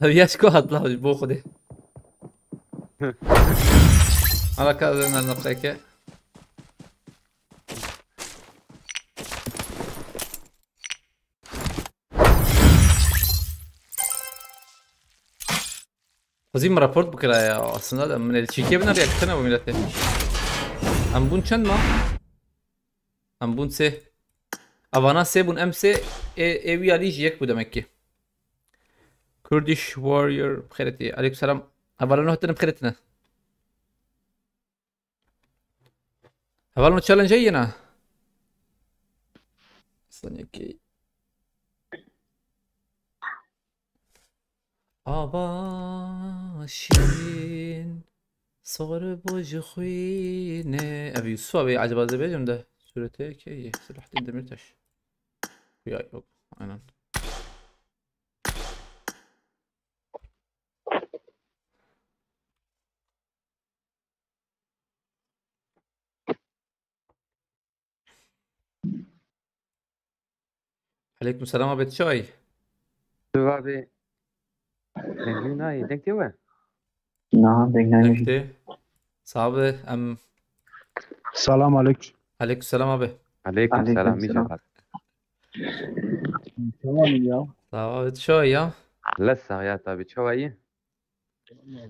Ev yaş ku hat la ji bo Xwedê. Hala ka zên her nefreke. Xwezî min report bikira ya. Aslında da min el çîkê bina reaksiyona bu millete. Em bûn çend ma? Em bûn sê. Avana sê bûn, em sê, ê, ê wî alî jî yek bû demek ki. Kurdish Warrior bixêretî. Aleyküm selam. Hevalano hatine bixêretine. Hevalano challenge yena. Sanki. Ava şîrin, sor bo ji xwînê. Ev Yusuf abi, acaba ez ê bêjim de. Sûretê kê ye? Selahattin Demirtaş. Ya, yok, aynen. Aleyküm selam abi, çay. Tu abi. Dengê nayê, deng tê we? Na, deng nayê. Deng tê. Sabi, em. Selam aleyküm. Aleyküm selam abi. Aleyküm selam, Aleyküm selam. Tamam ya. Tamam abi, çay ya. Lesa ya tabi, çay.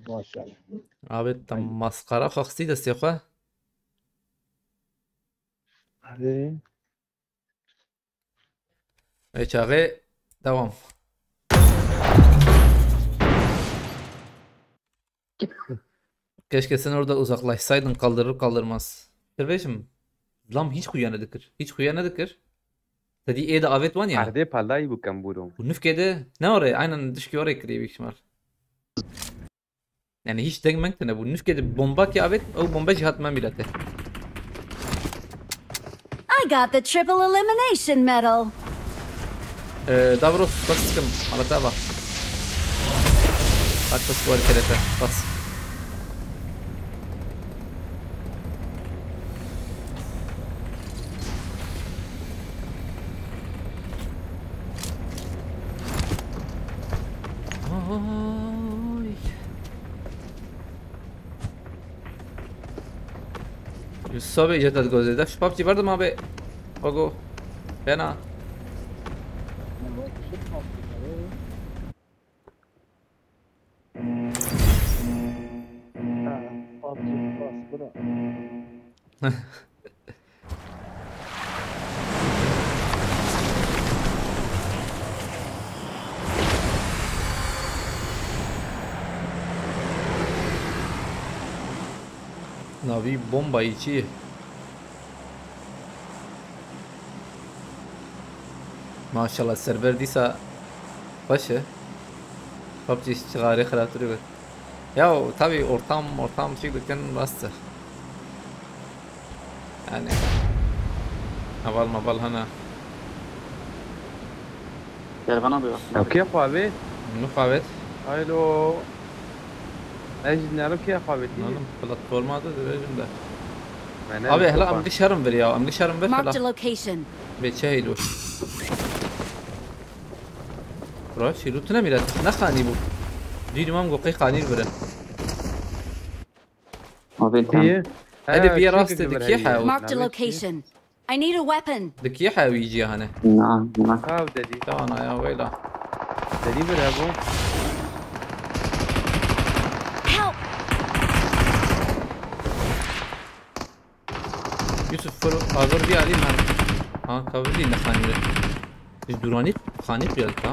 Maşallah. Abi, tam maskara xwe xistî destê xwe. Hadi. Ey çaxê, devam. Keşke sen orada uzaklaşsaydın, kaldırır kaldırmaz. Kardeşim, lam hiç xuya nedikir. Hiç xuya nedikir. Te dî ê de avêt wan ya. Erdê palayî bû kembûro. Bu nifkê de ne orê? Aynen dişkî orê kirî büyük ihtimal. Yani hiç deng meng tine bu. Nifkê de bomba ki avêt, o bomba jî hat me mîlete. I got the triple elimination medal. Ee, Davros, bak sıkım. Alata bak. Bak, bak, bu harekete. Bas. Ay. Yusuf abi, icat et gözü. Def şu PUBG vardı mı abi? Ogo. Fena. Ha, PUBG bas, bırak. Navî bombayî çi? Maşallah, server dîsa xweş e. PUBG çixarê xirabtirî be. Ya, tabii ortam, ortam şey dikin rast e. Yani. Heval meval hene. Kervana diyor. Ew kê xwe avêt? Min xwe avêt. Haylo. Ez ji nero kê xwe avêtî? Oğlum, platforma da dibêjim de. Abi, hela em gişerim vir ya, em gişerim vir hela. Marked a location. Bê çi heylo. Bura şîlû tune mîret. Ne xanî bû? Dînî mam go qey xanî bire. Abi, tam. Hadi bir rast dedik ya ha. Marked a location. I need a weapon. Di kî hewî cî hane? Na, na. Ew dedî. Tamam ya, weyla. Dedî bir hebû. Help! Yusuf, fır, ağır bir alayım ben. Ha, kavri ne xanî. Biz durani xanî geldik ha.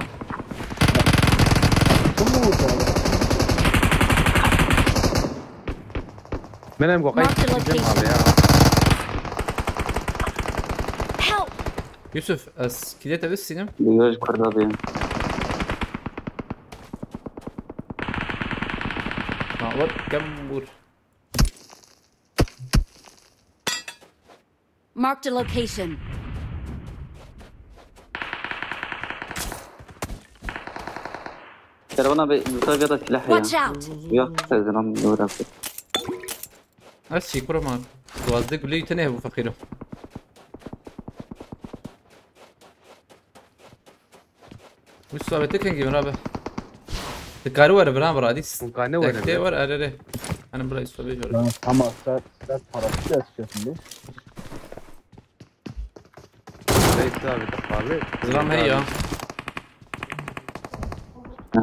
Kim bu vurdu abi? Menem go qey. Marked a location. Abi ya. Help! Yusuf, ez kîlê te bistînim. Duyuyoruz kurda benim. Ha, bak, gel vur. Marked a location. Kervana be, bu tarafta da silah ya. Watch out! Yok, sezonum uğradı. Ez çî kurum abi. Duwazdeh gulê tenê hebû feqîro. Wî sabete kengî min abi. Dikarî were bira, bira dîs. Hûn kanî were bira. Were, erê, erê. Hani bira îsto bêjore. Tamam, sen, sen parası da istiyorsun değil mi? Reis abi, tabii. Zilam hey ya. Ha.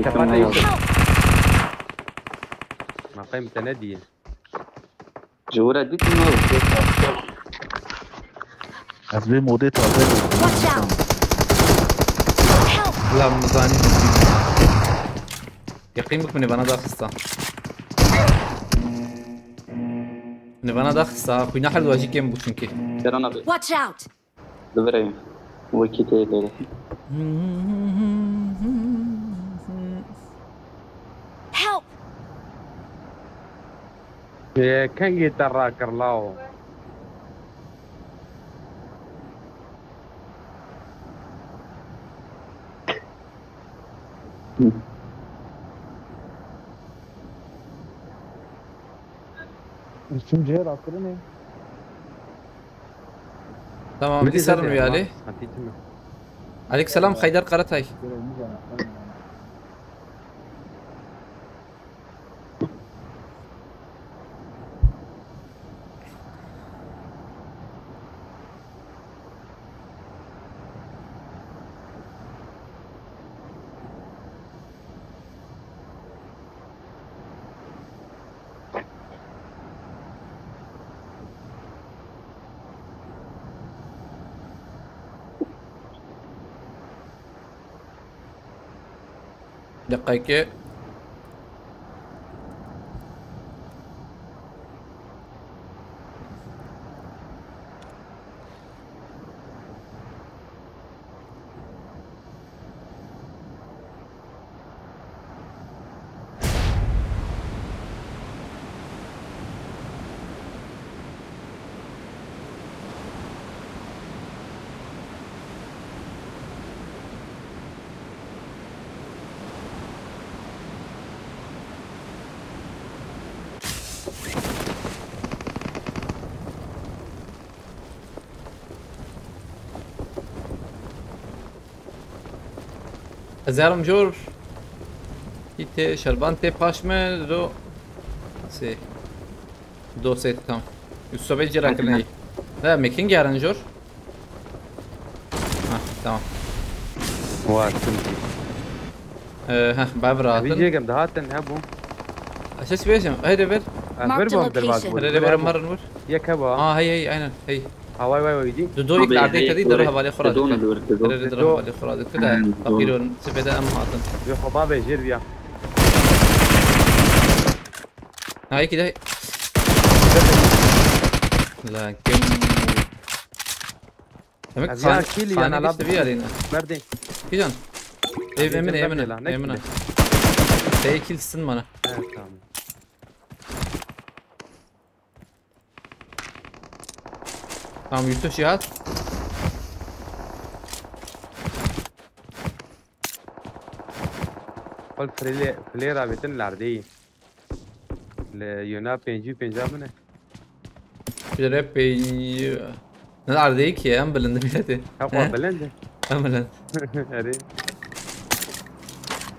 Kapat Yusuf. Maqayım te ne diye. Ji wira dîtin ne? Ez vê modê taze. Watch out! Help! Lan mizanî. Yaqîn bik min ê vana daxista. Min ê vana daxista. Xwîna her dua jî kêm bû çünkü. Serana be. Watch out! Divireyim. Wekî tê lêre. Help! Ê, kengî te rakir lawo? Çim cihê rakirinê. Tamam, bir sarın üyali. Aleyküm selam, Haydar Karatay. Deqeyke. Ez yarim jor. Kî tê şerban tê paş me do. Sê. Do sê tam. Üst sobe cira kirine. Ne, mekin gerin jor. Ha, tamam. Wa, tüm. Ee, heh, bay Bir bırakın. Cegem daha ten ha bu. Ses vereceğim. Haydi ver. Ha, Marked ver a bu amder bak location. bu. Ver, ver, ver, marın vur. Yek ha bu. Aa, hey, hey, aynen, hey. Ha, vay, vay, vay, di. Dudu ilk Abi, ardayı hey, tadı, doğru. Darı havale Dudu, kuradaki. Dudu, Dudu. Ver, ver, Dudu. Dudu. Hmm, Dudu. Fakir olun. Sepede en altın. Yok, baba, becir ya. Ha, iki de. Lan, kim? Demek Ez ya kan-, kill kan yana la geçti bir yerine. Verdin. Güzel. Ev Abi, emine, sen emine, verdin lan, ne emine. Kill? Şey kilsin bana. Evet, tamam. Tamam, Yusuf Cihat. Kol flare, flare avêtin lerdeyî. Li yöna pêncî û pênca min e. Şöyle pêncî. Ne lerdeyî ki, en bilind milleti. Ha, o bilind e. En bilind. Erê.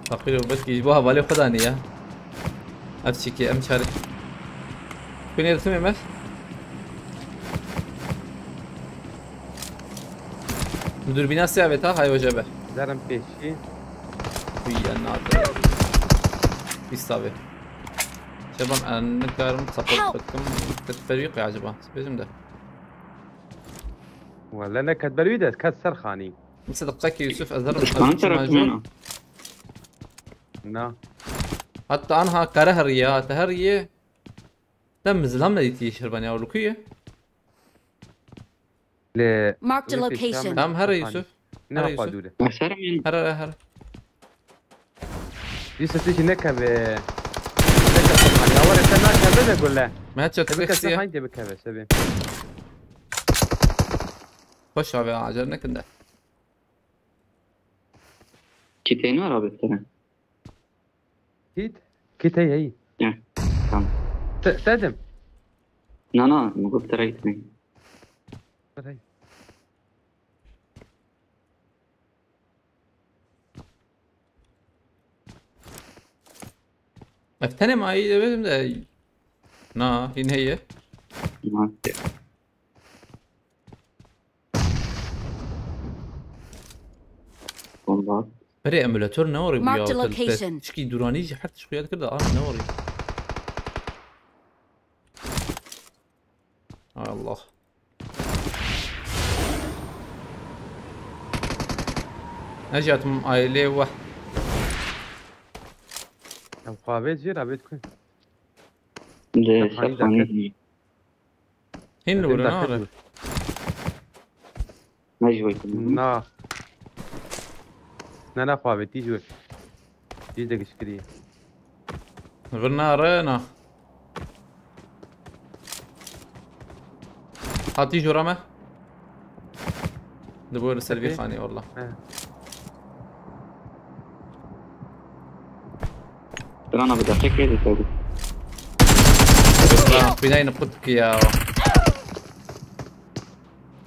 Fakir û belkî ji bo hevalê xwe danî ya. Ev çîkê, em çare. Kuyê diximê me. Bi durbîna sê avê ta, hay hoca be. Zerim pêşî. Kuy ya nadir. Pîs avê. Şeban, em nikarim support Help! bikim. Te berwî qey acaba? Bêjim de. Wele ne ket berwî de, ket ser xanî. Min sediqekî Yusuf, ez herim Kanî ez çima tarafî jor. Na. Hatta anha kare heriye, te heriye. Te min zilam nedîtî şerban ya, li ku ye? Li Marked a location. Tam here Yusuf. Ne Here xwe Yusuf. Dûre. Ser min. Here, here, here. Yusuf, tu jî nekeve. Nekeve, ya were te nakeve de gule. Me headshot Te bikeve, xistiye. Hayn te bikeve, sebê. Xweş abi, acele nekin de. Kitê ne ara biftirin? Kit? Kit hey hey. Ya, tamam. Te, te dim. Na, na, min got te re gitmeyî. Hey. Ev tenê mayî dedim de. Na, hîn heye. Bomba. Berê emulator ne orî bu ya? Marked a location. Çiki duranî jî her tişt xuya dikir de, ah, ne orî. Ay Allah. Necatim ailê weh. Em xavê jê re bêt ku. Di Şefanî şefanî derket. Hîn li wir e, nare. Ne ji wê kirin. Na. Ne, ne, xwe avêtî ji wir. Cî de gişkirî. Vir nare, na. Hatî jora me. Di bo li ser vî Okey. Xanî, wallah. He. Strana bi deqekê ditew. Xwînayê niqut ki ya.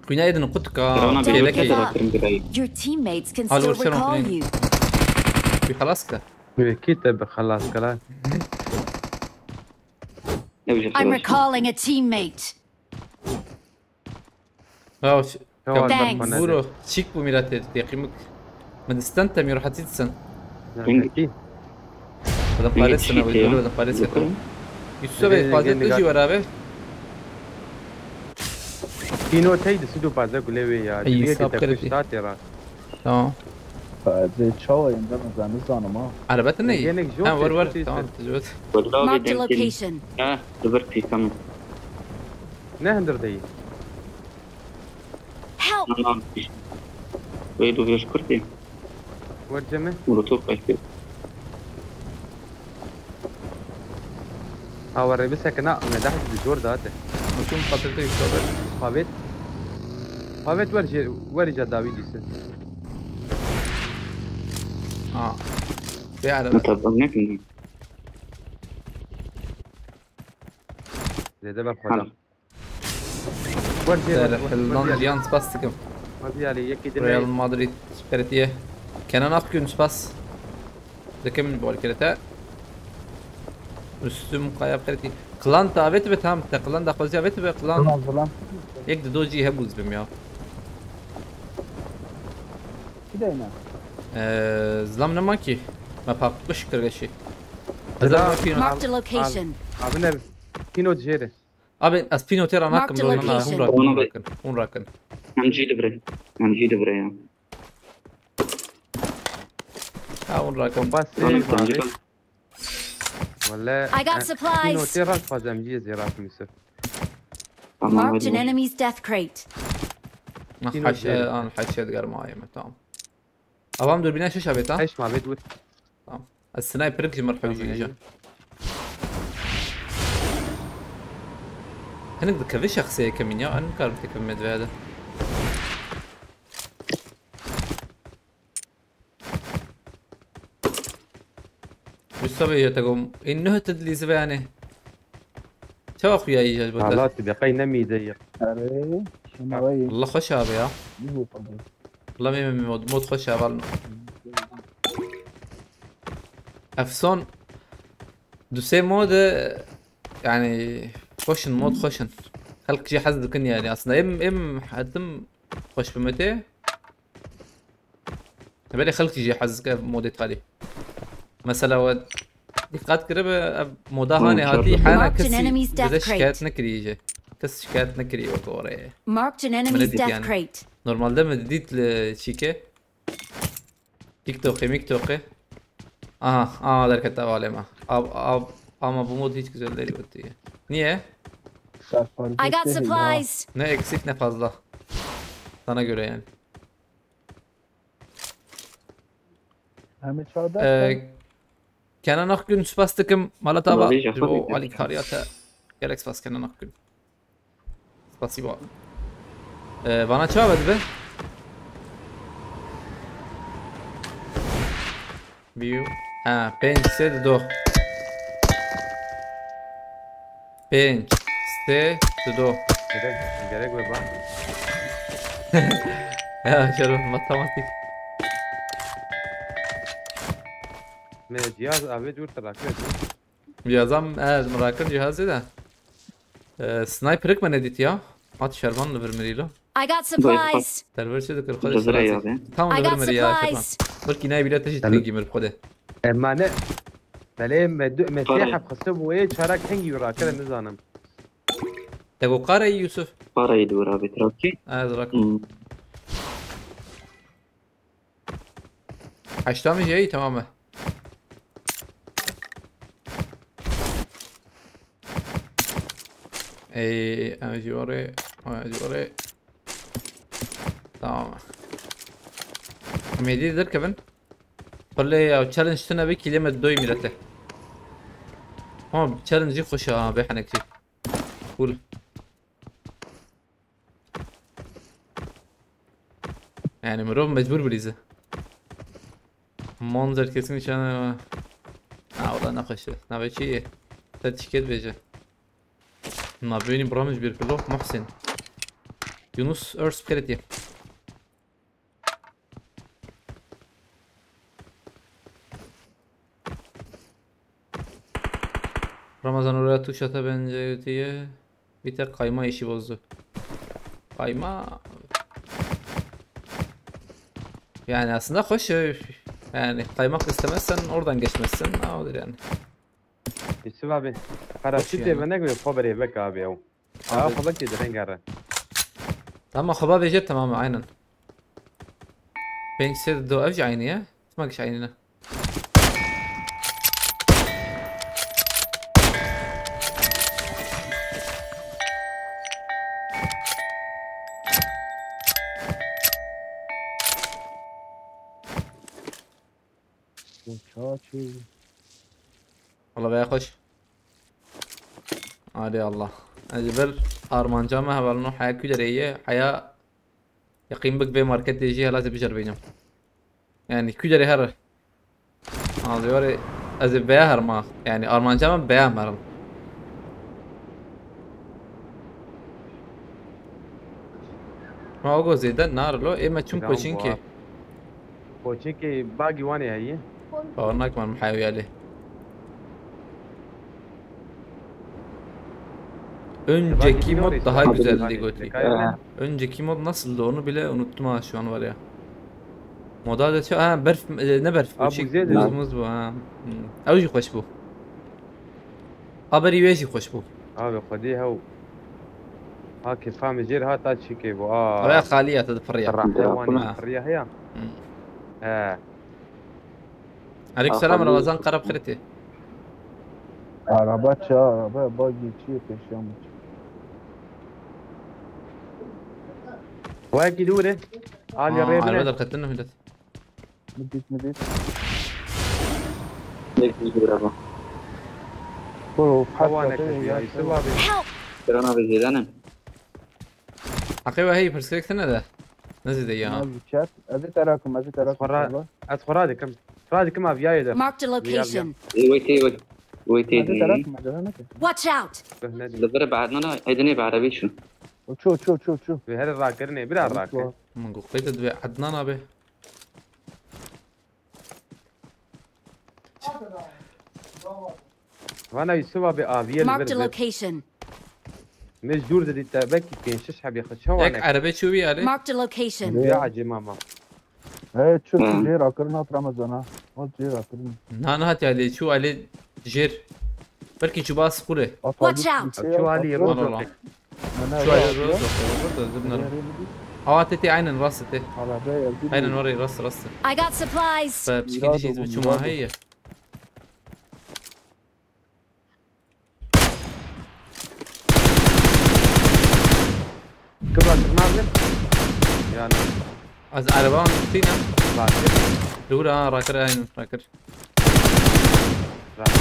Xwînayê di niqut ka. Strana bi Kêlekê. Deqekê kirin girayî. Your teammates can Alo, still Urşen recall Okuyun. You. Wî xelas ki. Wê kî te bi xelas kira? Ew jî I'm xelas. Recalling a teammate. Ya, ş-, Heval Thanks. Bak bana de. Buro, çîk bû mîra tê, têqîmik. Min disten te mî rahatî disin. Ya, Hing-, peki. Adam Hingê parêsine çî wê, tê ya? Buro, adam parêsine. Yukarı. Yusuf Bey, Hingê fazla hingê tecî gat. Were abi. Kîno tey di sî û pazdeh gulê wê ya. Ey, Diliyê ki hesap te kredî. Kuşta tê ra. Tamam. Taze çawa yende mi ben zanim ha. Elbette ne? Yenek Ha, var, var. Tamam, tecrübe. Marked a location. Ha, dur, tamam. Ne hindir değil? Help! Tamam. Wê du vêj kurtê. Werce me? Molotof kaçtı. Ha, were bi sekina, me dah bi zor date. Bütün patırtı yükseldi. Pavet. Pavet wer je, wer ica davi gitsin. Ha. Bir ara. Mutlaka ne bileyim. Zede ben Tamam. Koca. Wer jê, Te wer, li wer, hildan wer jê. Jiyan spas dikim. Wer jê, yekî din Real me. Madrid qeretiye. Kenan Akgün spas dikim li bo qerete. Rüstüm Kaya qeretiye. Klan te avêtibe tam, te klan daxwaziya avêtibe klan. Tamam, tamam. Yek di do cî hebû zibim ya. Çi deyne? Ee, zilam nema ki. Me pakmış kirgeşi. Zira Hazır bakayım. Marked a location. Abi ne? Kîno jêre. Abi, ez pînotê ra nakim, Marked a location. Hûn rakin, hûn rakin, hûn rakin. Em jî li vir e. Em jî li vir e ya. Ha, hûn rakin. Bas Lan sê em jî abi. Wele, I got e, supplies. Pînotê ra xwazem jî zêrat Yusuf. Tamam, Marked hadi an baş. Enemy's death crate. Pînot Haş-, jêre. An haşiye diger mayê me, tamam. Avam dur bine şeş abê ta. Heş ma bê dur. Tamam. Ez sniperik ji mir hewcî Tamam, diyeceğim. Hinek dikeve şexsê yekemîn ya, em nikarin têkevin me divê de. Mustafa ya te gom, in nuh te dilî zive yani. Çawa xuya yiyeceğiz burada? Allah tu beqey nemîde ya. Erê, şema weyî. Allah xweş abi ya. Yuh, pardon. Valla me, me mod, mod xweş e, val. Efson du sê mod, e, yani xweş in, mod xweş in. Xelk jî hez dikin yani aslında. Em, em hetim xweş bi me tê. Belê xelk jî hez dike modê talî. Mesela we dîqat kiribe ev moda Tamam, hanê hatî çarpı. Hena Marked an kesî enemy's death bize şikayet crate. Nekirî jî. Kes şikayet nekirî wek oraya. Marked an Min enemy's nedît death yani. Crate. Normalde mi didît li çîkê? TikTokê, mikTokê. Aha, aha derkete avalê me. Ab, ab, ama bu mod hiç güzel değil ötüyor. Niye? I got supplies. Ne eksik ne fazla. Sana göre yani. Hemî çawa Ee, derken? Kenan Akgün spas dikim. Mala te ava. Lavê ji xwe Bo dikir. Alîkariya te. Gelek spas Kenan Akgün. Spasibo. Ee, bana çawa dibe? View. Ha, pênc sê dido. Pênc sê dido. Gerek, gerek be bak. Ya, şeref matematik. Me cihaz abi dur tabakı. Cihazam, ez min rakir cihazê de. Ee, sniperik me nedît ya. Hat şervan li vir mirî lo. I got supplies. Server çi dikir? Xwedê Li vir şervan ya çi. Be. Tam I li vir got mirî ya şervan. Supplies. Belkî nayê bîle te jî Em- tengî mir bi Xwedê. Em mane. Belê me du- me sê Para. Heb xiste bû ê çarak hengî wî rakire nizanim. Te got qara yî Yusuf. Parayı duvara bir trafik. Ez rakim. Hmm. Heşta min jî heyî, temam e. Ey, em jî warê, em jî warê. Tamam. Mêdî derkevin. Qulê ya challenge tune be kîlê me doy mîrete. Ha, challenge jî xweş e ha, bê henekî. Cool. Yani mirov mecbur bilîze. Monzer kesin içine. Ha, o da ne xweş e. Navê çi ye? Te tişket bêje. Ma bînî bira min ji bîr kilo. Muhsin. Yunus Örs Pereti. Ramazan oraya tuş ata bence diye. Bir tek kayma işi bozdu. Kayma. Yani aslında hoş, e, yani kaymak istemezsen oradan geçmezsin. Ne olur yani. Yusuf abi. Hoş Paraşüt yani. Evine göre haber eve abi ya. Abi. Aa, falan ki direkt ara. Tamam, xwe bavêje, tamam, aynen. Pênc sed do ev jî aynî ye. Sima giş aynî ne? Çaçî. Wala veya xweş. Alê Allah. Ez ê ber armanca me hevalno heya kû derê ye, heya yaqîn bik vê marketê jî hela ez ê biceribînim. Yani kû derê here. Alê warê ez ê veya herma. Yani armanca me veya merim. Ma ogo zêde narilo, ê me çûn Tamam, koçinkê. Boğa. Koçinkê bagî wanê heye. Bawer nakim em hewî alê. Önceki mod daha güzeldi Goti. Önceki mod nasıldı onu bile unuttum ha şu an var ya. Moda da çok, ha, berf, e, ne berf? Abi, bu şey, güzel buz, ya. Muz bu ha. Hmm. Ew jî xweş bû. Haberî wê jî xweş bû. Abi xwedî hew. Ha, kefa min jêr hat, ta çîkê bû. Aa. Ew ya xalî ya, te dipiriya. Rahte wan Ha. Piriya heya. Hmm. He. Aleyküm selam, Ramazan Karap Xiriti. Araba ça, araba bagî çi ye pêşiya min? Wekî dûre. Alî Aa, rê araba bine. Derketin millet. Midît, midît. Nek bir araba. Bro, Hawa ne kaçta kesiyor, ya? Yusuf abi. Help! Kirana ve Ceylan'ım. Heqê we heyî pirsgirêk tune de. Nezî de ya. Nazi chat. Ez ê te rakim, ez ê te rakim. Xora, ez xora dikim. Xora dikim aviyaye de. Marked a location. Wait, wait, wait. Wait, wait. Ez ê te rakim, acele neke. Watch out! Li vir bi Ednana, Ednê bi erebî çû. O çû, çû, çû, çû. Wê here rakirinê, bira rake. Min got qeyde divê Ednan abi. Vana Yusuf abi aviye li vir. Marked a location. Me ji dûr de dît te, belkî pênc şeş hebî xwe çawa Yek ne? Erebe çû wî alê. Marked a location. Ya acê mama. He, çû, çû jêr akirin hat Ramazan ha. Hat jêr akirin. Na, na hat alê, çû alê jêr. Belkî çû bas qule. Watch out! Çû alî roz. Şu ayrı roz yok. Burada zibnar. Hava tete aynen rast tete. Aynen orayı rast rast. I got supplies. Psikili şey çuma hayır. Kıbrı çıkmaz mı? Yani. Az araban tine. Rakir. Dur ha, rakir aynen rakir. Rakir.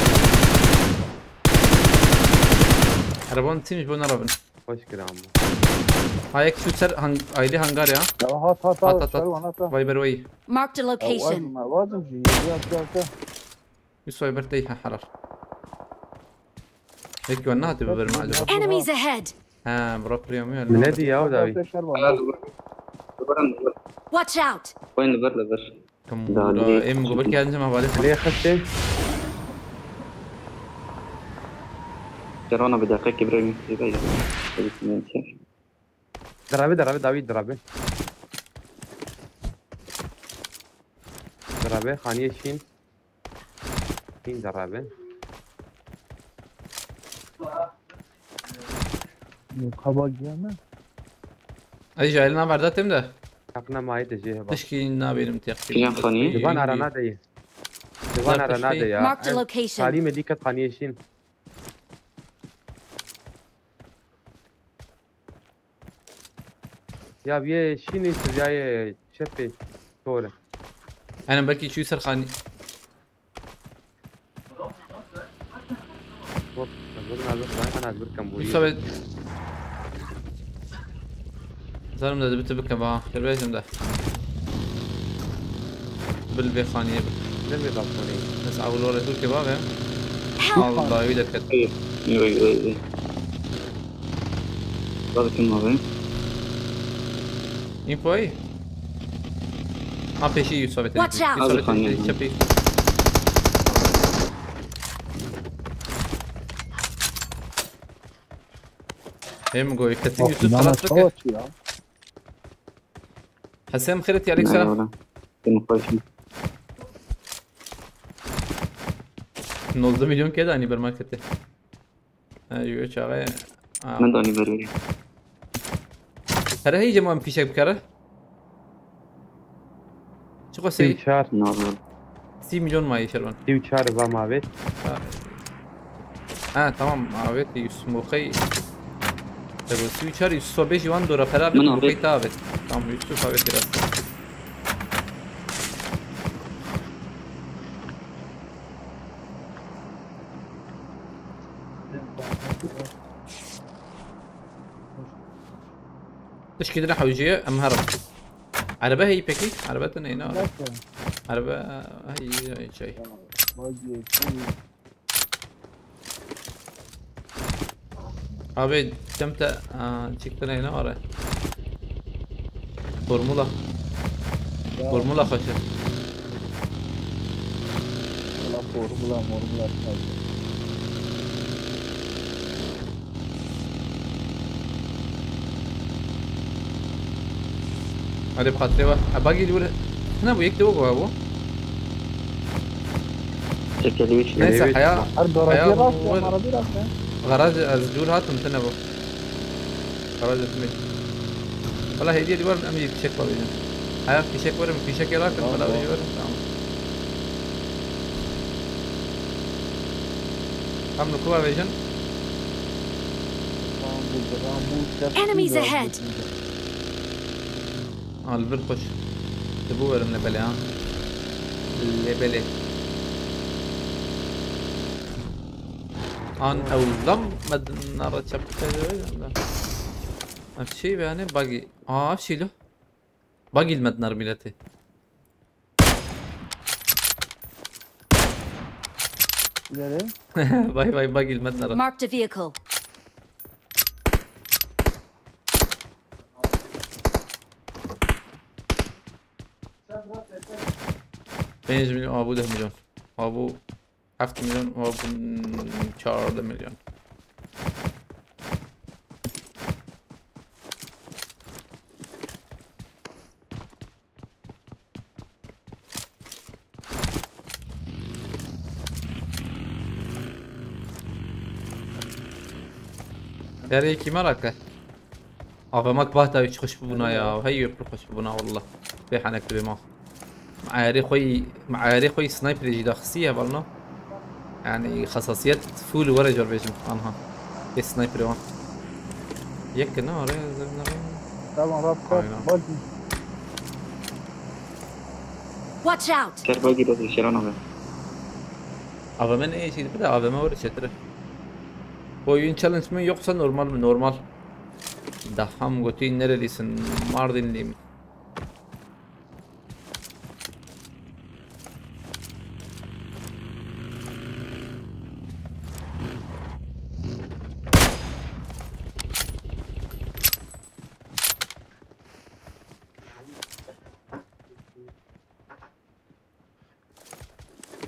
Araban tine bu narabın. Hoş kiram. Hayek şu ser hang aile hangar ya. Ya hat hat hat. Hat, hat, hat. Viber way. Marked a location. Lazım jî. Ya ya ya. Yusuf Ayber tey ha harar. Peki o ne hatı biber mi acaba? Enemies ahead. Ha, bura priyo mu ya? Ne diyor ya o da abi? Watch out. Wayne ver ver. Tamam, da em gober geldim havale. Ne xiste? Kerana bi deqekê birayê min sivê ye. Hadi sinirlensin. Dirabe, dirabe, dawî dirabe. Dirabe, xaniyê şîn. Şîn dirabe. Kaba giya me. Ay, jahil naverda tim de. Hakna mayê de jê heba. Tişkî nabêrim teqî. Kîjan xanî? Divan arana de ye. Divan arana de ya. Marked a location. Salî me dîket xaniyê şîn. Ya biyê şînî, tu biyayê çepê tor e. Enem belkî çû ser xanî. Hop, ez birkim, ez birkim, ben ana ez birkim bu. Musa be. Zalim de bitti bikim ha. Terbiyecim de. Bil vê xaniyê bi. Bil vê balkonê. Bes awil were dur kebab e. Help! Allah, wî derket. Ey, ey, ey, ey. Bak kim abi. Info ey. Ha, peşî Yusuf abi. Watch out! Yusuf abi, çepî. Hem goy, ketim Yusuf, xelas bike. Hesen xêret, aleyküm selam. Merhaba. Seni hoşum. Nozdeh milyon kê danî ber marketê. Ha, yo, çaxê. Ha. Min danî ber wî. Here hey cema fîşek bikere. Çiqo sey? Sî û çar. Ne oldu? Sî milyon mayî şervan. Sî û çar va mavêt. Ha. Ha, tamam, avêt Yusuf Moxey. Tabii, sî û çar Yusuf Sobê jî wan dora pera avêt, Moxey avêt. Tamam, Yusuf avêt biraz. Tişkî dine hewciye, em herin. Erebe heyî pekî? Erebe te neyne ara? Nasıl? Erebe heyî, heyî şey. Abi, dem te, a, çik te neyne ara? Formula. Ya. Formula xweş e. Valla formula, formula. Hadi bi xatirê we. E, bagî li wir. Ne bu, yek de bu bu. Tekelî wî çi? Neyse, haya, Her garajê haya rast ya, wir. Garajê rast ya. Garaj ez dûr hatim, tine bu. Garaj etmê. Wala hediye dî werin, em yê fîşek bavêjin. Haya fîşek werin, fîşekê rakin, tamam, wala tamam. Wê werin, tamam. Em li ku bavêjin? Tamam, bu, tamam, bu, Enemies ahead! Al bir koş. Dibu werin lebelê ha. Lebelê. An ewlam mednara çapte. Ev şey yani buggy. Aa, ev şey lo. Buggy mednar milleti. İleri. Vay vay, buggy mednar. Marked a vehicle. Pênc milyon, a, bu deh milyon. A, bu heft milyon, a, bu çardeh milyon. Derê kî merake? Ava mak bahta wî çi xweş bibûna ya. Hey, wê pir xweş bibûna wallah. Bê henek dibê ma. Me'ayarê xwe yî, me'ayarê xwe yî sniperê jî daxistî hevalno. Yani xesasiyet full were jor bêjim anha. Bê sniperê wan. Yek ne are zevne. Tamam, rap, rap, aynen. Bak. Watch out! Ker bagî de şeran abi. A V M ne işi bir de A V M var çetire. Oyun challenge mi yoksa normal mi? Normal. Daha mı götü nerelisin? Mardinliyim.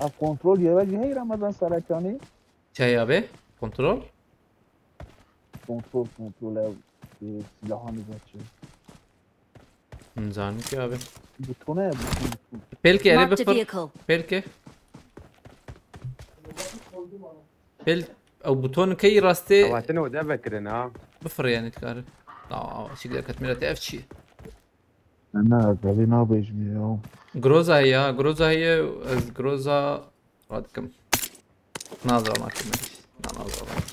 Ev kontrol yewekî heyî Ramazan Saraçanî. Çaya be? Kontrol? Kontrol, kontrol ev, e, silahani veçin. Nizanim ki abi. Butona ya, buton, buton. Pelke, erê bifir. Pelke. Pel, ew buton key rastê. Ew hatine û dev vekirin ha. Bifir yani dikare. Aa, şikle katmira te ev çi? Na, gavê nabêjim ya. Groza ya, Groza ye, ez Groza radikim. Nazra nakim. Na, Nazra nakim.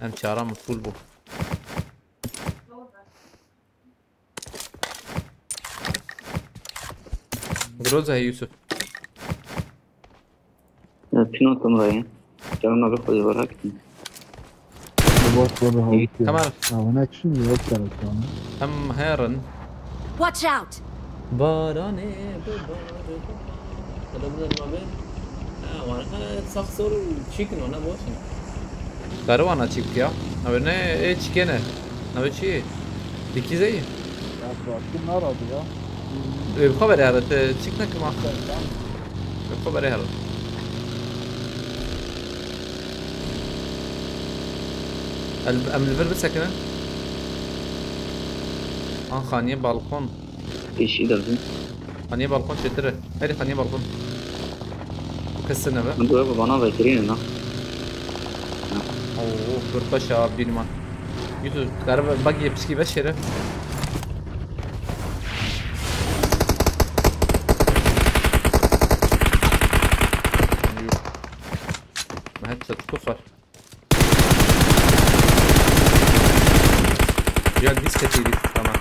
Em çara min full bu. Groza hey Yusuf. Pînok Emre'ye. Canım abi koyu olarak. Bak bana Tamam. Tamam. Action yok sana şu an. Em herin. Watch out! Baranê bi bar. Hele bu ne abi? Ha, var. Ha, saf soru çikin ona boşun. Kariwana çik ya. Abi ne e çikene. Abi çi? Dikize iyi. Ya Suat'ın ne aradı ya? Ê bi xwe berê here, te çik nekim a. Bi xwe berê here. El, em li vir bisekinin. An xaniyê balkon. Yeşil derdim. Xaniyê balkon çêtir e. Herî xaniyê balkon. Kesin eve. Bu ev bana vetirîne na. Oo, bir paşa bilman. Yusuf, dikare bag yê piskî veşêre. Yuh. Mehet çatık var. Ya disketi tamam.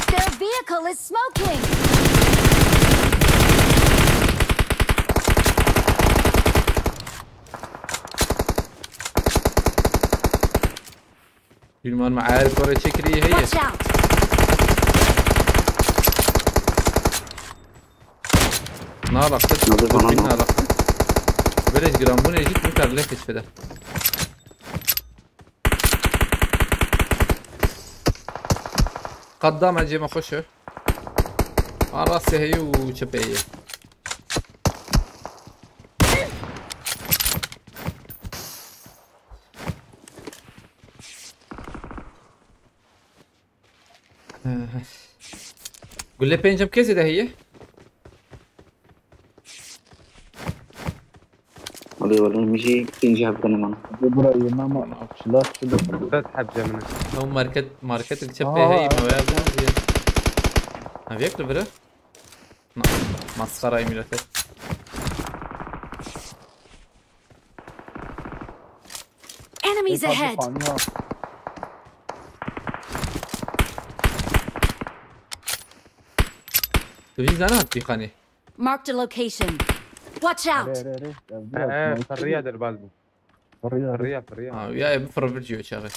Their vehicle is smoking! Bilmem eğer kore çekiriyi heye. Watch out! Ne alaklı? Abi bana Bin ne? Ne alaklı? Böyle gram bu ne eşit bir karlı keşfeder. Kaddam acıma koşu. Ara seheyi u çepeye. Gule pencem kesi de heye. Abi wala min jî pêncî heb bine man. Bu burayı yemem ama çilat çilat. Dest heb cemine. Ew market, market çepê Aa, heye, evet. Mewya bû. Ha, vek li bire. Na, masxara milete. Enemies ahead! Tu vî zana hat bî xanî. Marked a location. Watch out! Re re re. He, firriya derbaz bû. Firriya. Firriya, firriya. Ha, ya ev fırı bir ciyo çağı.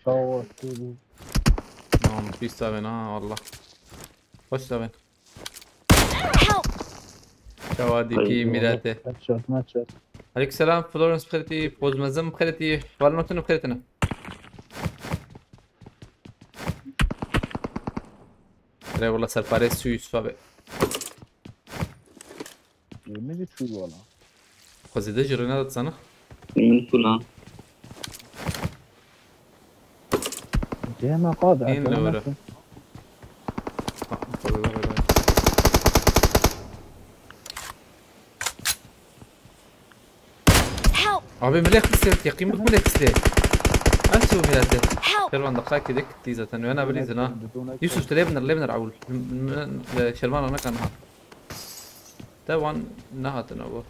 Şawa. Tamam, pis tabi ha, Allah. Hoş tabi. Help! Şawa diki mirate. Headshot, headshot. Aleykümselam, Florence bixêrî, pozmezin bixêrî, valinotin bixêrî. Re wala serparê Yusuf abi. Yemin ediyorum valla. Xwezî de jî rêna ditsana. Min pula. Diyeme qada. În lewre. Help! Abi milek xistê, yaqîn bik milek xistê. Em çi milete? Help! Kervan daqiqakê de gitti zaten. Wena bilî zina. Yusuf te lê binir, lê binir ewil. Şervan ana kan ha. Te wan nehatin abo.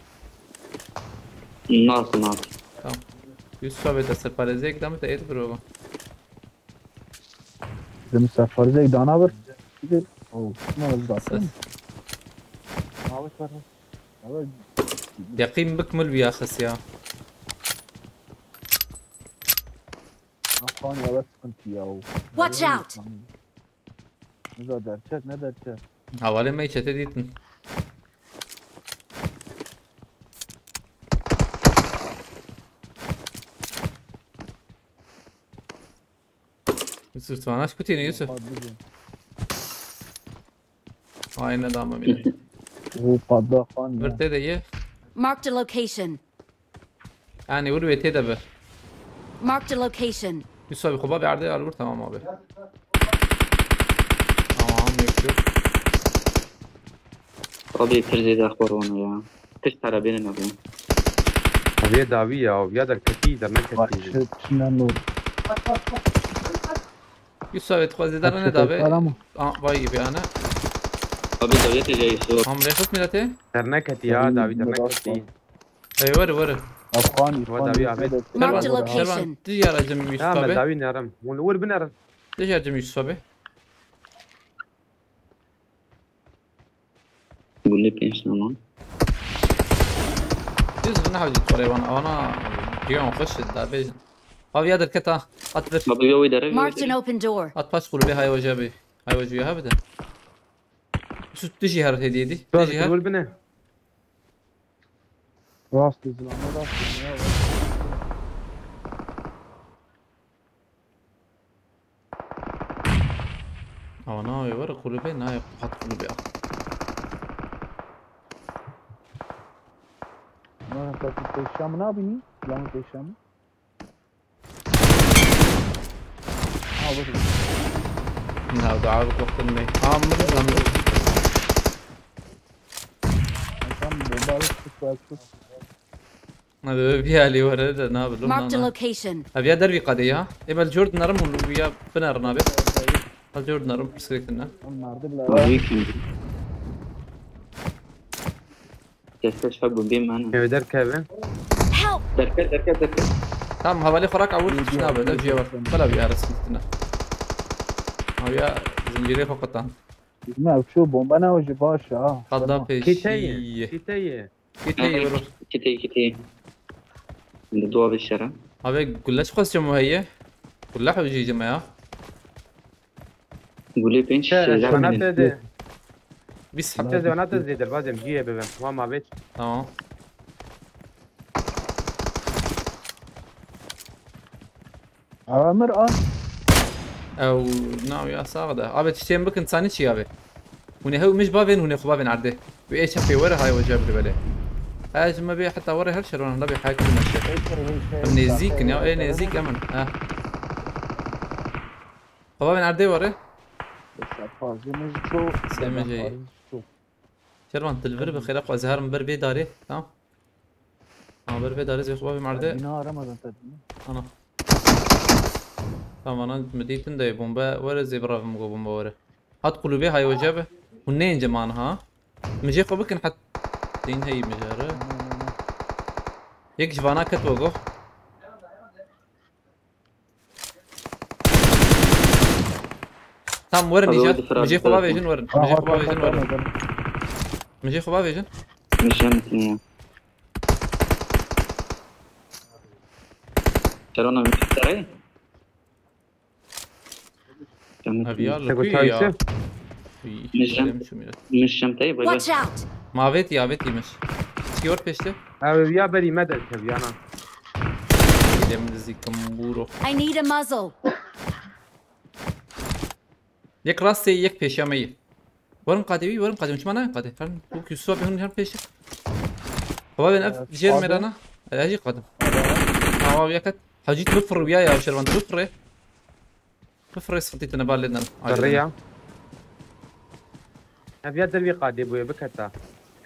Nasıl nasıl? Tamam. Yusuf abi te serparêziyek dame te êd bir baba. Demin serparêziyek dana bir. Oh, şuna da zaten. Ses. Abi var. Abi. Yaqîn bik mil biya xis ya. Afan ya sıkıntı ya. Watch out! Ne derçek, ne derçek. Havalê me çete dîtin. Yusuf, tu anaş kutî ne Yusuf? Ay, ne dama bile. O padda fan ya. Virtê de ye. Marked a location. Yani vur ve tê de be. Marked a location. Yusuf abi, kuba bir yerde al vur, tamam abi. Tamam, yok yok. Abi pir zêde xor wan ya. Pişt herebêne nabin. Ev yê dawî ya, ev ya derketî, derneketî. Çine nûr. Yusuf abi, tu xwezî derne dabe. Aa, vay gibi ana. Abi dawiyetê jê Yusuf. Am refik milletê. Derneketî ya, dawî derneketî. Ey, were, were. Afgan, Wa dawî abi. Marked a location. Diyar acım Yusuf abi. Tamam, dawî nerim. Bunu vur binerim. Diyar acım Yusuf abi. Gulê pênc tamam. Biz ne hawcî tore wan, ana giyon xweş darbê. Abi ya derket ha. At bir. Abi yo idare. Marked an open door. At paç kulübe hayvaca bi. Hayvaca ya bir de. Şu dişi her hediye di. Dişi her. Vur bine. Rast izin ama rast izin ya. Ama ne yapıyor? Var kulübe ne yapıyor? Hat kulübe ya. Lan sen peşam ne yapayım? Lan peşam. Ha, bakın. Na, da abi korktum ne? Aa, mırı lan. Tam bomba alıp çıktı, açtı. Hadi bir hali var da ne yapalım? Marked a location. Abi ya derbi kade ya. E, bel Jordan arım, ya biner abi. Ha, Jordan arım, bisikletin lan. Onlar da bile. Abi kim? Deste çabu bir mani. Ev derkeve. Help! Derke, derke, derke. Tamam, havale xorak avur, ne yapalım? Derbi var. Bela bir arasın üstüne. Abi ya, zinciri kokatan. Ne şu bomba ne hoca baş ha. Kadda peşi. Kiteye, kiteye. Kiteye vurur. Kiteye, kiteye. Şimdi dua bir şere. Abi gülle çıkasıca mı heye? Gülle hocayıcı mı ya? Gulê pênc şêşe. Bana dedi. Biz hepte de bana dedi, derbazem ciye bebem. Tamam abi. Tamam. Amir an. Ew, nav ya sax de. Abi, tiştên bikin, sanî çi abi? Hûn ê hew mij bavên, hûn ê xwe bavên erdê. Wê ê çepê were, hay weca bile bele. Hay ji me bê heta were her şerwan henda bê hay kurdin eşe. Em nêzîk in ya, ê nêzîk em in. Ha. Xwe bavên erdê were. Sê mijê. Şerwan, tu li vir bi xêra xwe, ez herim ber bê darê. Tamam. Ama ber bê darê zê xwe bavê merde. Bina aramadan tabii. Ana. Tamam, ana mi dîtin de bombe were zê biravim go bombe were. Hat kulübe hay hoca be. Hûn neyên ceman ha. Mijê xwe bikin hat. Din hey mijare. Yek ji vana ket we go. Tam werin îca. Mijê xwe bavêjin werin. Mijê xwe bavêjin werin. Mijê xwe bavêjin. Mijê xwe bavêjin. Mijê xwe bavêjin. Çerana min serey? Ev ya li ku ya? Min şem tey bebe. Watch out! Ma avêtî, avêtî min. Çi wert pêştê? Ev ya berî me derkeviyana. Gidem dizikim buro. I need a muzzle. Yek rastê, yek pêşiya me yî. Werin qadê wî, werin qadê wî, çima nayên qadê? Herin, wekî suwa bê hûn herin pêşî. Xwe bavên ev jêr mêrana. Ev jî qadim. Awa wî yeket. Hacî tu bifir wîya ya, şervan tu bifirê. Bifirê sıkıntı tine bal eden. Birriya. Ev ya dervî qadê bûye biketa.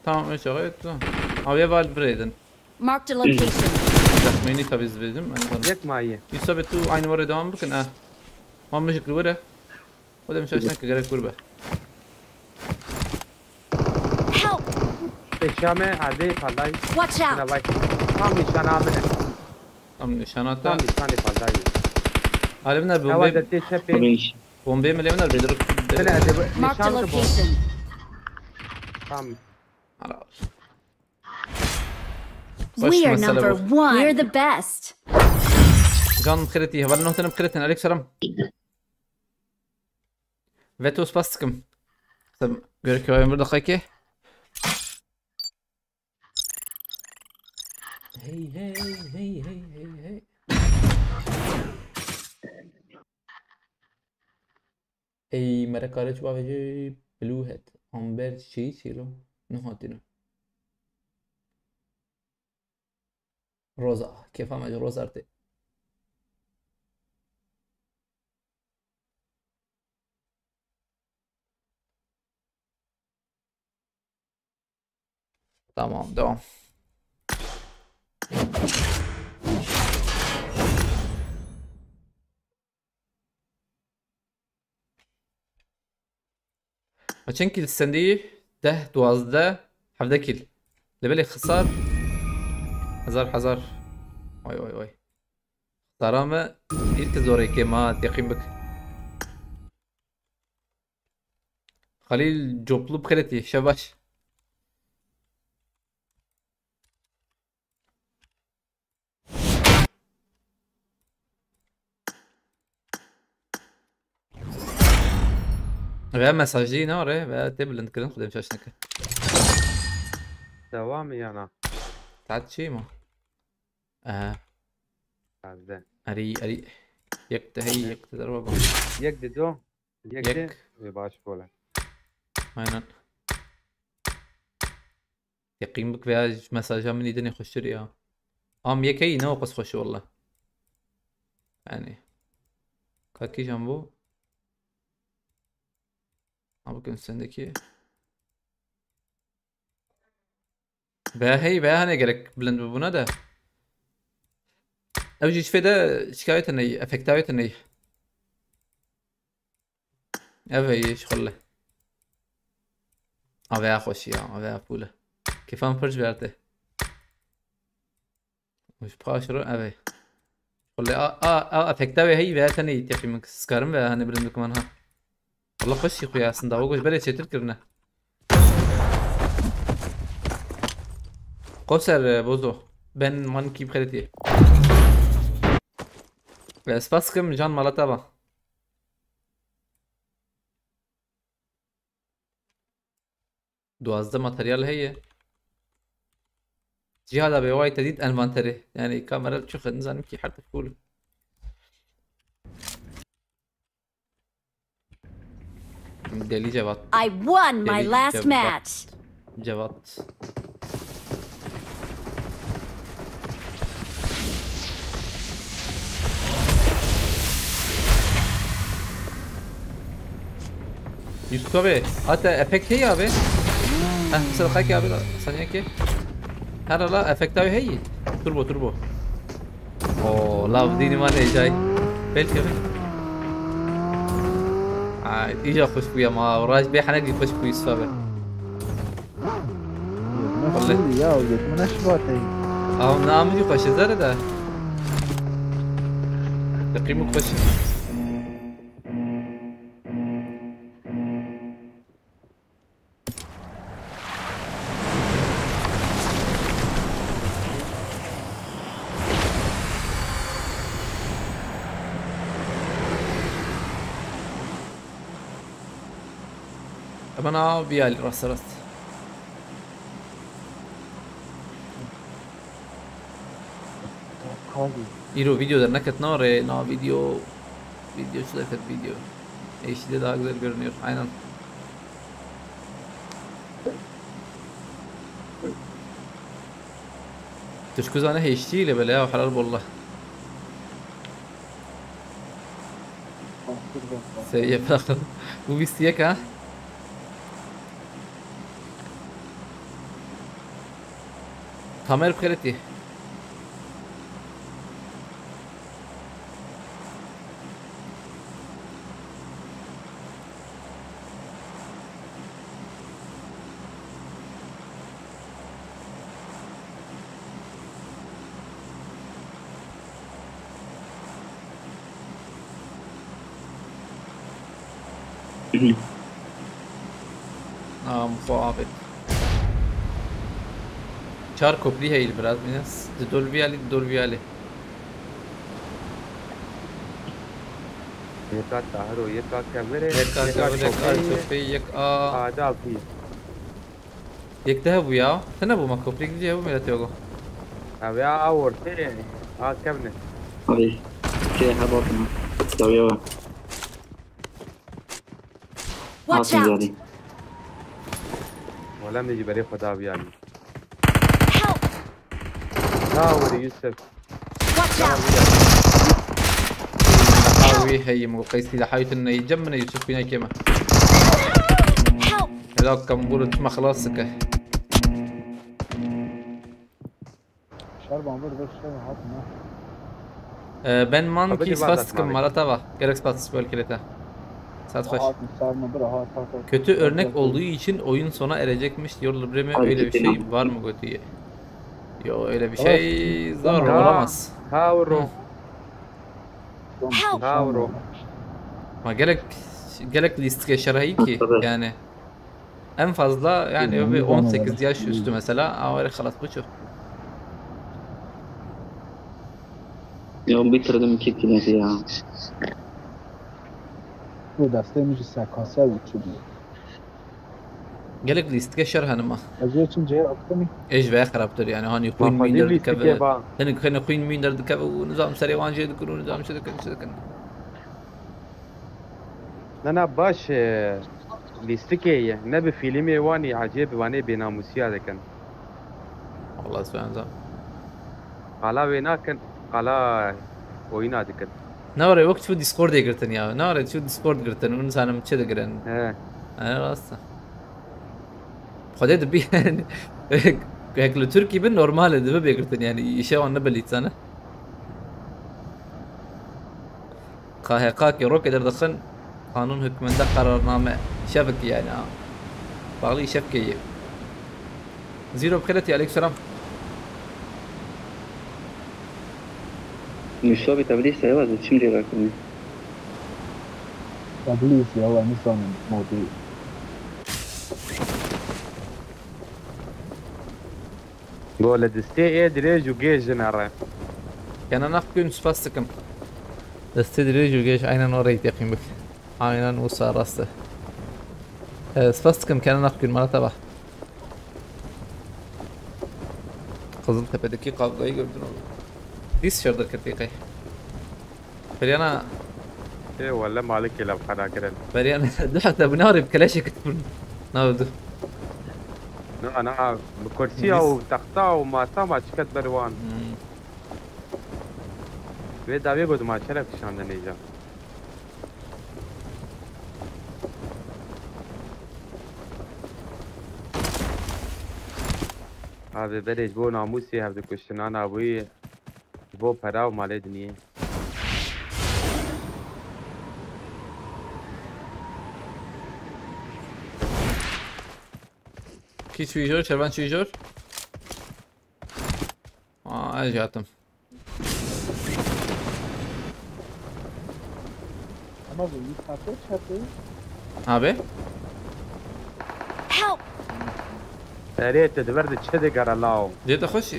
Tamam, öyle çok evet. Awa ya bal birêdin. Marked a location. Zehmeyni tabi izledim. Yek mayi. Yusuf abi tu aynı var devam bakın ha. Mamma şükür var ya. O da müsaade ki gerek kurbe. Help! Eşyame erdê pardayı. Watch out! Tam nişana amine. Tam nişana ta. Tam nişanê pardayı. Alevler bombe. Hava dertê çepê. Bombe mi levner bedir. Bile erdê. Marked a location. Tam. Ara. We are number one. We're the best. Can xirêtî, hevalên nû tene bi xirêtin. Aleykum selam. Veto spas dikim. Sen gerek yok, bir dakika ki. Hey, hey, hey, hey, hey, hey. Ey, mere kare çi bavêje Blue Hat. Amber çiçeği çilo. Ne hatine. Roza. Kêfa me ji Roza tê. Tamam, devam. Ma çend kîl sendî? Deh, duwazdeh, hevdeh kîl. Lê belê xisar. Hezar, hezar. Vay, vay, vay. Xisara me îr ki zorê kê ma teqîm bik. Xalîl coplu bixêretî, şev baş. Veya mesajî ne re, veya tê bilindkirin xudê şaş neke. Devam yana. Saat çi ma? Aha. Sazde. Erî, erî. Yek te hey, yek te derba bak. Yek de do. Yek de. Yek. Ve baş bole. Aynen. Teqîm bik veya ji mesaja min îdinê xweştir ya. Am yek hey ne o qas xweş walla. Yani. Kakî jan bu. Ha, bakın üstündeki. Veya hey, veya hene gerek bilind bibûne de. Ew jî ji fê de şikayet hene, efekta wê tine. Ev hey, ji xwe le. A veya xweşî ya, a veya pûle. Kêfan pir ji ber tê. Ji paş re, ev hey. Xulê a, a, a, efekta wê heyî ve tenê yî teqî min. Skarim ve hani bilind bikim ha. Wala xweş jî xuya aslında. O goş berê çêtir kirine. Qoser, e, bozo. Ben man kî bixeretî. E, spas kim can malata va. Duwazdeh materyal heye. Cihada bê way te dît envanterê. Yani kamera çi xwe nizanim ki her tişt cool. Delî Cevat. I won my Delî last Cevat. match. Cevat. Yusuf abi, hatta efekt heye abi. Heh, bir sıra kaki abi, saniye ki. Her ala efekt abi heye. Turbo, turbo. Oo, lav dini var heyecay. Belki mi? Ay, iyice hoş bu ya ma. Raj be hane bir hoş bu Yusuf abi. Nasıl ya? Yetmine şubat ayı. Ama ne amiri hoş zerre de. Takımı hoş. Hemen abi yani rast rast. Hadi. Îro video derneketina rê, na video, video çi derket video. H D daha güzel görünüyor, aynen. Tişkuzane H D ile bile ya, helal bollah. Seviye bırakın. Bu bîst yek ha. Tamer Pxeretî. Aa, Mustafa abi. Çar köprü heyil biraz, biraz. Di dol viyali, di dol viyali. Yeka tahiro, yeka kevire, Yek a yeka kevire, yek a köprü, köprü, yek a. Ade altı. Yek de hebû ya. Tune bû ma, koprik diye hebû millet yok. Abi ya, a ortê, a kevne. Abi, şey, ha, bakın. Tabii ya. Watch Hatim out! geldi. Wala min jî berê xwe da biyarî. Help! Dawirî Yusuf. Watch out! Hawî heyî min got qey sîlehayî tu neyî cem min e Yusuf bîna kême. Help! Hela kembûr çima xelas dike. Şer ban bir bir şer hat ne. Ee, ben man Abi ki ne spas vazat dikim mavê? Malatava. Gerek spas dikim wekilete. Saat xweş. Hat ser mi bir hat hat. Kötü örnek olduğu için oyun sona erecekmiş diyorlar. Bre mi? Hadi Öyle bir gidelim. Şey var mı kötüye? Yo, öyle bir Tamam. Şey zor, Tamam. Olamaz. Ha û ro. Help! Ha û ro. Ma gerek gerek lîstikê şerhî ki Tabii. Yani. En fazla yani Hı, bir tamam, on sekiz evet. yaş üstü mesela. Ama öyle xelas bu çok. Ya bitirdim iki kilidi ya. Bu destê min jî S K S û çi bû. Gelek lîstikê şer hanima. Ez ê çim cihê aktimî. Ej ve xerabtir yani hani Ma xwîn mîn xwedî derdikeve. lîstikê ba. Hinek hinek xwîn mîn derdikeve û nizam serê wan jê dikin û nizam çi dikin çi dikin. Ne ne baş e, lîstikê ye. Ne bi fîlmê wan î ecêb wanê bênamûsiya dikin. Allah subhanahu. Qala wê nakin, qala oyuna dikin. Ne were wek çu Discordê girtin ya. Ne were çu Discord girtin. Û nizanim çi digirin. He. He rast e. Xwedê dibi yani. Hek li Tirkî bin normal e dibi bê girtin yani. Îşe wan ne belî sana. K H K ki roke derdixin. Kanun hükmünde kararname. Şevk yani ha. Bağlı şevke ye. Zero bixêreti, aleykum selam. Mustafa Tablî sewa de çim cevap kırmıyor. Tablîz ya, we nizanim modî. Go li distê ê dirêj û gêj jinere. Kana nakun spas dikim. Destê dirêj û gêj aynen o reyt yaqîn bik. Aynen wisa rast e. E, spas dikim kana nakun mala te ba. Qiziltepe'deki kavgayı gördün oğlum. Dîs şer derketî qey. Beryana, Ê wele malikê lev xera kirin. beryana, du heta binarê bi keleşê kit bûn. Nav du. Na na bi kursiya û texta û masa ma çiket ber wan. Hmm. Wê dawê got ma çerek kişandin êca. Abi berê ji bo namûsê hevdikuştina nabûyî ji bo pera û malê diniyê. Kî çûyî jor, çervan çûyî jor. Aa, ez jî hatim. Ama bu ilk hafta çatı. Abi? Help! Erê te di ber de çi digere law? Dê te xweş.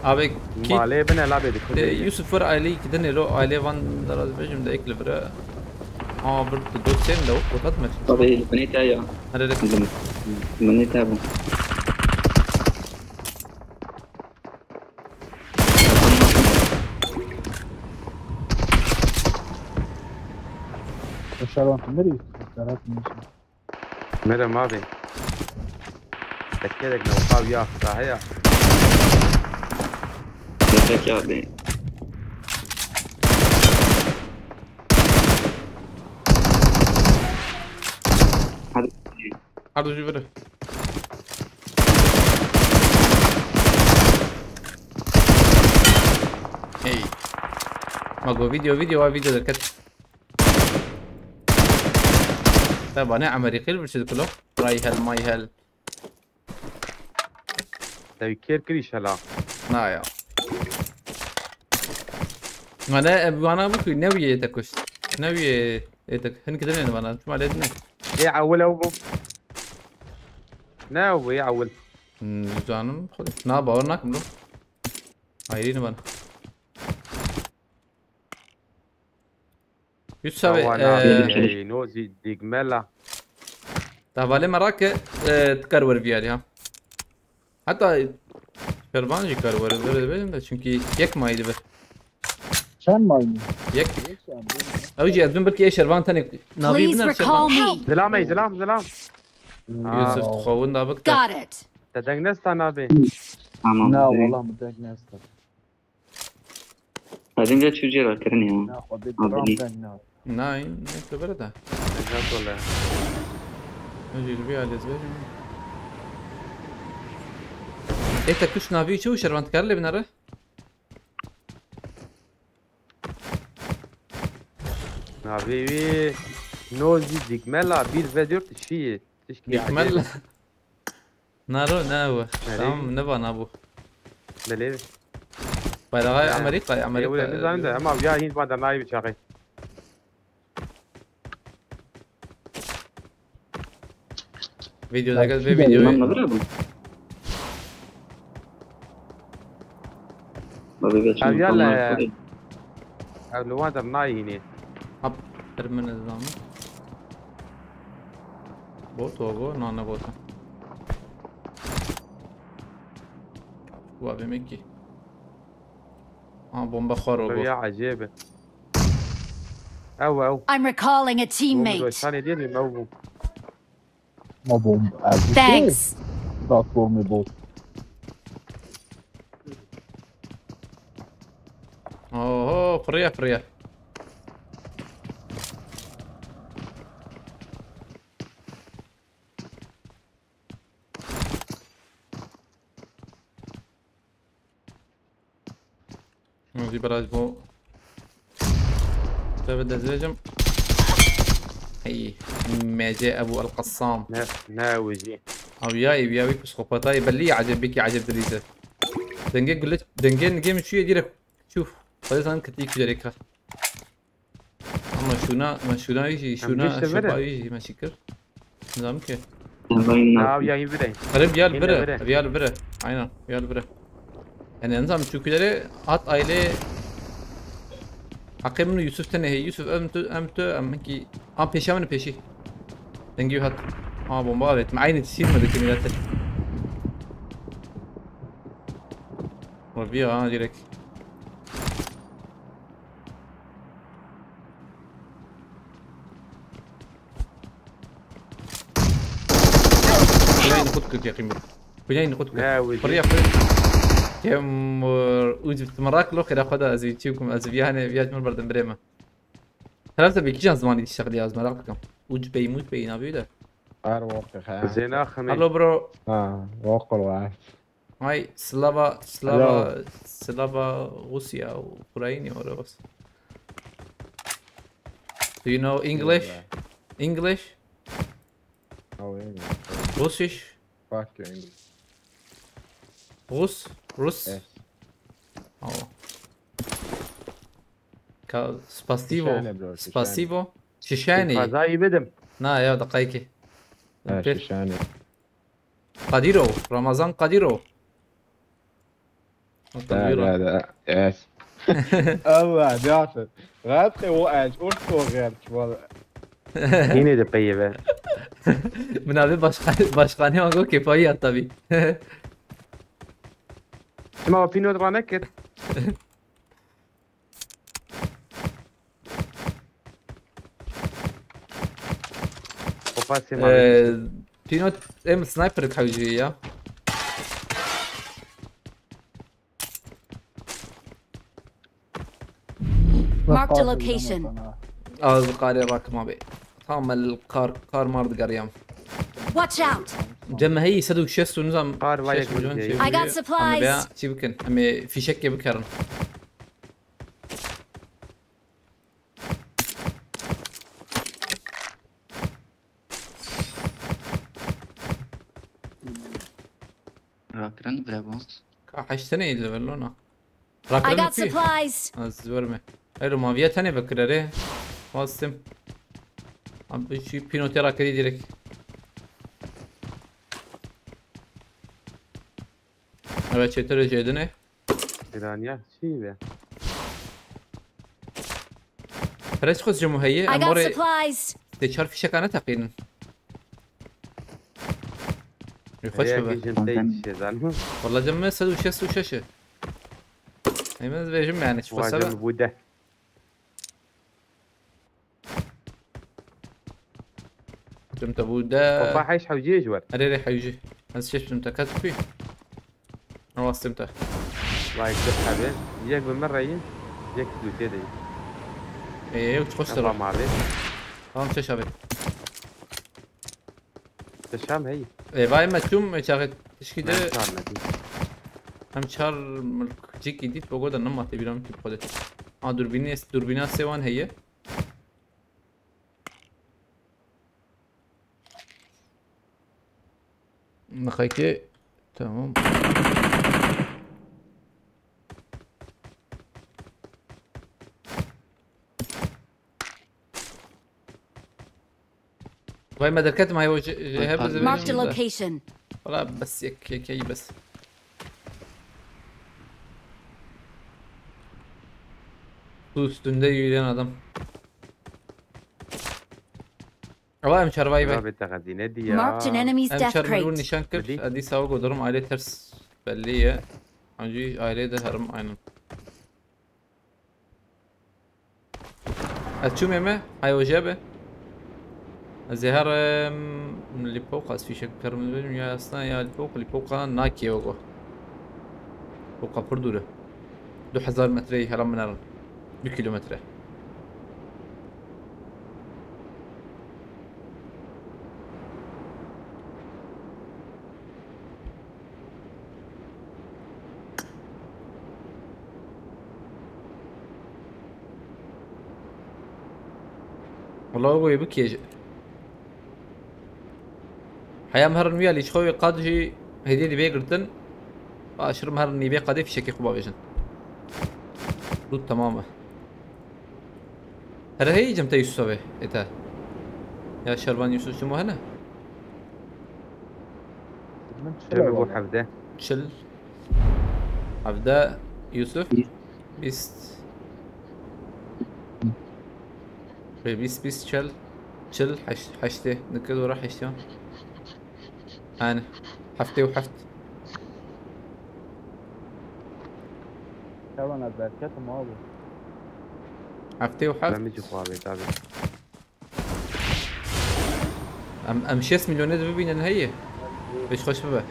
Abi kî Malê bine labê e, dikuje. Yusuf ver aile iki dene lo aile van da razı bejim de ekle bire. Aa bir dur sen de o kapat mı? Tabii, beni te ya. Hadi de. Beni te bu. Şer ban tu nerî? Serhat neyse. Mirim abi. Tekerek ne uqav ya saheya. Gerçek abi. Hadi. Hadi jübürü. Hey. Ma go video video wa video derket. Tabi ne Amerikalı bir şey kulo. Ray hel may hel. Te wî kêr kirî şela. Na ya. Ma ne e, bana bu ki ne wiye te kuşt. Ne wiye e te. Hin ki dene bana. Tuma ledine. Ê ewil ew bû. Ne ew bû ê ewil. Hmm, canım. Na bawer nakim lo. Ayrını bana. Yusuf abi, Awana e, ey no zî digmela. Tavalê me rake, e, tikar wer viyarî ha. Hatta Şervan jî kar wer wer bêjim de çünkü yek mayî dibe. Çend maymun? Yek. Beş ya, beş. Ew jî ez bin bilkî êşervan tenê navî Please biner recall şervan. me. Zilamey, zilam, zilam. Yusuf xwewin da bikte. Got it. Te deng nestan abi. Tamam. Na direkt. Valla, mi deng nestan. Hadi bir çocuğa bakırın ya. Na xwe bê Abi. Ram deng na. Nein, ne tu bere de. Deng nas wala. Ew jî li vî alê ez bêjim. Ê te kuş navî çi û şervan dikare lê binere? Navê wî Nozî Dîkmela bir ve dört şî. Tişkî Dîkmel. acayip. Naro ne ew. Nereye? Tamam, ne va nabû. Belê. Bayrağı Ha. Amerika, Ew Amerika. ne zanim de ama ya hîn bana nayê çaxê. Video da gel Bak, ve şu da videoyu. Tamam, ne bu? Baba geçen Abi, yalla tamam, ya. hadi. Ev li wan der nayînê. Hap, her min ez zanim. Bot o bu, no ne bot. Bu abi meki. Ha, bomba xwar o Ev bu. ya acayip. Ew ew. I'm recalling a Bomba teammate. şanê diye bir ew bu. Ma bomba. Thanks. Platformu bot. Oho, pırıya pırıya. Hadi biraz bu. Tabi dezecim. Hey, M C Ebu El Kassam. Ne ne wizî. Abi ya ev ya bir psikopatayı belli ya acayip bir ki acayip deliydi. Denge gülle, denge nige mi çüye direkt. Çuf. Hadi sen kıtı iki dereka. Ama şuna, ama şuna iyi, şuna, işte şuna böyle. iyi, ben şükür. Nizam ki. Tamam. Ya ya iyi bir. Riyal Yine bire, bire. Riyal bire. Aynen, Riyal bire. Yani nizam çünküleri at aile. Hakkı bunu Yusuf tene hey, Yusuf em tu, em tu, em ki. Am peşe mi peşi. Denge hat. Ha bomba evet. Aynı silmedi ki millete. Vur bir ha direkt. Kulay nixut kir yakın bir. Kulay nixut kir. Ne wizî. Pırıya pır. Kem uc merak lo xira xweda ez çi kum ez yani viyaj mur berdim bireme. Tarafta bir iki can zamanı işe yaz merak dikim. Uc bey muc bey ne yapıyor da. Her vakit ha. Zena xemê. Hello bro. Ha, vakit var. Hi, Slava, Slava, Slava Rusya, Ukrayna or what? Do you know English? English? Oh, English. Russisch? Fuck you, English. Rus? Rus? Yes. Oh. Ka spasibo. Şişhane, bro, şişhane. Spasibo. Şişhane. Fazayı bidim. Na ya, dakika iki. Ha, Pir- şişhane. Kadiro. Ramazan Kadiro. Da, da, da. Yes. Allah, ne yaptın? Rahat ki o el, orta o geldi valla. Yine de peyve. Min abi başkan, başkanı o kefayı yat tabi. Çima o pînot raneket? O pasê ma. Ee, Pino em sniper hewci ya. Marked a location. Az qare rakma be. Tam el kar, kar mar digariyam. Watch out! Cem hey sed û şêst û nizam. Kar vay Şêst milyon kırk şey yedi. I got bûye. supplies. Em be çi bikin? Em ê fîşekê bikerin. Rakirin vire bas. Ka heşt tane level ona. I Rakirin got ki. Supplies. Az verme. Ero maviye tane bekirere. Bastım. Abi şu pinote rakiri direkt. Evet, çetere jedine. Giraniya çi be? Pres xwest ji muheyye, I em got orê supplies. tê çar fîşekane teqînin. Ê xweş Eya bibe. ki jin tey şêzan. Walla cem me sed û şêst û şeş e. Ê, ez vêjim yani, çi Vay xwesa be. Cem bu de. Çim te bû de. Xwefa heş hewciyê ji wer. Erê rê hewcî. Ez şeş çim te. Kes pî. Ewa stim te. Vay, du hebe. Yek bi min re yî, yek dûtê de yî. Ê, ew çi xweş. Ewa te mavê. Tamam, çeş abi. Te şam hey. Ê, vay me çûm, ê, çaxê tişkî de. Ben çar nedî. Em çar milkcikî dît, bo goda nema tê bîra min tî xwe de. Ha, durbînê, durbîna sê wan heye. Nixekê, tamam. Vay me derketim, hay o je-, je-, hep Marked a location. Valla bes yek, yek, yek bes. Su üstünde yürüyen adam. Ama em çarvayî be. Abi te xezîne diya. Marked an enemy's death crate. Em çar merû nîşan kir. Hadi. Edi sawa godarim aile ters belli ye. Ancî aile de herim aynen. Ez çûm ême, hay oje be. Ez ê herim li poqa, ez fîşek karim bêjim ya aslan ya li poqa, li poqa nakê wego. Poqa pir dûr e. Du hezar metreyê heram min herin. Du kilometre. Wala wê bikêje. Heya em herin wîya lîçxewê qad jî hêdî dî bê girtin. Aşirim herin nîvê qadê fîşekê xwe bavêjin. Loot temam e. Here heyî cem te Yusufê ête. Ya Şervan Yusuf çimo hene? Min çil Cem bu hevde. Çil. Hevde Yusuf. Bîst. Ve bîst, bîst, çil. Çil, heşt, heştê. Dike dora heştê. Yani, heftê û heft. Hevan ez derketim abi. Heftê û heft. Ben bir cik abi tabii. Em, em şêst milyonê dibibînin heye. Pêş xweş bibe.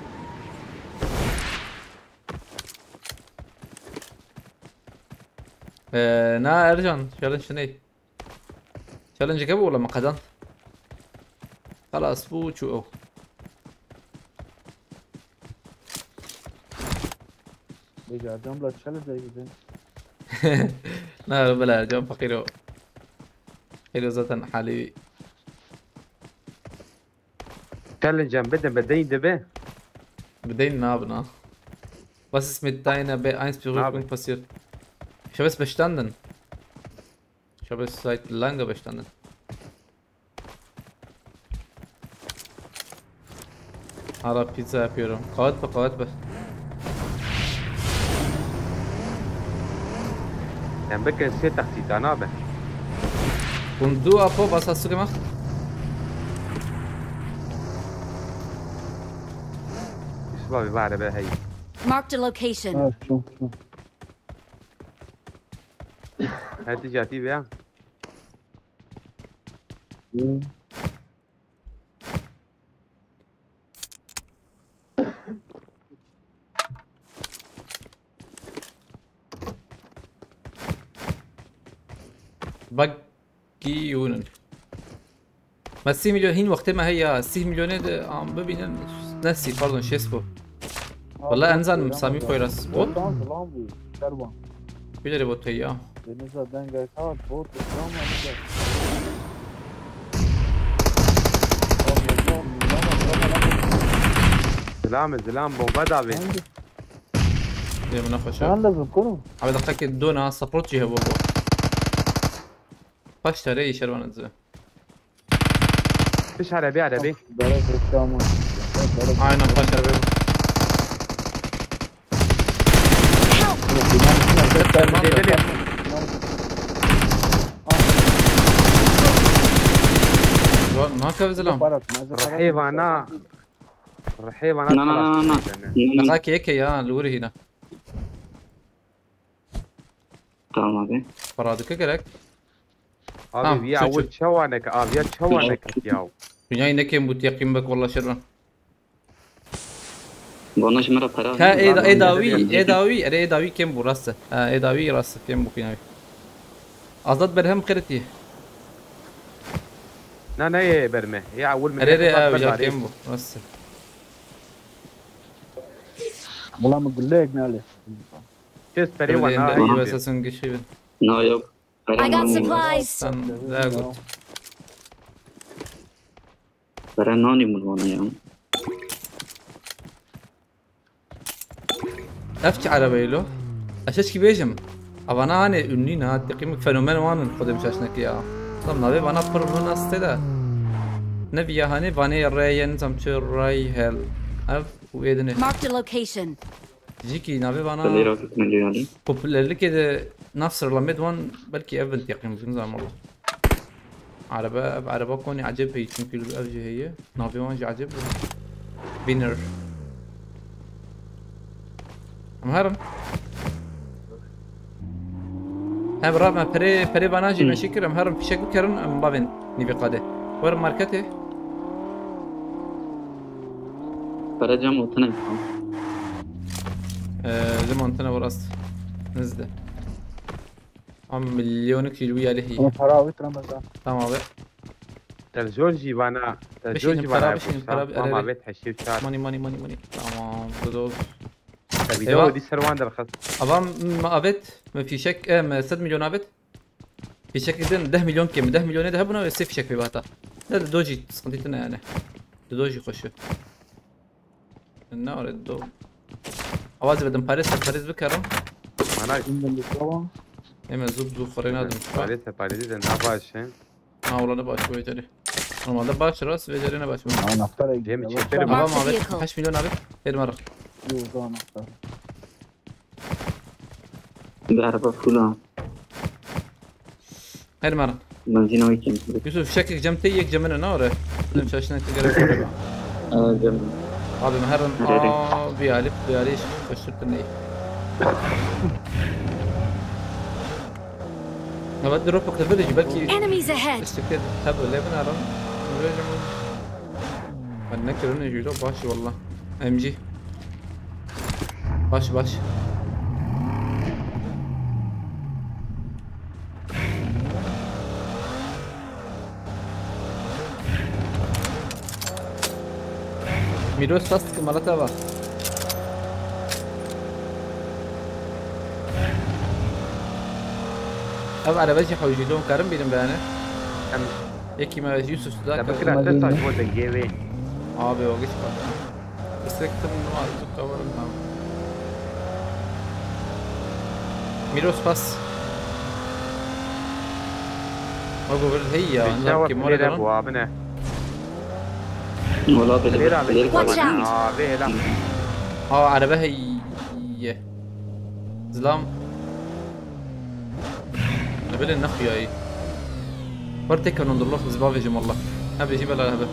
Ee, na Ercan, challenge ney? Challenge ke bu ola me qedan. Xelas bû çû ew. Bêje Ercan bila challenge gidin. Na, bila Ercan feqîr o. Feqîr o zaten halî. Challenge em bidin, bi deyn dibe. Bi deyn nabin ha. Was ist mit deiner B eins Berührung passiert? Ich habe es bestanden. Ich habe es seit langem bestanden. Ara pizza yapıyorum. Kağıt be, kağıt be. Em bikin sê textîta nabe. Hûn du apo basa su gemacht? Yusuf abi, vare be hey. Marked a location. Ha, çok, çok. Hadi cati be ya. Hı. Bak, Giyûnin. Me sî milyon hîn wextê me heye ya. Sî milyonê de am bibînin. Ne sî, pardon, şêst bû. Wala em zanim Samî Poyraz. Bot? Botan zilam bû. Şervan. Bilerê bot heye ya. Deniza dengek hat, bot, zilam, deniza. Zilam, zilam, bomba da bin. Hangi? Lê min nexweşe. Sen lazım, kuru. Abi, deqekê dona support jî hebû bo. Paş tare îşer bana dize. Piş erebê, erebê. Dara zıkkı ama. Aynen, paş tare. Help! Deli. Lan, ne kadar güzel lan. Para, malzeme para. Rehê vana. Rehê vana. Na, na, na, na, na. Deqekê yekê ya, li wir hîna. Tamam abi. Para dike gerek. Abi, ha, ya çu, çu. Çawanek, abi, ya çawanek ya. Kunyayî ne kêm bû, teqîm bek, walla şervan. Vana ji min re pera Ha, heye, ê da- vana ê dawî, min re ê dawî, erê ê dawî kêm bû, rast e. Ha, ê dawî rast e, kêm bû kunyayî. Azad Berhem qiritiye. Na ne ye ber me. Ya ewil min Erê rê hesap ew ber ya darê. Kêm bû, rast e. Wala min guleyek nalê. Kes perê wa na. Erê ê sesên gişî bin. Na yok. I got supplies. Sen ne got? Pere nanî min vana ya. Ev çi erebeyê lo? Ez çi bêjim? Evana hanê ünlü ne, teqîmik fenomen wan in, xwedê min şaş neke ya. Tam navê vana pir min astê de. Ne viya hanê vanê rê ye, nizam çi rey hel. Ev û ê dinê. Marked a location. Jikî navê vana Lê raketine ceyalî. popülerlikê de nav sıralamayê de wan belkî ev bin teqîmik, nizam wala. Araba, ev araba konî ecêb heyî, çünkü ev jî heye. Navê wan jî ecêb e. Winner. Em herin. He bira, me perê, perê vana jî me şikir, em herin fişek bikerin, em bavên nîvê qadê. Werin marketê. Pere cem otine. Ee, Limon tine bu rast. Nizde. Am milyonik jî wî alihî. Ama para avit Ramazan. Tamam abi. Te zor jî vana. Te zor Bişînin, jî para vana. bişînin, Kuşa. para bi- Mama erê. vet heşîv çar. Money, money, money, money. Tamam, bu da olur. Te Eyvah. video di ser wan derxist. Avam m- avet, me fişek, e, me sed milyon avet. Fişek din deh milyon kemi, deh milyonê de hebûna, sê fişek pê bata. Ne de dojî, sıkıntı tine yani. De dojî xoşu. Ne öyle do. Avaz verdim, parêz, parêz bikerim. Mana Şimdi bir zaman. Hemen zub zub xorê nadim. Parêz te parêzî de na baş e. Ha, olanı baş bu beceri. Normalde baş rast, beceri ne baş bu. Anahtar Cem ekliyor. çeperim. Mark Avam the abi, vehicle. kaç milyon abi? Verim ara. Yok, o anahtar. Bir araba full ha. Verim ara. Benzin o için. Yusuf, şekil cem te yek cemine ne ore? Dedim şaşına ki gerek yok. Ee, cem. Abi, me herin Nerede? a vî alî, vî alî xweştir tu neyî. Evet, drop bakabilir belki Enemies ahead! istikte tabi levin aram. Ben ne kirine jülo baş valla. M G. Baş baş. Mîros spas dikim, mala te va. Ev erebe jî hewjî don karim bîrim be yani. Em Yekî me Yusuf suda te karim. bikira te saç bo dengê wê. Abi o geç bak. Istek tırnı var, zıkkı var mı? Miro spas. Bak o bir hey ya, Pêşiya zam we ki pilê mora re dalan. Buwa bine. Wala bile Pilê ra bile bê Watch out! Aa vê hela. Aa, araba hey. Zilam. Ebele nexuyayî. Wer têkenin, dur laf, ez bavêjim wallah. Hebe jî bela hebe.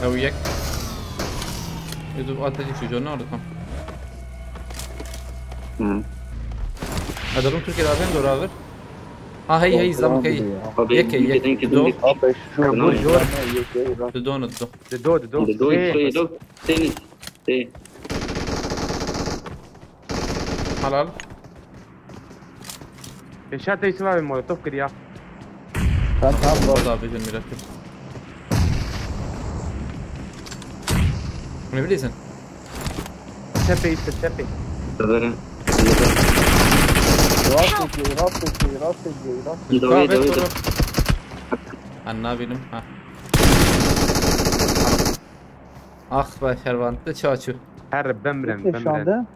Ew yek. Yusuf, a te jî çocuğu ne oldu tam? Hı. Ederim Türkiye'de abi, dur abi. Ha, hey hey, zam hey. Abi, Yek, bir yek, denki do. dönük. Abi şu Tamam. bu zor ne yek yek rak. Du don du. Di do di do. Di do Ê, di do. Seni. Seni. Halal. Pêşiya te Yusuf abi molotof kiriya. Sen tam bu. Orada abi, ben biraz. Ne bilirsin? Çepê Yusuf çepê. Severim. Rast çekiyor, rast çekiyor, rast çekiyor, rast çekiyor. Dawê Kahve dawê. soru. Anna benim ha. Ah be Şervan, te çaçu. Her bimrin Peki şu bimrin. Anda?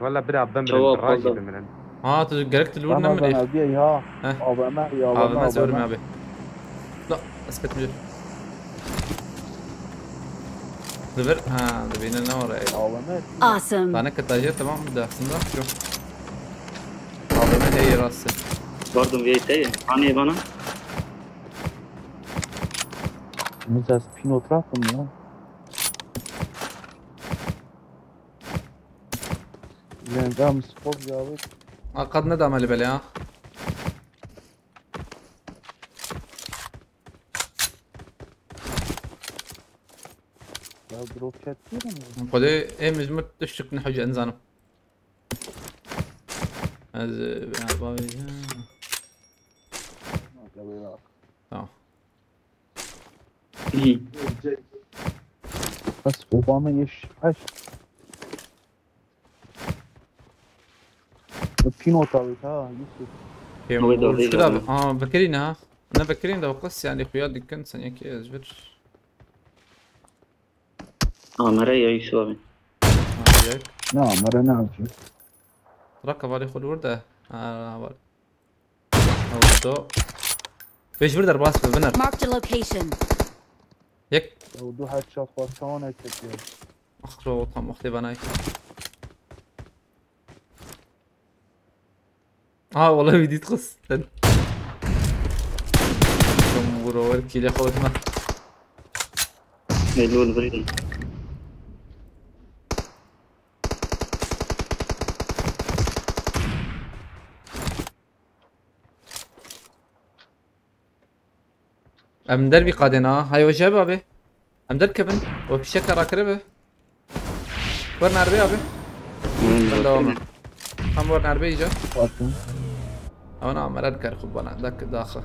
Valla bira bimrin. Çawa Rajî fazla. Bimrin. Ha, tu gerek tu lur Ramazan nemre. abi ya. Heh. Abi Ömer ya. Abi ben severim abi. La, esket müdür. Dur, ha, dur, beyne ne var ya? Abi Ömer. Awesome! Tane kıtajı tamam mı da aslında? Şu. Abi ben de yarası. Pardon, V T. Hani bana? Mesela spin oturakım ya. Lengam spor ya abi. Akad ne damali bele ha? Drop çektiyorum. Xwedê ê min ji min tiştik nehewce nizanim. Ez, e, bavê, ha. Tamam. Bas, Obama yeş. Aç. Pînota wê ha, Yusuf. Ew ê dawî Şurada, zaten. Aa, bekirî ne ha? Ne bekirî de qis yani xuya dikin sen yekî ez bir. Amere ya Yusuf abi. Ha, yek. Ne amere ne avcı? Raka vali xul vur de. Ha, var. Ew do. Pêş vir derbas bi, biner. Marked a location. Yek. Ew du headshot xwe çawan çekiyor. Axro tam wextê banay. Ha, wala wî dît xist. Sen. Tam vura wer kîle xwe dima. Helal bre. Em der vî qadên a. Hay weje be abi. Em derkevin. O fişeka rakiribe. Wer nerbe abi. Hmm, ben devam. Tam wer nerbe iyice. Bakın. Ama na meren kar xwe bana. Dak daxı.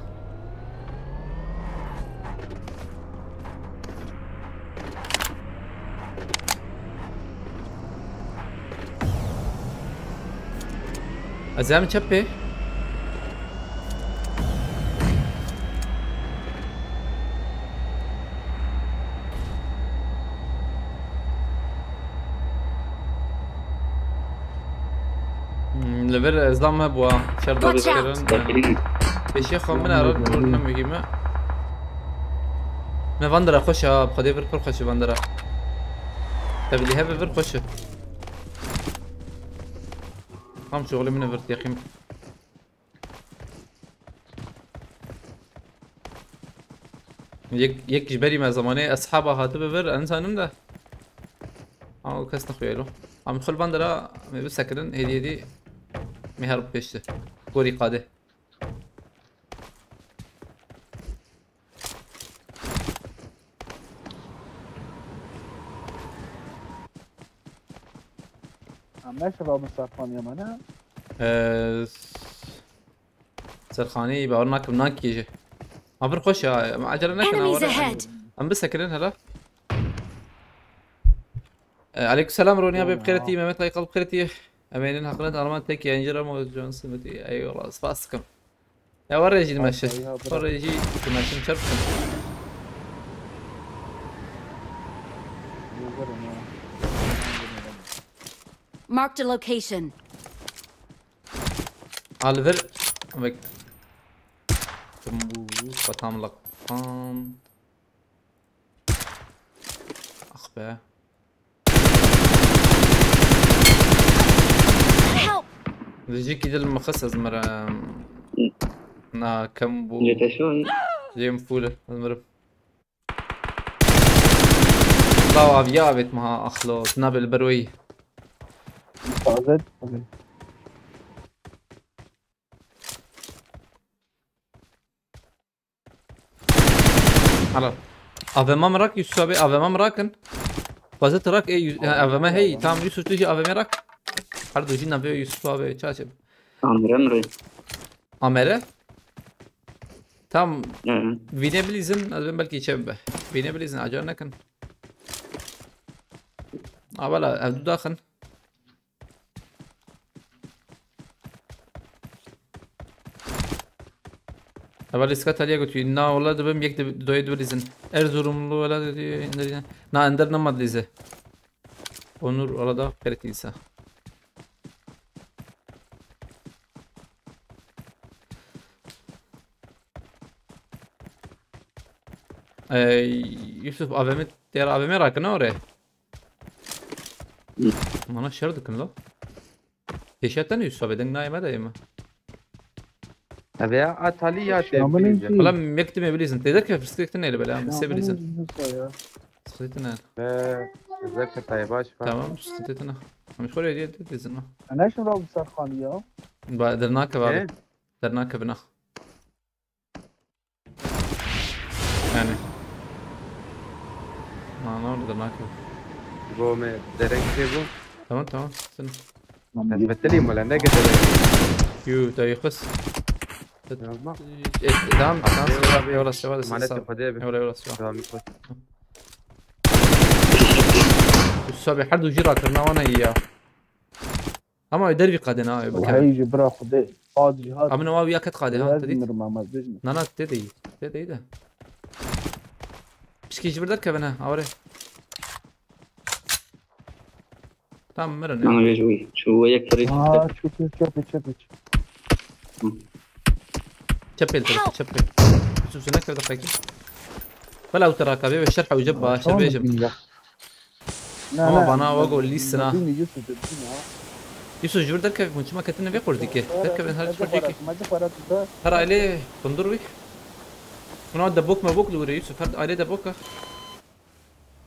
Ez em çepê. Hmm, li vir ezlam me bûa. Şer Watch out! Pêşiya xwe min erin, ne muhîm e. Me van dira xweş e, bi Xwedê vir pir xweş e van dira. Tevlî hebe vir xweş e. Tam şoxlê min e vir teqîm. Yek, yek ji berî me zamanê eshaba hatibe vir, ez nizanim de. Ama kes nexuya lo. Em xwe li van dira me bisekirin, hêdî hêdî me her pêşti. Gorî qadê. Em neşeva min serxaniya me ne? Ee, serxanî bawer nakim, nakî jî. Ma vir xweş ya, em acele nekin, Enemies aware. Ahead! Em bisekirin hele. Ee, aleyküm selam Roniya, bê bi xêretî, Mehmet Aykal bi xêretî. Em ênin heqlet arman tek yayıncı Ramo Johnson. Eyvallah, spas dikim. Ya, were jî dimeşin. Ay, ay, ya, bırak. Were jî dimeşin, çer bikin. Yıldırım ya. Marked a location. Al ver. Bak. Kim bu? Patam lakam. Ah be. Help! Dijî kî dil min xist ez mirim. Na, kem bû. Lê te şo. Lê min fûl e, ez mirim. Law aviya avêt miha axlo, tu nabe li ber weyî. Taze. Hala. A V M mi rak Yusuf abi, A V M mi rakin. Xwezit rak, e, Yus-, ha, A V M hey, tamam Yusuf, tu jî A V M rak. Her du jî navê Yusuf abi, çaçe. Amre mi rê? Amere? Tam Hı hı. Vînê bilîzin, ez ben belkî çe bibe. Vînê bilîzin, acar nekin. Abala, ev du daxin. Eva Liska Talya götü. Na ola dibim yek de doyê dibirîzin. Erzurumlu ola dedi. Na ender nama dilize. Onur ola da peretîsa. Ey, Yusuf A V M, diğer A V M rakın oraya. Hı. Bana şer dikin lo. Pêşiya te ne Yusuf abi, deng nayê me de yê me. Eve ya, a talî ya Şamilin tevkî. Jî. Wala mektimê bilîzin. Têde ke pirsgirêk tine li bela, em sê bilîzin. Şamilin jî Yusuf ya. Sıkıntı ne? Ve zek taybâ şifa. Tamam, sıkıntı ne? Em xwe rê diye dizin. Eneşin rav serxan ya. Ba, dernake abi. He? Dernake bina. Yani. Na, ne oldu da nakıl? Bo me dereng tê bo. Tamam, tamam. Sen Betelî mala ne gederek. Yu, dayı kız. Tamam. E, tamam, tamam. Eyvallah abi. Eyvallah, eyvallah. Emanet Xwedê be. Eyvallah, eyvallah. Tamam. Sabi her du jî rakirina wana iyi ya. Ama ew dervî qadin ha, ew bikevin. Hey ji bira Xwedê. Qad jihad. Ama ne wa ya ket qadin ha, Ez te dît? Mirim ama ez bijim. Na na, te de iyi. Te de iyi de. Pişkî ji vir derkevin ha, awre. Tamam, mirin ya. Ana vêj wî. Şu we yek firî. Aa, çöpü, çöpü, çöpü. Çepel tarafı, çepel. Yusuf, ne kadar peki? Bela uteraka be ve şerh ucub ba, şer bejim. Ne, Ama ne, bana ne, o gol listine. Ne, ne, Yusuf, Yusuf, ha. Yusuf, ji vir derkevin, çima ketine vê qurdî ke. Derkevin her çi qurdî ke. Macı para tuta. Her aile kundur wî. Buna de bok me bok lure Yusuf, her aile de boka.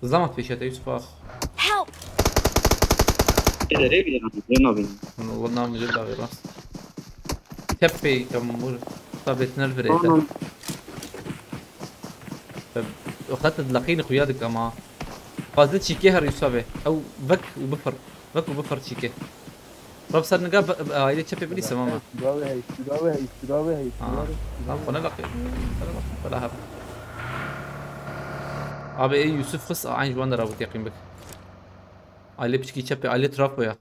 Zamat pêşete Yusuf ax. Help! Derê bir yana. Yana bin. Bunu Allah namı cil davi rast. Tepe kamur. Tabet nervire. Tamam. O xet dilaqîn xuya dik ama. Fazla çîkê her Yusuf abi. Ew vek û bifir. Vek û bifir çîkê. Rab ser niga, aile çepê bilî semama. Durawe hey, durawe hey, durawe hey, Ha. durawe. Lan xwe nelaqî. Bela her. Abi ey Yusuf xis, aynı ji wan de rabû teqîn bik. Aile piçkî çepê, aile trafo ya.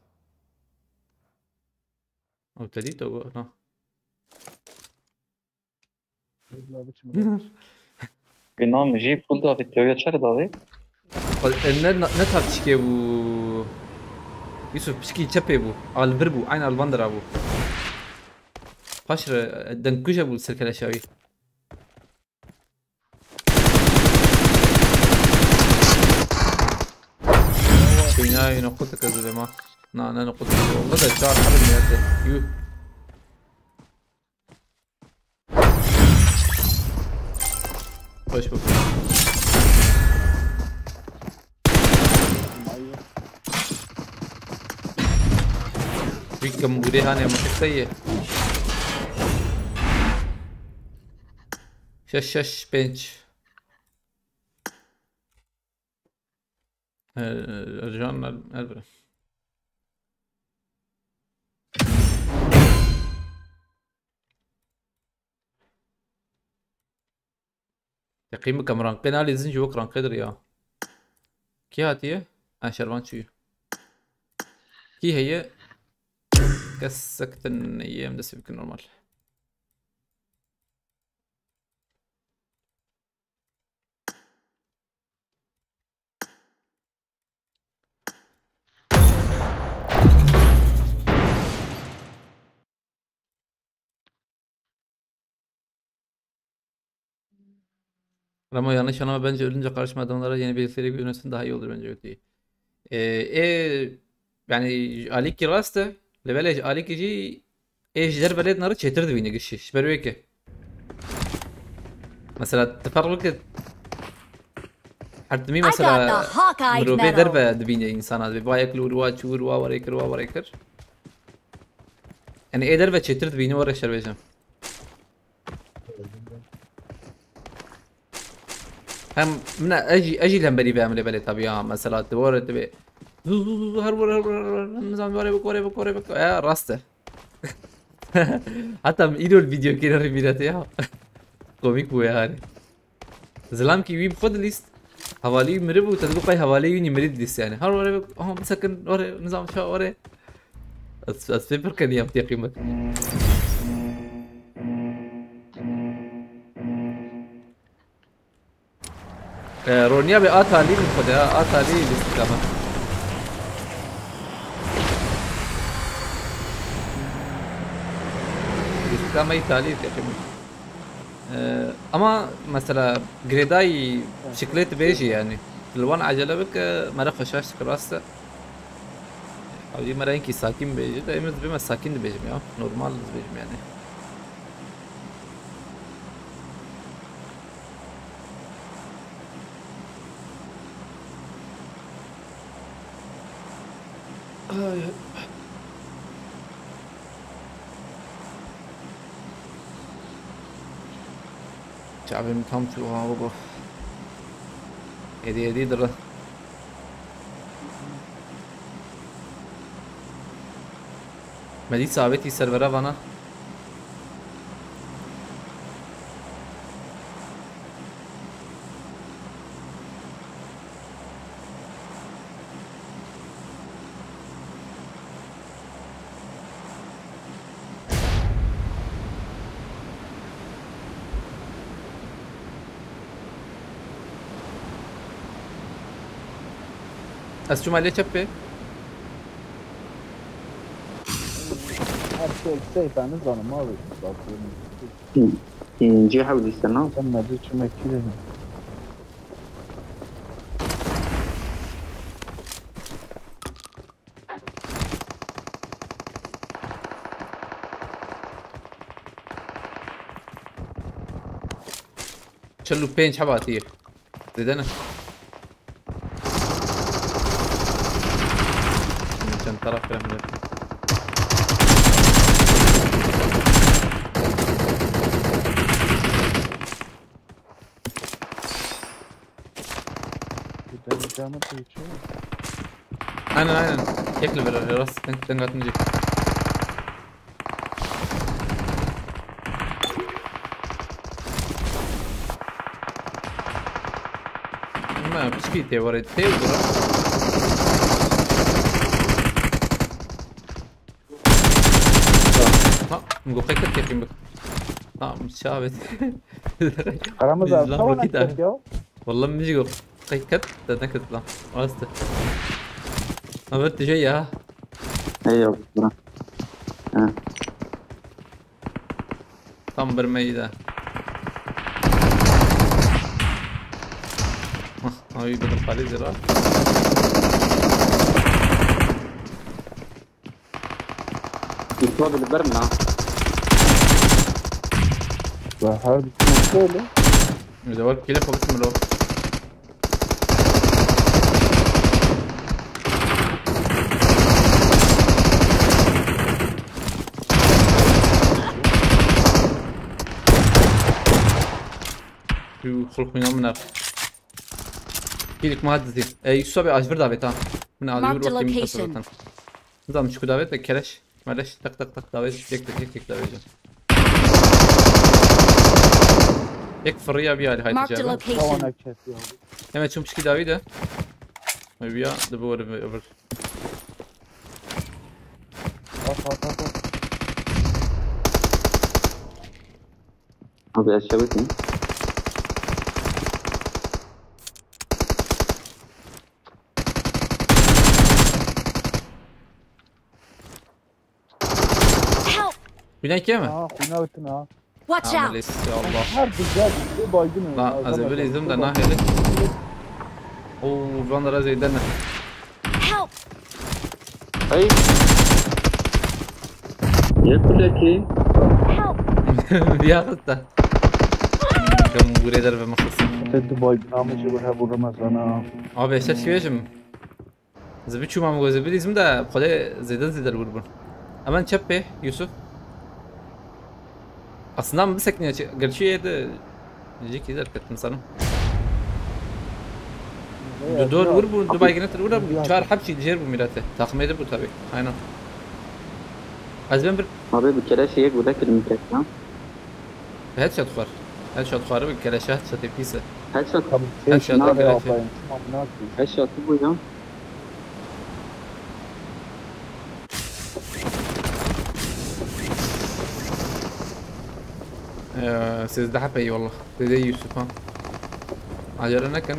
Ew te dît, ew, na. Bi nam jî pul davê, tewiya çer davê? Xwe, e, ne, ne tar çikê bû. Yusuf piçkî çepê bû. Al vir bû. Aynı alvan dira bû. Paş re, e, dengkuje bû serkeleşa wî. Wîna, wîna, qutik ez dibê ma. Na, ne, ne, qutik. Walla de çar herin ya te. Yuh. Xweş bû. Wî kim gurê hanê min kifte ye. Şeş, şeş, pênc. Ercan, Erbil. Teqîm bikim, ranqê nalîzin ji wek ranqê dir ya. Kî hatiye? Ha, Şervan çûye. Kî heye? Kesek din neyê, em dest pê bikin normal. Ama yanlış anlama, bence ölünce karışma adamlara yeni bildikleri gibi öğrensin daha iyi olur bence, öyle değil. Ee, e, yani alîkî rast e, lê belê alîkî jî ê ji derve lê dinare çêtir dibîne gişî. Ji ber wê ke. Mesela, tu ferq bike. Her timî I got the mesela Hawkeye mirovê medal. Derve dibîne insana. Dibê vayek li wir wa çû, wir wa werê kir, wa werê kir. Yani ê derve çêtir dibîne, were şer bêjim. Hem min e, ez jî, ez jî lemberî ve em lê belê tabii ya. Mesela tu were dibê. Zu, zu, zu, zu, her were, her were, her were. Nizam were bik, were bik, were bik. Ya, rast e. Hatta îro li video kêre rê mîrete ya. Komîk bû ya hani. Zilam ki wî bi xwe dilîst. Hevalî wî miribû, te dibû qey hevalê wî nî mirî dilîst yani. Her were bik, aha bisekin, were, nizam ça, were. Ez, ez pê pir keniyam têqî min. E, Ronya be a talî min xwe de, a talî lîstika me. Lîstika me yî talî teqî min. E, ama mesela girêdayî şiklê tu bêjî yani. Li wan ecele bike, mere xweşaş dike rast e. Ew jî me re hinkî sakîn bêje, de em ez dibê me sakîn dibêjim ya. Normal dibêjim yani. Ay. Çavê min tam çû ha, bigo. Êdî, êdî dire. Me dîsa avêtî ser vera vana. Ez çûma lê çepê. Her şey, şey, ben nizanim abi. Bakıyorum. Hı. Hı, cihaz işte, ne? Sen ne diyorsun, çumek kirelim. Çil û pênc heb hatiye. Zêde ne? Çend taraf kirin bile. Bir tane canı pêçe. Aynen, aynen. Yek li vir rast, denk, denk atınca. Ama piçkî tê warê tê û bura. Ha, min got qey kir kefî min. Tamam, çavet. Aramız Biz abi, lan tamam, vakit abi. Ya. Vallahi min jî got qey ket, te nekit lan. Rast e. Haber tije ya. Ey yok, bura. Ha. Tam bir meyde. Ah, ay, bir de pali zira. Yusuf abi, li ber min ha. Ya her bir şey öyle. Bize bak, kile kapatın lo. Şu xulqmîna min er. Kîlik ma dizî. E, Yusuf abi, ez vir davêt ha. Min alî Marked a vur, bakayım, location. Zaten. Nizam çiku davêt de keleş. Meleş tak tak tak davêt. Yek tek yek tek davêt. Yek fırıya bir hali Marked haydi a cevap. Location. Tamam, kes ya. Hemen çum çiki davî de. Maybe ya, de bu arada öbür. At, at, at, at. Abi, aşağı bakayım. Help! Güney kê mi? Aa, xwîna witine ha. Watch out! Amelês, ya Allah. Her bir yer bir baygın. La, ez ê bilîzim de nahêle. Oo, van da zêde ne. Help! Hey. Yek kulekî. Help! Bir yakıt da. Kam buraya der ve makasın. Te du baygın amı jî were bu Ramazana. Abi, eşe şiveşim. Zibi çûma min got, zibi dîsim de xwedê zêde zêde li wir bûn. Hemen çep pê, Yusuf. Aslında min bisekiniye çi-, gerçi yê de jî kî derketin sanım. Du dor wir bûn, du baygine tir wir bûn, çar heb jî li jêr bû mîrete. Taxmê de bû tabi. Aynen. Ez ben bir Abi, bir kere şeye göre kilim tek lan. Headshot xwar. Headshot xwar bi keleşe headshotê pîs e. Headshot. Headshot, headshot, headshot. Headshot bu ya. Ee, sêzdeh pey wallah. Dede Yusuf ha. Acele nekin.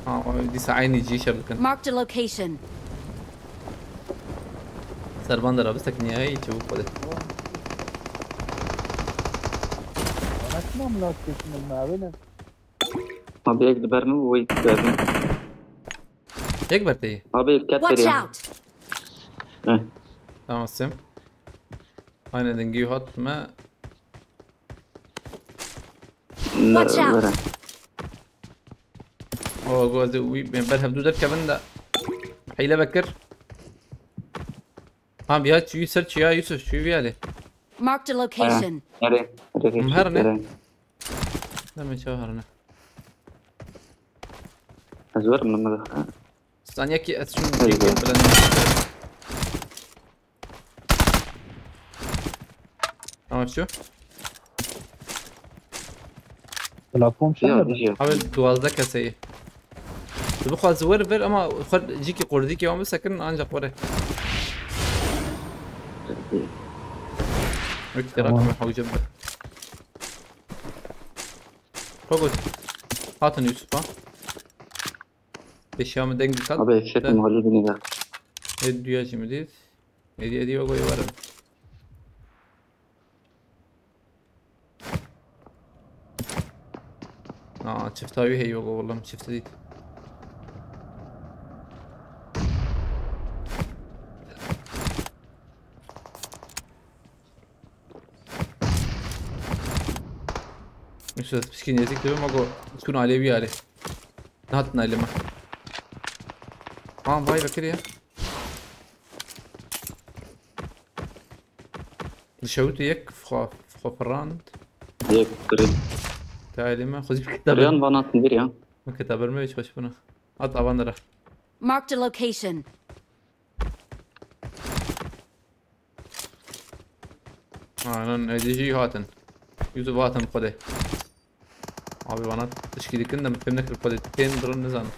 Ha, o dîsa aynı cî şer dikin. Marked a location. Serban de rabistek nihayî çabuk xwedê. Anlatma mı lazım şimdi abi ne? Abi, yek diber mi? Bu yek diber mi? Yek berteyî. Abi, ket Watch out! Heh. Tamam, sim. Aynen, dengî hat me. Watch out! Nere? O, gozê wî, ben ber hevdû derkevin de. Heyle vekir. Ha, biya çûyî ser çiya Yusuf, çûyî viyalê. Marked a location. Nere? Nere? Him her ne? Nere? Deme çawa her ne? Ez werim, min. Saniye ki ez şunu Nere? Çekeyim, bilen. Tamam şu. Platform Ya sen bir şey. Abi duwazdeh keseyî. Tu bixwazî wer vir ama xwe cîkî qurdîkê wan bisekirin ancak were. Wek Tamam. terakım hewce bi. Kogut. Hatin Yusuf ha. Beşiya min deng dikat. Abi eşek mahalli bini de. Ê duya jî min dît. Êdî êdî wego yê werin. Aa, çifta wî heye wego, wela min çifte dît. Yusuf, pişkî nêzîk dibe, me got, çûn alê wî alê. Nehatin alê me. Ha, vay vekirî ya. Dişewitî yek xwe, xwe firand. Yek kırın. Te alê me, xwe zî Kırıyan kitabir. bana atın bir ya. Min kitabir me hiç xweş bûna. At avan dira. Marked a location. Ha, nan êdî jî hatin. Yusuf hatin xwedê. Abi bana tişkî dikin de min fêm nekir xwedê tên birin nizanim.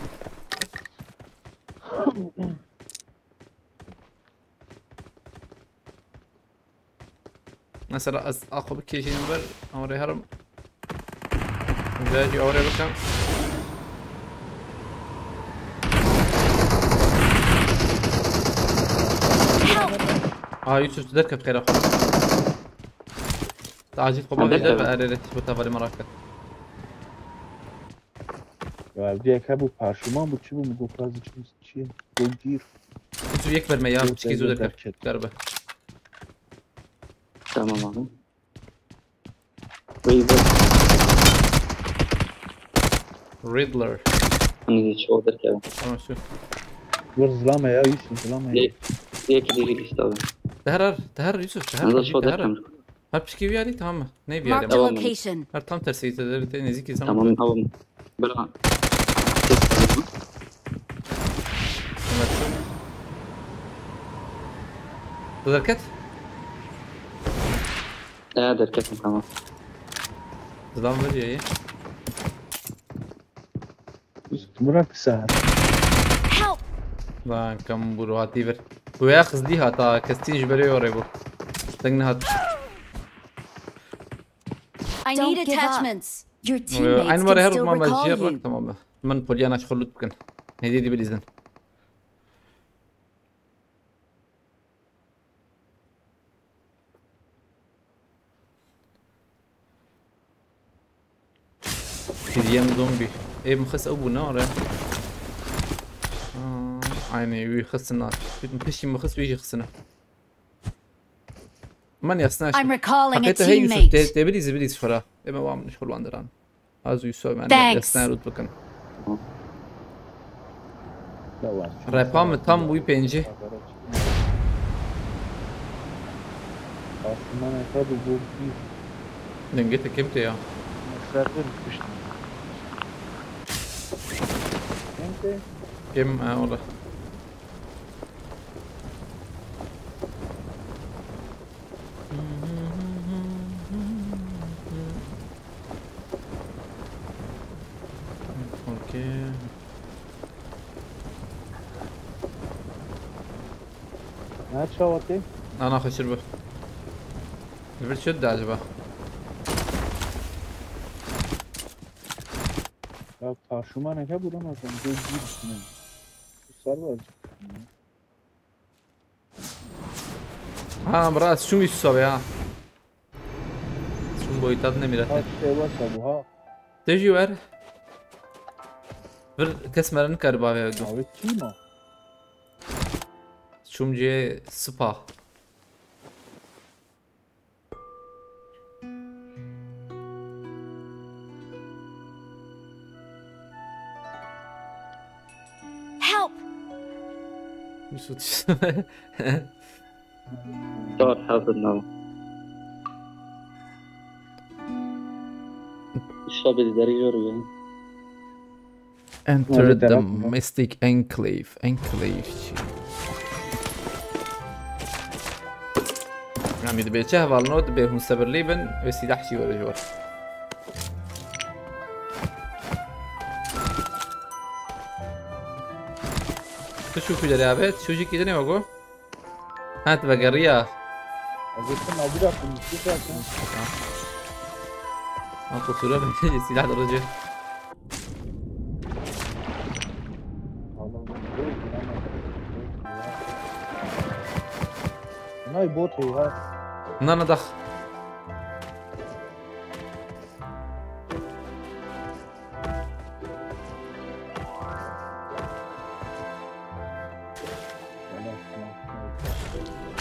Mesela ez axwe bikêşînim ber, awrê herim. Vê jî awrê bikim. Help! Aa, Yusuf, tu derket xêra xwe. Tacîl xwe Ben bavê derbe derkevim. erê rê, bu tavalê merak et. Ya bir yek bu parşuman bu çi bu mu gopaz için çi? Gogir. Yusuf, yek verme ya, Yok, piçkî zû ben derket. derket. Derbe. Tamam abi. Ve bu Riddler. hani hiç o derken. Tamam şu. Vur zlama ya Yusuf zlama ya. Diye ki deli işte abi. Teher, teher Yusuf, teher. Nasıl Hacı, o teher. derken. Her piçkî wî alî tamam mı? Ne bir Marked alî? a Tamam. location. Her tam tersi, te, te, te, nêzîkî zaman. Tamam tamam. Bırak. Ömer şu. Bu derket. Ee derken tamam. Zılan veriyor iyi. Bırak sen. Help! Lan kam bu ruhatî ver. Bu ya xizlî hata, kestî ji berê orê bu. Deng nehat. I need attachments. Your Aynı var her mama jê rak tamam mı? Min poliyana ji xwe lut bikin. Hêdî dî bilîzin. P D M zombi. Ê min xist ew bû ne are. Aa, aynı wî xistin na. Piştî min xist wî jî xistine. Man yasna. I'm recalling a Heqê te hey Yusuf, teammate. Te, te bilîzî bilîzî xora. Ê me wan ji xwe wan diran. Az Yusuf, yani, Thanks. Yasna rut bikin. Ne var? Repa mi tam bûyî pêncî. Aslında ne kadar bu bir Dengê te kêm tê ya. mesele kuştu. Hem de Kêm, ha, ola. Okey. ne çavatı? Ana xweşir bi. Li vir çi dide acaba? Ya parşumaneke bulamazsam. Gel gir içine. Bu sarı var. Ha, bira, ez çûm Yusuf abi ya. Çûm boyî tat nemîre. Ha şey varsa bu ha. Te jî wer. Bir kes mere nikare bavê ew. Abi kim o? Çûm cê spa. Help! Yusuf. Start hazır now. Şabi de derî jor ya. Enter Abi, the taraf mı? Mystic Enclave. Enclave. Em ê dibê çi hevalino, dibê hûn sebirlî bin, wê sîlah jî were ji we. Tu çû ku derê abi? Çû jî kî dinê wego? Ha, tu vegeriya. Ez ê tim, ez bira tim, tu bira tim. Ha. Ha, kusura bende, sîlah derece. Nay bot heye ha. Na, na, dax.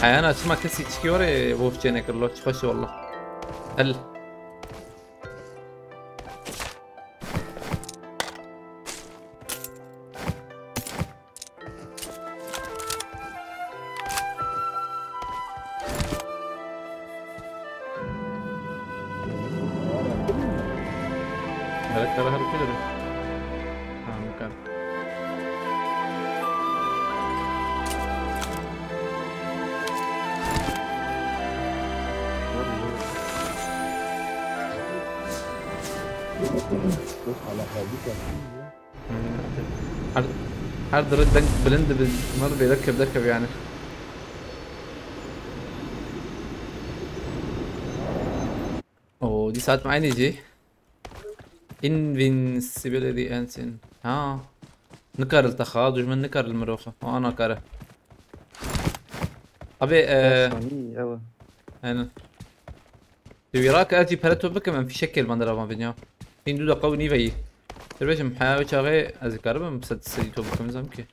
Ayağına açma, kes içki var ya, bu çene kırlo, çıkış valla. El. Melek kara her kere. Ha, mükemmel. Her, her dere deng bilind bi, mar bê derkev derkev yani. Oo, dî saet me aynî jî. Invincibility engine. Ha. Nikar li te xa, dujmin nikar li mirov xa. O ana kare. Abi, e, Sanî, ew. Aynen. Tu wî rake ez jî pere to bikim, em fîşekê li van dera van venya. Hîn du deqa û nîve yî. Tu bêjim, he, ew çaxê ez ê karibim sed sedî to bikim, zem ki.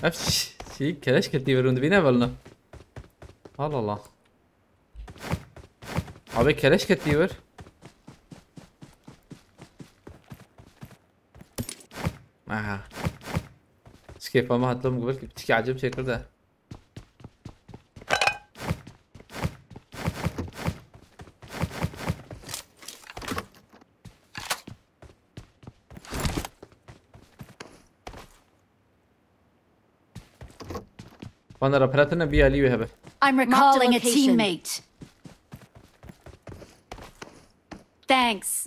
Ev ş-, şey, keleş ketî ver hûn dibîne velna. Allah Allah. Abi keleş ketî ver. Aha. Şikê fama hatlım gubel ki çiki acım çekir de. Bana raperatına bir alî hebe. I'm recalling a teammate. Thanks.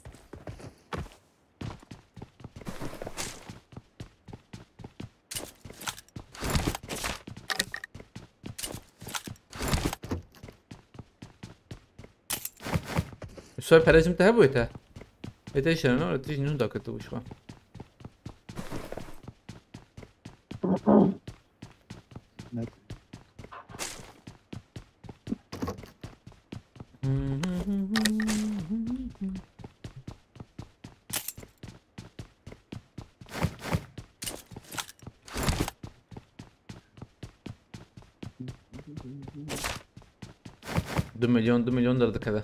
Soy perejim te hebû te. Ete şereno, ete jî nû dakete wişwa. Du milyon, du milyon derdikeve.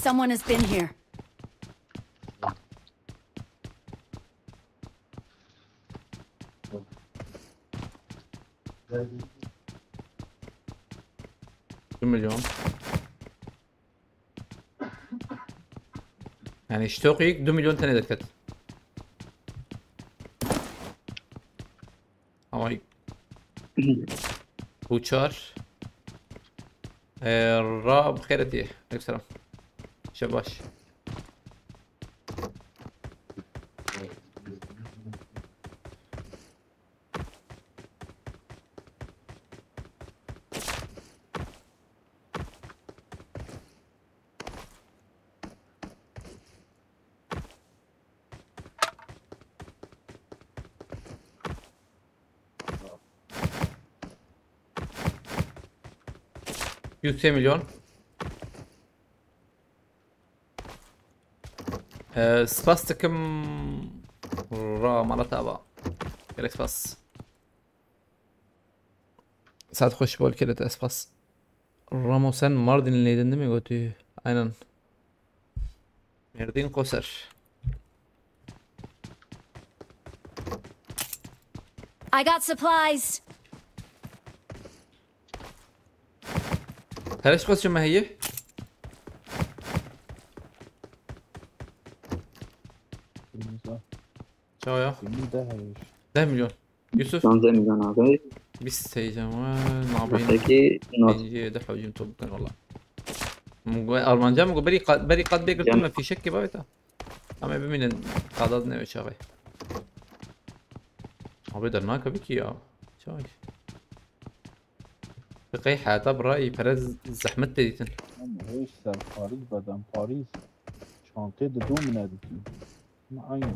Someone has been here. Du milyon. Yani stoqî du milyon tenê derket. Ama uçar. Ee, ra bi xêr etî. Aleyküm selam. Şebaş. Yüz milyon. Ee, spas dikim. Ra mala te ava. Gelek spas. Saet xweş bol kere te spas. Ramo, sen Mardinliydin değil mi, gotî? Aynen. Merdin Koser. I got supplies. Her iş basıyor mu heye? Çawa ya? Deh milyon. Yusuf. Şanzeh milyon abi. Bîst heyecan var. Nabîn. Peki, not. Pêncî de hewcîm top bikin valla. Min got, Almanca min got, berî qat, berî qat bê girtin me fîşek ki bavê te. Ama bimînin, qada ne çaxê. Abi dernakevî ki ya. Çawa iş? Bi qey heta birayî pere z-, zehmet tê dîtin. Ama hêj ser Parîs bedem Parîs. Çantê dido min e dikî. Ma aynı.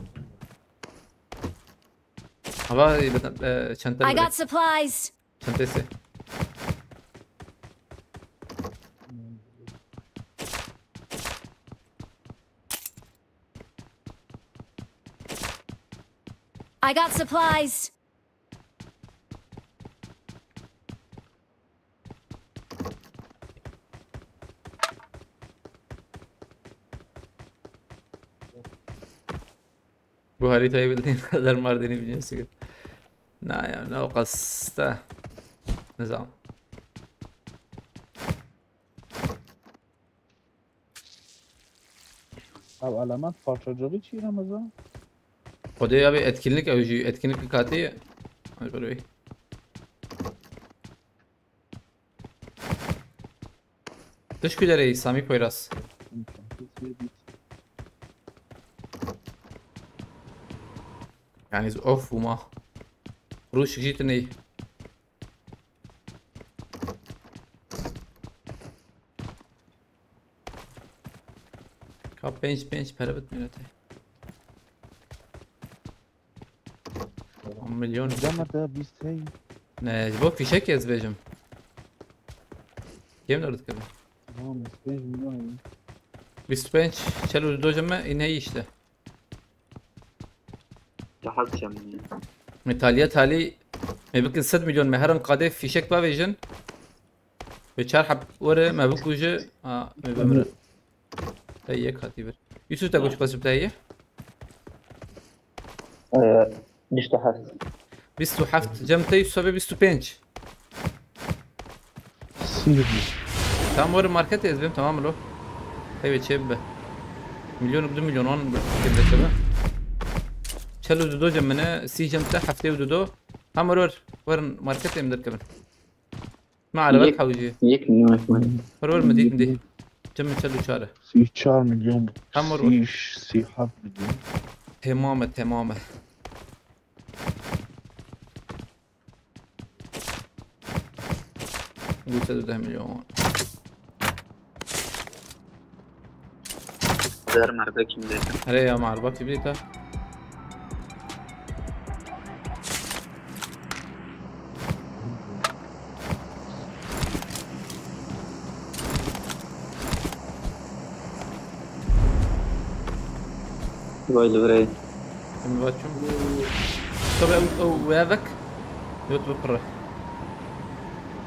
Hava, e, çanta I bile. Got supplies. Çantesi. I got supplies. Bu haritayı bildiğin kadar Mardin'i biliyorsun. Ne ya, ne o kasta. Ne zaman? Ev element parçacığı çi Ramazan? Xwedê ya bir etkinlik, ew jî etkinlik katî. Hadi böyle bir. Dış gülerey Sami Poyraz. Yani of buma. Rûşik jî tune. Ka pênc pênc pere bit milete. On milyon. Cama da bîst hey. Ne, ji bo fîşekê ez bêjim. Kêm derdikevin. Tamam, bîst pênc milyon. Bîst pênc, çel û du dojim me, îneyî işte. Daha çem. Me taliye talî, me bikin sed milyon, me herin qadê fîşek bavêjin. Ve çar heb were me bikuje, a, me bimire. Te yek hatî bir. Yusuf te goç pasip te ye? Ee, bîst û heft. Bîst û heft. Cem te Yusuf abi bîst û pênc. Sinir. Tam were marketê ez bêm tamam lo. Heve çê bibe. Milyon û du milyon on bir fikir de çebe. Çel û du do Cem mine, sî Cem te heftê û du do. Tam were, werin marketê em derkevin. Ma erebet hewcî. Yek milyon ekmek. Were were mi dît mi dî. Cem çel û çar e. Sî çar milyon. Tam were were. Sî, sî heft milyon. Temam e, temam e. Dû sed û deh milyon. Zer merbe kim dêtin? Here ya merbe kim dêta? Vay li virê. Em va çûn. Tabii ew, ew wê vek. Yot bi pirre.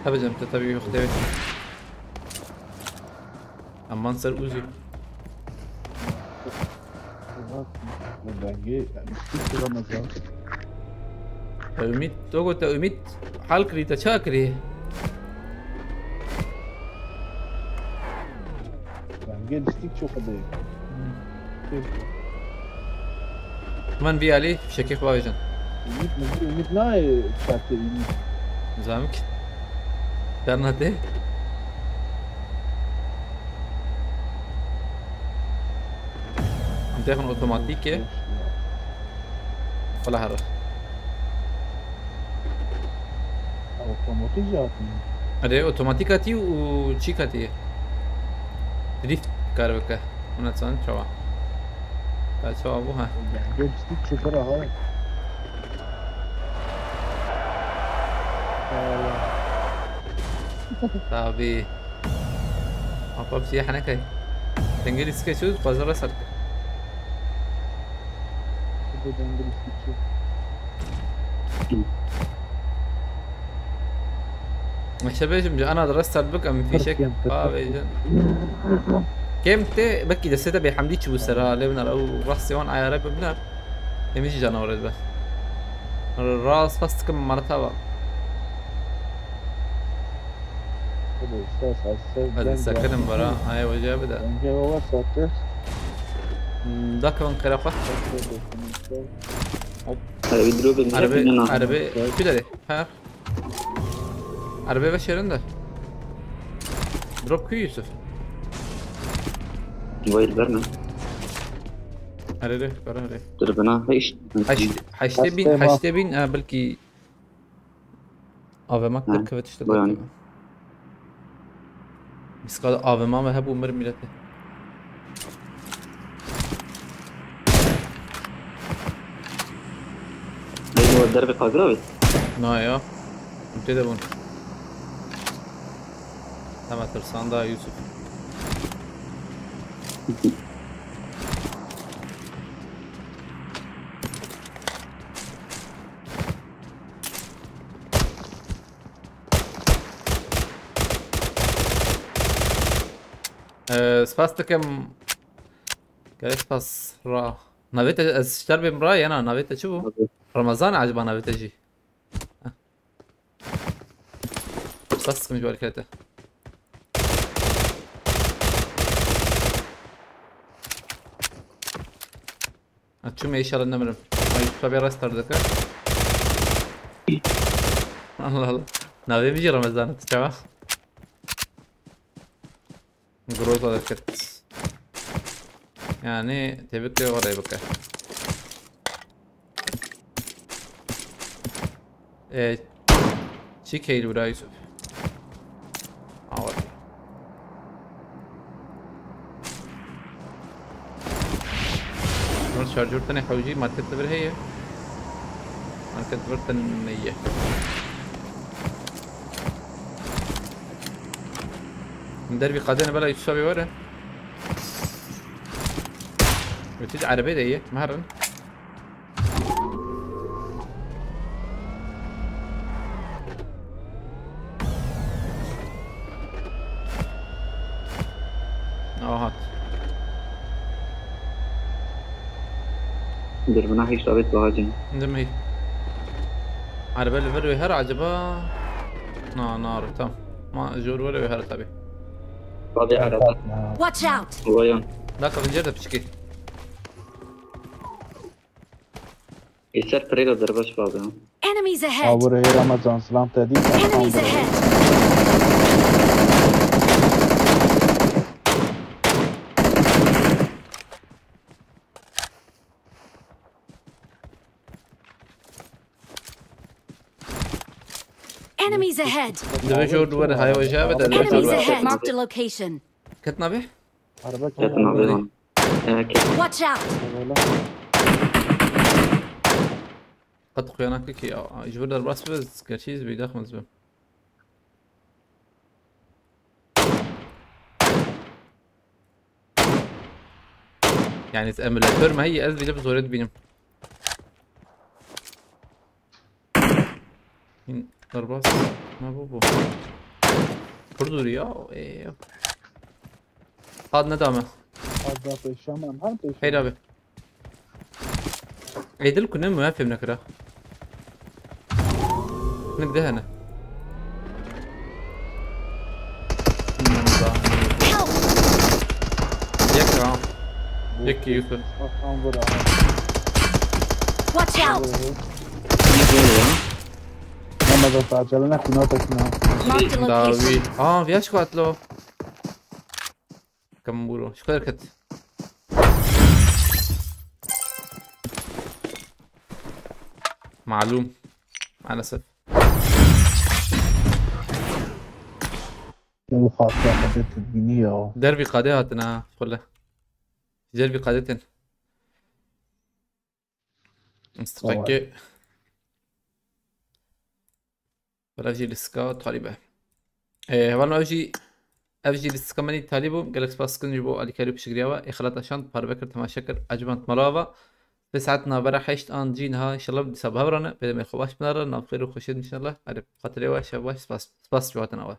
Hebe cem te tabii yok demek. Aman ser uzi. Bak, bu belge, yani, Türkçe Ramazan. Ümit, to gote Ümit hal kirî, te ça kirî? Belge lîstik çok hadi. Min vî alî fişekê xwe bavêjin. Ümit mi? Ümit nayê çarptê Ümit. Nizam ki. Bernadê. Em têxin otomatîk e. Wala here. Otomatik jî hatî. Erê, otomatik hatî û çîk hatî. Drift kar bike. Hûn dizanin çawa? Ta çawa bû, ha? Gel, gel, çitur ha. Tabii. Apa bir şey hene kay. Dengeli skeçiyoruz, pazara sarkı. Şurada dengeli skeçiyor. Meşe bêjim ji ana restart bik em fîşek. Kêm tê. Bavêjin. Kêm tê, belkî destê te bêhemdî çibû ser ha, lê binar ew rastê wan ayare bibiner. Em jî canawer dibe. Rast fas dikim mala te va. Hadi sekinim bara, ayê wece bide. Dakivin qêra xwe. Erebe, erebe, ku derê? Ha? Erebe veşêrin de. Drop ku Yusuf? Vay verme. Erere, bara erê. Dur bana hiç. Heşt-, heştê bin, heştê bin, ha, belkî A V M derkevit işte. Buyurun. Derkevit. Biz kadar A V M me hebû mir milletê. Beyni o derbe kagra bit. Na ya. Tê de bûn. Deme tirsan da Yusuf. Ee, spas dikim. Gelek spas ra. Navê te ez şter bêm ra yana navê te çi bû? Tabii. Ramazan acaba navê te jî? Heh. Spas dikim ji we re kete. Ha, çûme, inşallah nemirim. Ay, tabii restart dike. Allah Allah. Navê min jî Ramazan e, tu çawa? Groza derket. Yani, tebrik de oraya bak. E, çi keyil bira Yusuf? Awa. Bunlar şarjör tenê hewcî market li vir heye. Market li vir tenê ye. Min dervî qadê ne bela Yusuf abi were. Wî tî erebê de ye. Meherin. Ahat. Dur bina hiç davet bahacin. Demê. Erebe li vir wê her acaba? Na, na, tamam. Ma jor were wê her tabi. Tabi araba. Watch out! Uvayan. Dakika, vincir de piçki. Îser pirêla derbas bavê. Enemies ahead! Abur ê Ramazan, silam te dî. Enemies ahead! Enemies ahead! Divê jor duwar hay hoca ve de. Enemies ahead! Marked a location. Ket navê? Araba Ket navê lan. Watch out! Qet xuyanak ki ya. Ji vir derbas be, gerçi ez beyda xwe ez bim. Yani emülatör me heye, ez bile bi zorê dibînim. Hîn derbas me bû bû. Pir dûrî ya. Ê. Qad neda me. Qad da pêşa me, em her pêşa. Heyr abi. Ê dil ku ne, me fêm nekira. Nik de hene. Yek ha. Yek ki Yusuf. Watch out! Ama da tacele ne kuna tekna. Marked a location. Davi. Aa, viyaş kuatlo. Kamburo. Şu kadar ket. Malum. Maalesef. Bu hafta kadar tedbini ya. Derbi kade hatına. Şöyle. Derbi kadetin. Instagram. Wala jî lîstika talî be. Ee, hevalno ev jî, ev jî lîstika min î talî bû. Gelek spas dikin ji bo alîkarî û piştgiriya we. Ê xelata şand, parve kir, temaşe kir, eciband mala ve. Vê saet navbera heşt an cî niha, inşallah dîsa bi hev re ne. Pê demê xwe baş binare, nav xêr û xweşiyê inşallah. Erê, xatirê we, şev baş, spas, spas ji hatina we.